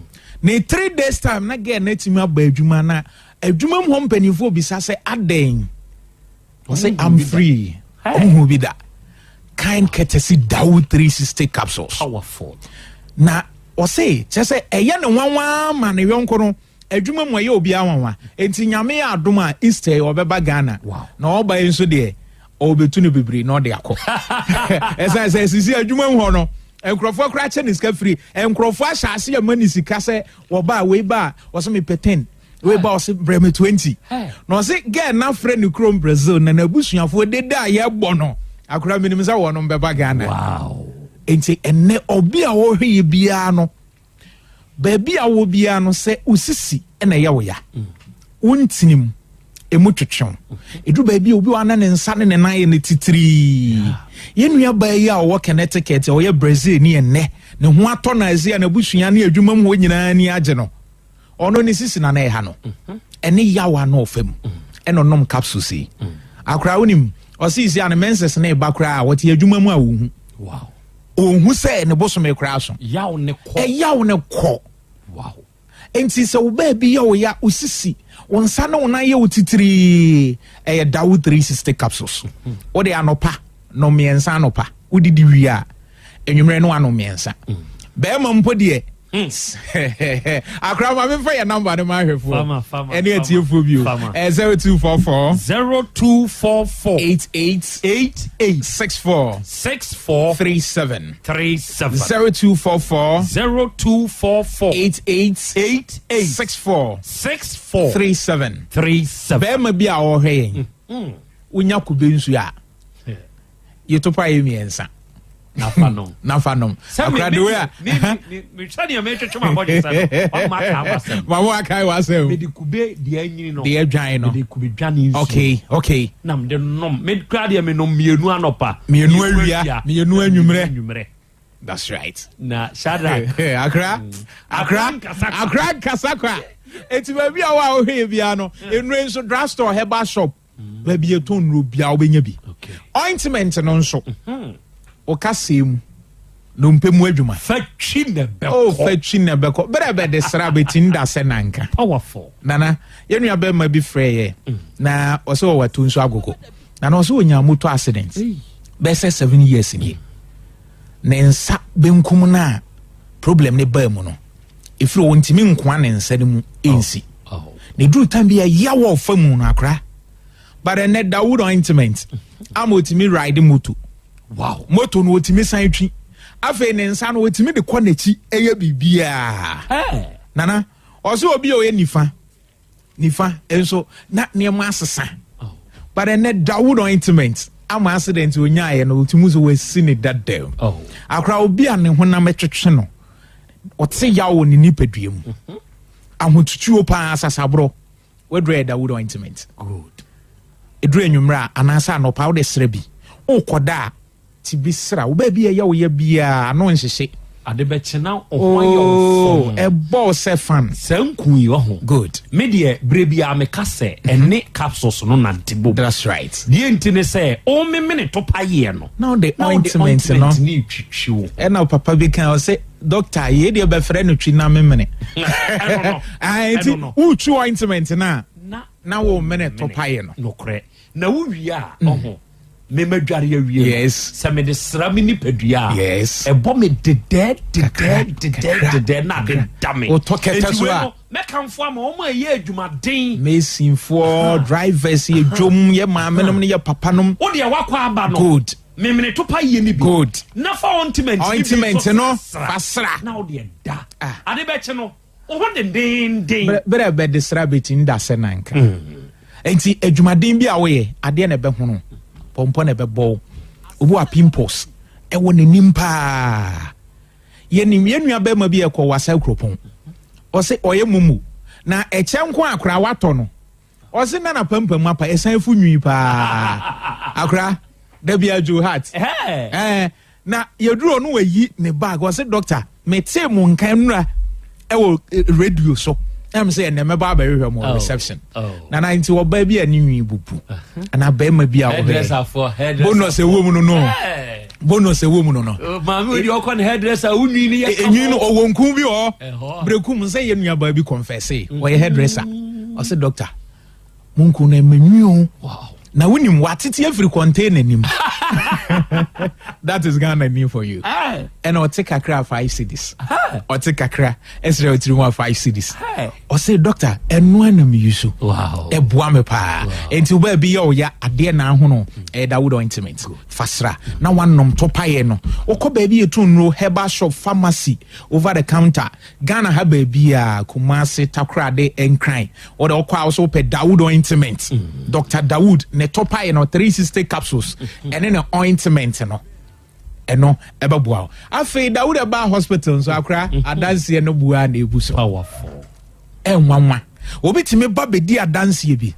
Ne 3 days time na girl no atumi aba adwuma, na adwuma mu hɔ mpanimfoɔ bisa sɛ adɛn, ɔsɛ I'm free. Ɔmo bi da kind courtesy Dawood 360 capsules. Powerful. Na ɔse kyerɛ sɛ ɛyɛ ne nwanwa ma ne yɔnko no. Adwuma mu ɛyɛ obiara nwanwa. Enti Nyame yɛ adom a Easter yi ɔbɛba Ghana. Na ɔba yi nso deɛ ɔbɛtu no bebree na ɔde akɔ. Ɛsan sɛ sisi adwuma mu hɔ no nkurɔfoɔ koraa kyɛ ne sika firi. Nkurɔfoɔ ahyɛ ase ɛma ne sika sɛ wɔba a wei ba a ɔsɛ mepɛ 10. Wei ba ɔsɛ brɛ me 20. Na ɔsɛ girl na frɛ ne kurom Brazil na n'abusuafoɔ deda a yɛbɔ no. Akora menim sɛ wɔnom bɛba Ghana. Wow. Enti ɛnnɛ ɔbi a ɔhwɛ yɛ biara no Baabi a wowɔ biara no, sɛ wo sisi na ɛyɛ wo ya, wo ntini mu, emu twetwe wo. Ɛduru baabi a obi wɔ ana ne nsa ne ne nan yɛ no titirii. Yɛn nua baa yi a ɔwɔ Connecticut a ɔyɛ Brazil ni ɛnnɛ, ne ho atɔ no ase a n'abusua ne adwuma mu hɔ nyinaa ani agye no. Ɔno ne sisi na na ɛha no. Ɛne yaw a na ɔfa mu. Ɛna ɔnom capsules yi. Akora wonim, ɔse si a ne menses ne ba koraa a wɔte adwuma mu a wɔhu. Wow. Ɔnhu sɛ ne bosome koraa so. Yaw ne kɔ. Ɛyaw ne kɔ. Wow. Nti sɛ wo baabi yɛ wo ya, wo sisi, wo nsa ne wo nan yɛ wo titirii, ɛyɛ Dawo 360 capsules. Wode anɔpa nom mmiɛnsa anɔpa, wodidi wie a, anwummerɛ no anom mmiɛnsa. Bɛrima mpo deɛ, akora ma memfa yɛ namba no ma ahwɛfoɔ ɛne atiefoɔ bio. 0244 0244 88 88 64 64 37 37 0244 0244 88 88 64 64 37 37. Bɛrima bi a ɔrehwɛ yɛn, wonya kube nsuo a yɛto pa yɛ mmiɛnsa nafa nom nafa nom akora de wei a mehwɛ deɛ metwetwe ma bɔdwe sɛ no wama aka wasɛm ma wo aka wasɛm mede kube deɛ anyini no deɛ adwan no mede kube dwane nsuo okay na mede nom me kora deɛ menom mmienu anɔpa mmienu awia mmienu anwummerɛ. That's right. Na Shadrach. Akra. Akra. Akra nkasa kwa. Eti baabi a wo a wohwɛ yɛ biara no, nnuro nso drugstore herbal shop. Baabi yɛ tɔn nnuro biara wobɛnya bi. Ointment no nso. Woka sɛɛ mu. Dompe mu adwuma. Fa twi na ɛbɛkɔ. Oh, fa twi na ɛbɛkɔ. Bere bɛ de sra bɛti nda sɛ nanka. Powerful. Nana, yɛn nua bɛrima bi frɛ yɛ. Na ɔsɛ ɔwɔ ato nso agogo. Na na ɔsɛ ɔnya motor accident. Bɛsɛ 7 years nie. Ne nsa benkum no a problem ne baa mu no, ɛfiri ɔntumi nkoa ne nsa no mu ɛnsi. Na ɛduru time bi a ɛya wɔ ɔfa mu no akora. But ɛnɛ Dawood ointment ama ɔtumi ride moto. Wow. Moto no ɔtumi san twi. Afei ne nsa no ɔtumi de kɔ n'akyi ɛyɛ biribiara. Nana, ɔsɛ obi a ɔyɛ nifa. Nifa nso na nneɛma asesa. But ɛnɛ Dawood ointment ama accident onyaeɛ no ɔtumi sɛ wasi ne dadaam. Oh. Akora obi a ne honam twetwe no ɔte yaw wɔ ne nipadua mu. Ahotutuo paa sasaborɔ waduru yɛ Dawood ointment. Good. Ɛduru anwummerɛ a anaasɛ anɔpa wode sra bi. Wokɔda a Ti bi sra wo baabi a ɛyɛ wo ya biara ano nhyehye. Ade bɛkye na wo ho ayɛ wo fɔmm. Oh, ɛbɔ wo sɛ fan. Saa nku yi ɔho. Good. Me deɛ berɛ biara meka sɛ ɛne capsules no nante bom. That's right. Deɛ nti ne sɛ womemene to payeɛ no. Na wode ointment no. Na wode ointment no retwitwi wo. Ɛna papa bi kan ɔsɛ doctor yei deɛ bɛfrɛ no twi na memene. Ɛno no. Nti wotwi ointment no a na wo mene to paye no. Nokorɛ. Na wowie a ɔho. Me madware awie no, Yes. sɛ mede sra me nipadua a, Yes. ɛbɔ me dedɛɛ dedɛɛ Kakra, dedɛɛ kakra, dedɛɛ na ade da me. Wotɔ kɛtɛ Enti so wei a. no, mɛkamfo ama wɔn a ɛyɛ adwumaden. Masonfoɔ, drivers, yɛ dwom, yɛ maamenom ne yɛ papanom. Wo deɛ wakɔ aba no. Good. Memene to pa yie no bi. Good. Na fa ointment no bi Ointment nso no, sra. fa sra. Na wo deɛ da. Ah. Ade bɛkye no. Wo ho dendeenden. Berɛ a bɛde sra bɛti nda sɛ nanka. Nti adwumaden bi a woyɛ, adeɛ na ɛbɛhono, pɔmpɔ na ɛbɛbɔ wo. Obi wa pimples ɛwɔ n'anim paa. Yɛnim yɛn nua bɛrima bi ɛkɔ wasa kuropɔn. Ɔse ɔyɛ mumu na ɛkyɛ nko akora watɔ no. Ɔse na n'apampam apa ɛsan fu nwi paa. Akora dabi adwo heart. Ɛɛ na yɛduru ɔno wayi ne bag ɔse doctor metee mo nka nnura ɛwɔ eh, radio so ɛm sɛ ɛnɛ mɛba abɛhwehwɛ mo oh, reception oh. na na nti ɔbaa bi a ne nwi bubu anaa bɛrima bi a ɔhwɛ bonus ɛwɔ mu no no bonus ɛwɔ mu no no oh, maame odi ɔkɔ ne hairdresser wo nwi no yɛ nwi no ɔwɔ nku bi wɔ berekum sɛ yɛ nuabaa bi confesse ɔyɛ hairdresser ɔsɛ doctor mo nku no ɛmɛ nwi o na wonim watete afiri container nim. That is Ghana new for you. Ɛna ɔte kakra 5 cedis, ɔte kakra ɛsrɛ ɔtiri mu a 5 cedis. Ɔsɛ, "Doctor, ɛno anam yi so ɛboa me paa." Nti wo baabi yɛ ɔya adeɛ na ahono, ɛyɛ Dawood ointment fasra na wanom tɔpayɛ no. Wokɔ baabi yɛtu nnuro, herbal shop, pharmacy, over the counter, Ghana ha baabi a, Kumase, Takorade, Nkran, wɔde ɔkɔ a wɔso wopɛ Dawood ointment, Dr Dawood ne tɔpayɛ no, 360 capsules ɛne ne ointment no, ɛno ɛbɛboa wo. Afei Dawood ɛbaa hospital nso akora adanseɛ no bua na ebu so. Powerful. Ɛnwanwa, obi tumi ba bɛdi adanseɛ bi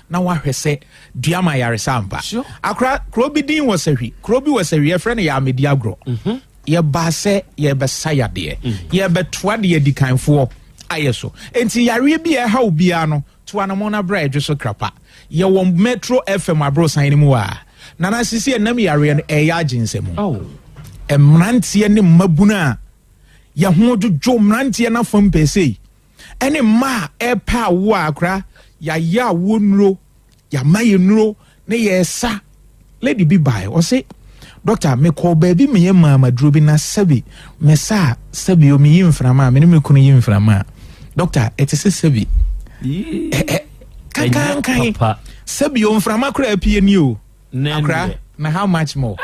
na wahwɛ sɛ dua ma yaresa ampa. Akora, kuro bi din wɔ Sahwi, kuro bi wɔ Sahwi, yɛfrɛ no yɛ Amedi Agorɔ. Yɛbaa sɛ yɛbɛsa yadeɛ, yɛbɛtoa deɛ adikanfoɔ ayɛ so. Enti yareɛ bi a ɛha wo biara no, toa no mo no abrɛ Adwo so Krapa. Yɛwɔ Metro FM aborosan no mu a Nana Sisi. Ɛnam yareɛ no ɛyɛ agye nsɛm. Mmeranteɛ ne mmabunu a yɛho dwodwo mmeranteɛ no afam pɛsei ɛne mmaa a ɛpɛ awo a, akora, yɛayɛ awoɔ nnuro, yɛama yɛ nnuro ne yɛsa. Lady bi bae, ɔse, "Doctor, mekɔɔ baabi meyɛ maamaduro bi na sɛbi mesa a, sɛbi o, meyi mframa a, mene me kunu yi mframa a, doctor, ɛte sɛ sɛbi kankankan sɛbi o, mframa koraa apue ni o." Akora, na how much more?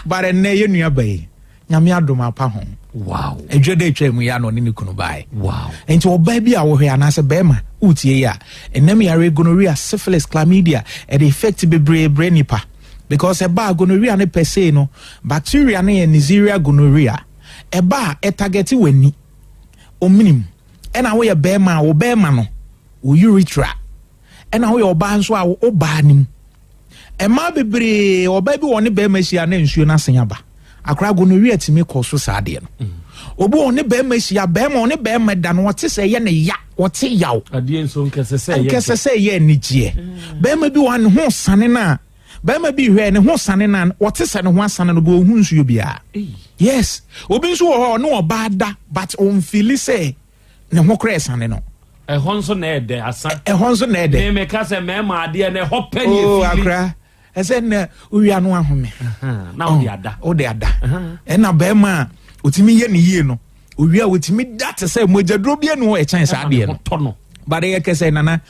But ɛnnɛ yɛ nua ba yi, Nyame adom, apa ho. Adwa da atwa mu yɛ ana ɔne ne kunu bae. Nti ɔbaa bi a wɔhwɛ anaasɛ bɛrima wotie yi a, ɛnam yare, gonorrhea, syphilis, chlamydia, ɛde effect bebree brɛ nipa because ɛbaa gonorrhea no pɛ sei no, bacteria no yɛ Neisseria gonorrhea. Ɛba a, ɛtarget w'ani ominim, ɛna woyɛ bɛrima a, wo bɛrima no, wo urethra, ɛna woyɛ ɔbaa nso a, wo baa no mu. Mmaa bebree, ɔbaa bi wɔ ne bɛrima ahyia na nsuo no asen aba. Akora, gonorrhea tumi kɔ so saa adeɛ no. Obi wɔ ne bɛrima ahyia, bɛrima ɔne bɛrima da no, ɔte sɛ ɛyɛ ne ya, ɔte yaw. Adeɛ nso nkɛsɛ sɛ ɛyɛ. Nkɛsɛ sɛ ɛyɛ anigyeɛ. Bɛrima bi wɔ ne ho sane no a, bɛrima bi hwɛ ne ho sane no a, ɔte sɛ ne ho asane no bi, ɔhu nsuo biara. Yes, obi nso wɔ hɔ, ɔne ɔbaa da but ɔmfeel sɛ ne ho korɛ sane no. Ɛhɔ nso na ɛdɛ asa. Ɛhɔ nso na ɛdɛ. Mímí ka sɛ mɛɛma adeɛ na ɛhɔ pɛ ni. Oh. Efili. Akora, ɛsɛ na owia no ahome. Na wode ada. Wode ada. Ɛna bɛrima a otumi yɛ ne yie no, owia otumi da te sɛ mogyaduro bi anu hɔ, ɛkyɛn saa adeɛ no. Tɔ no. But ɛyɛ kɛsɛ, Nana.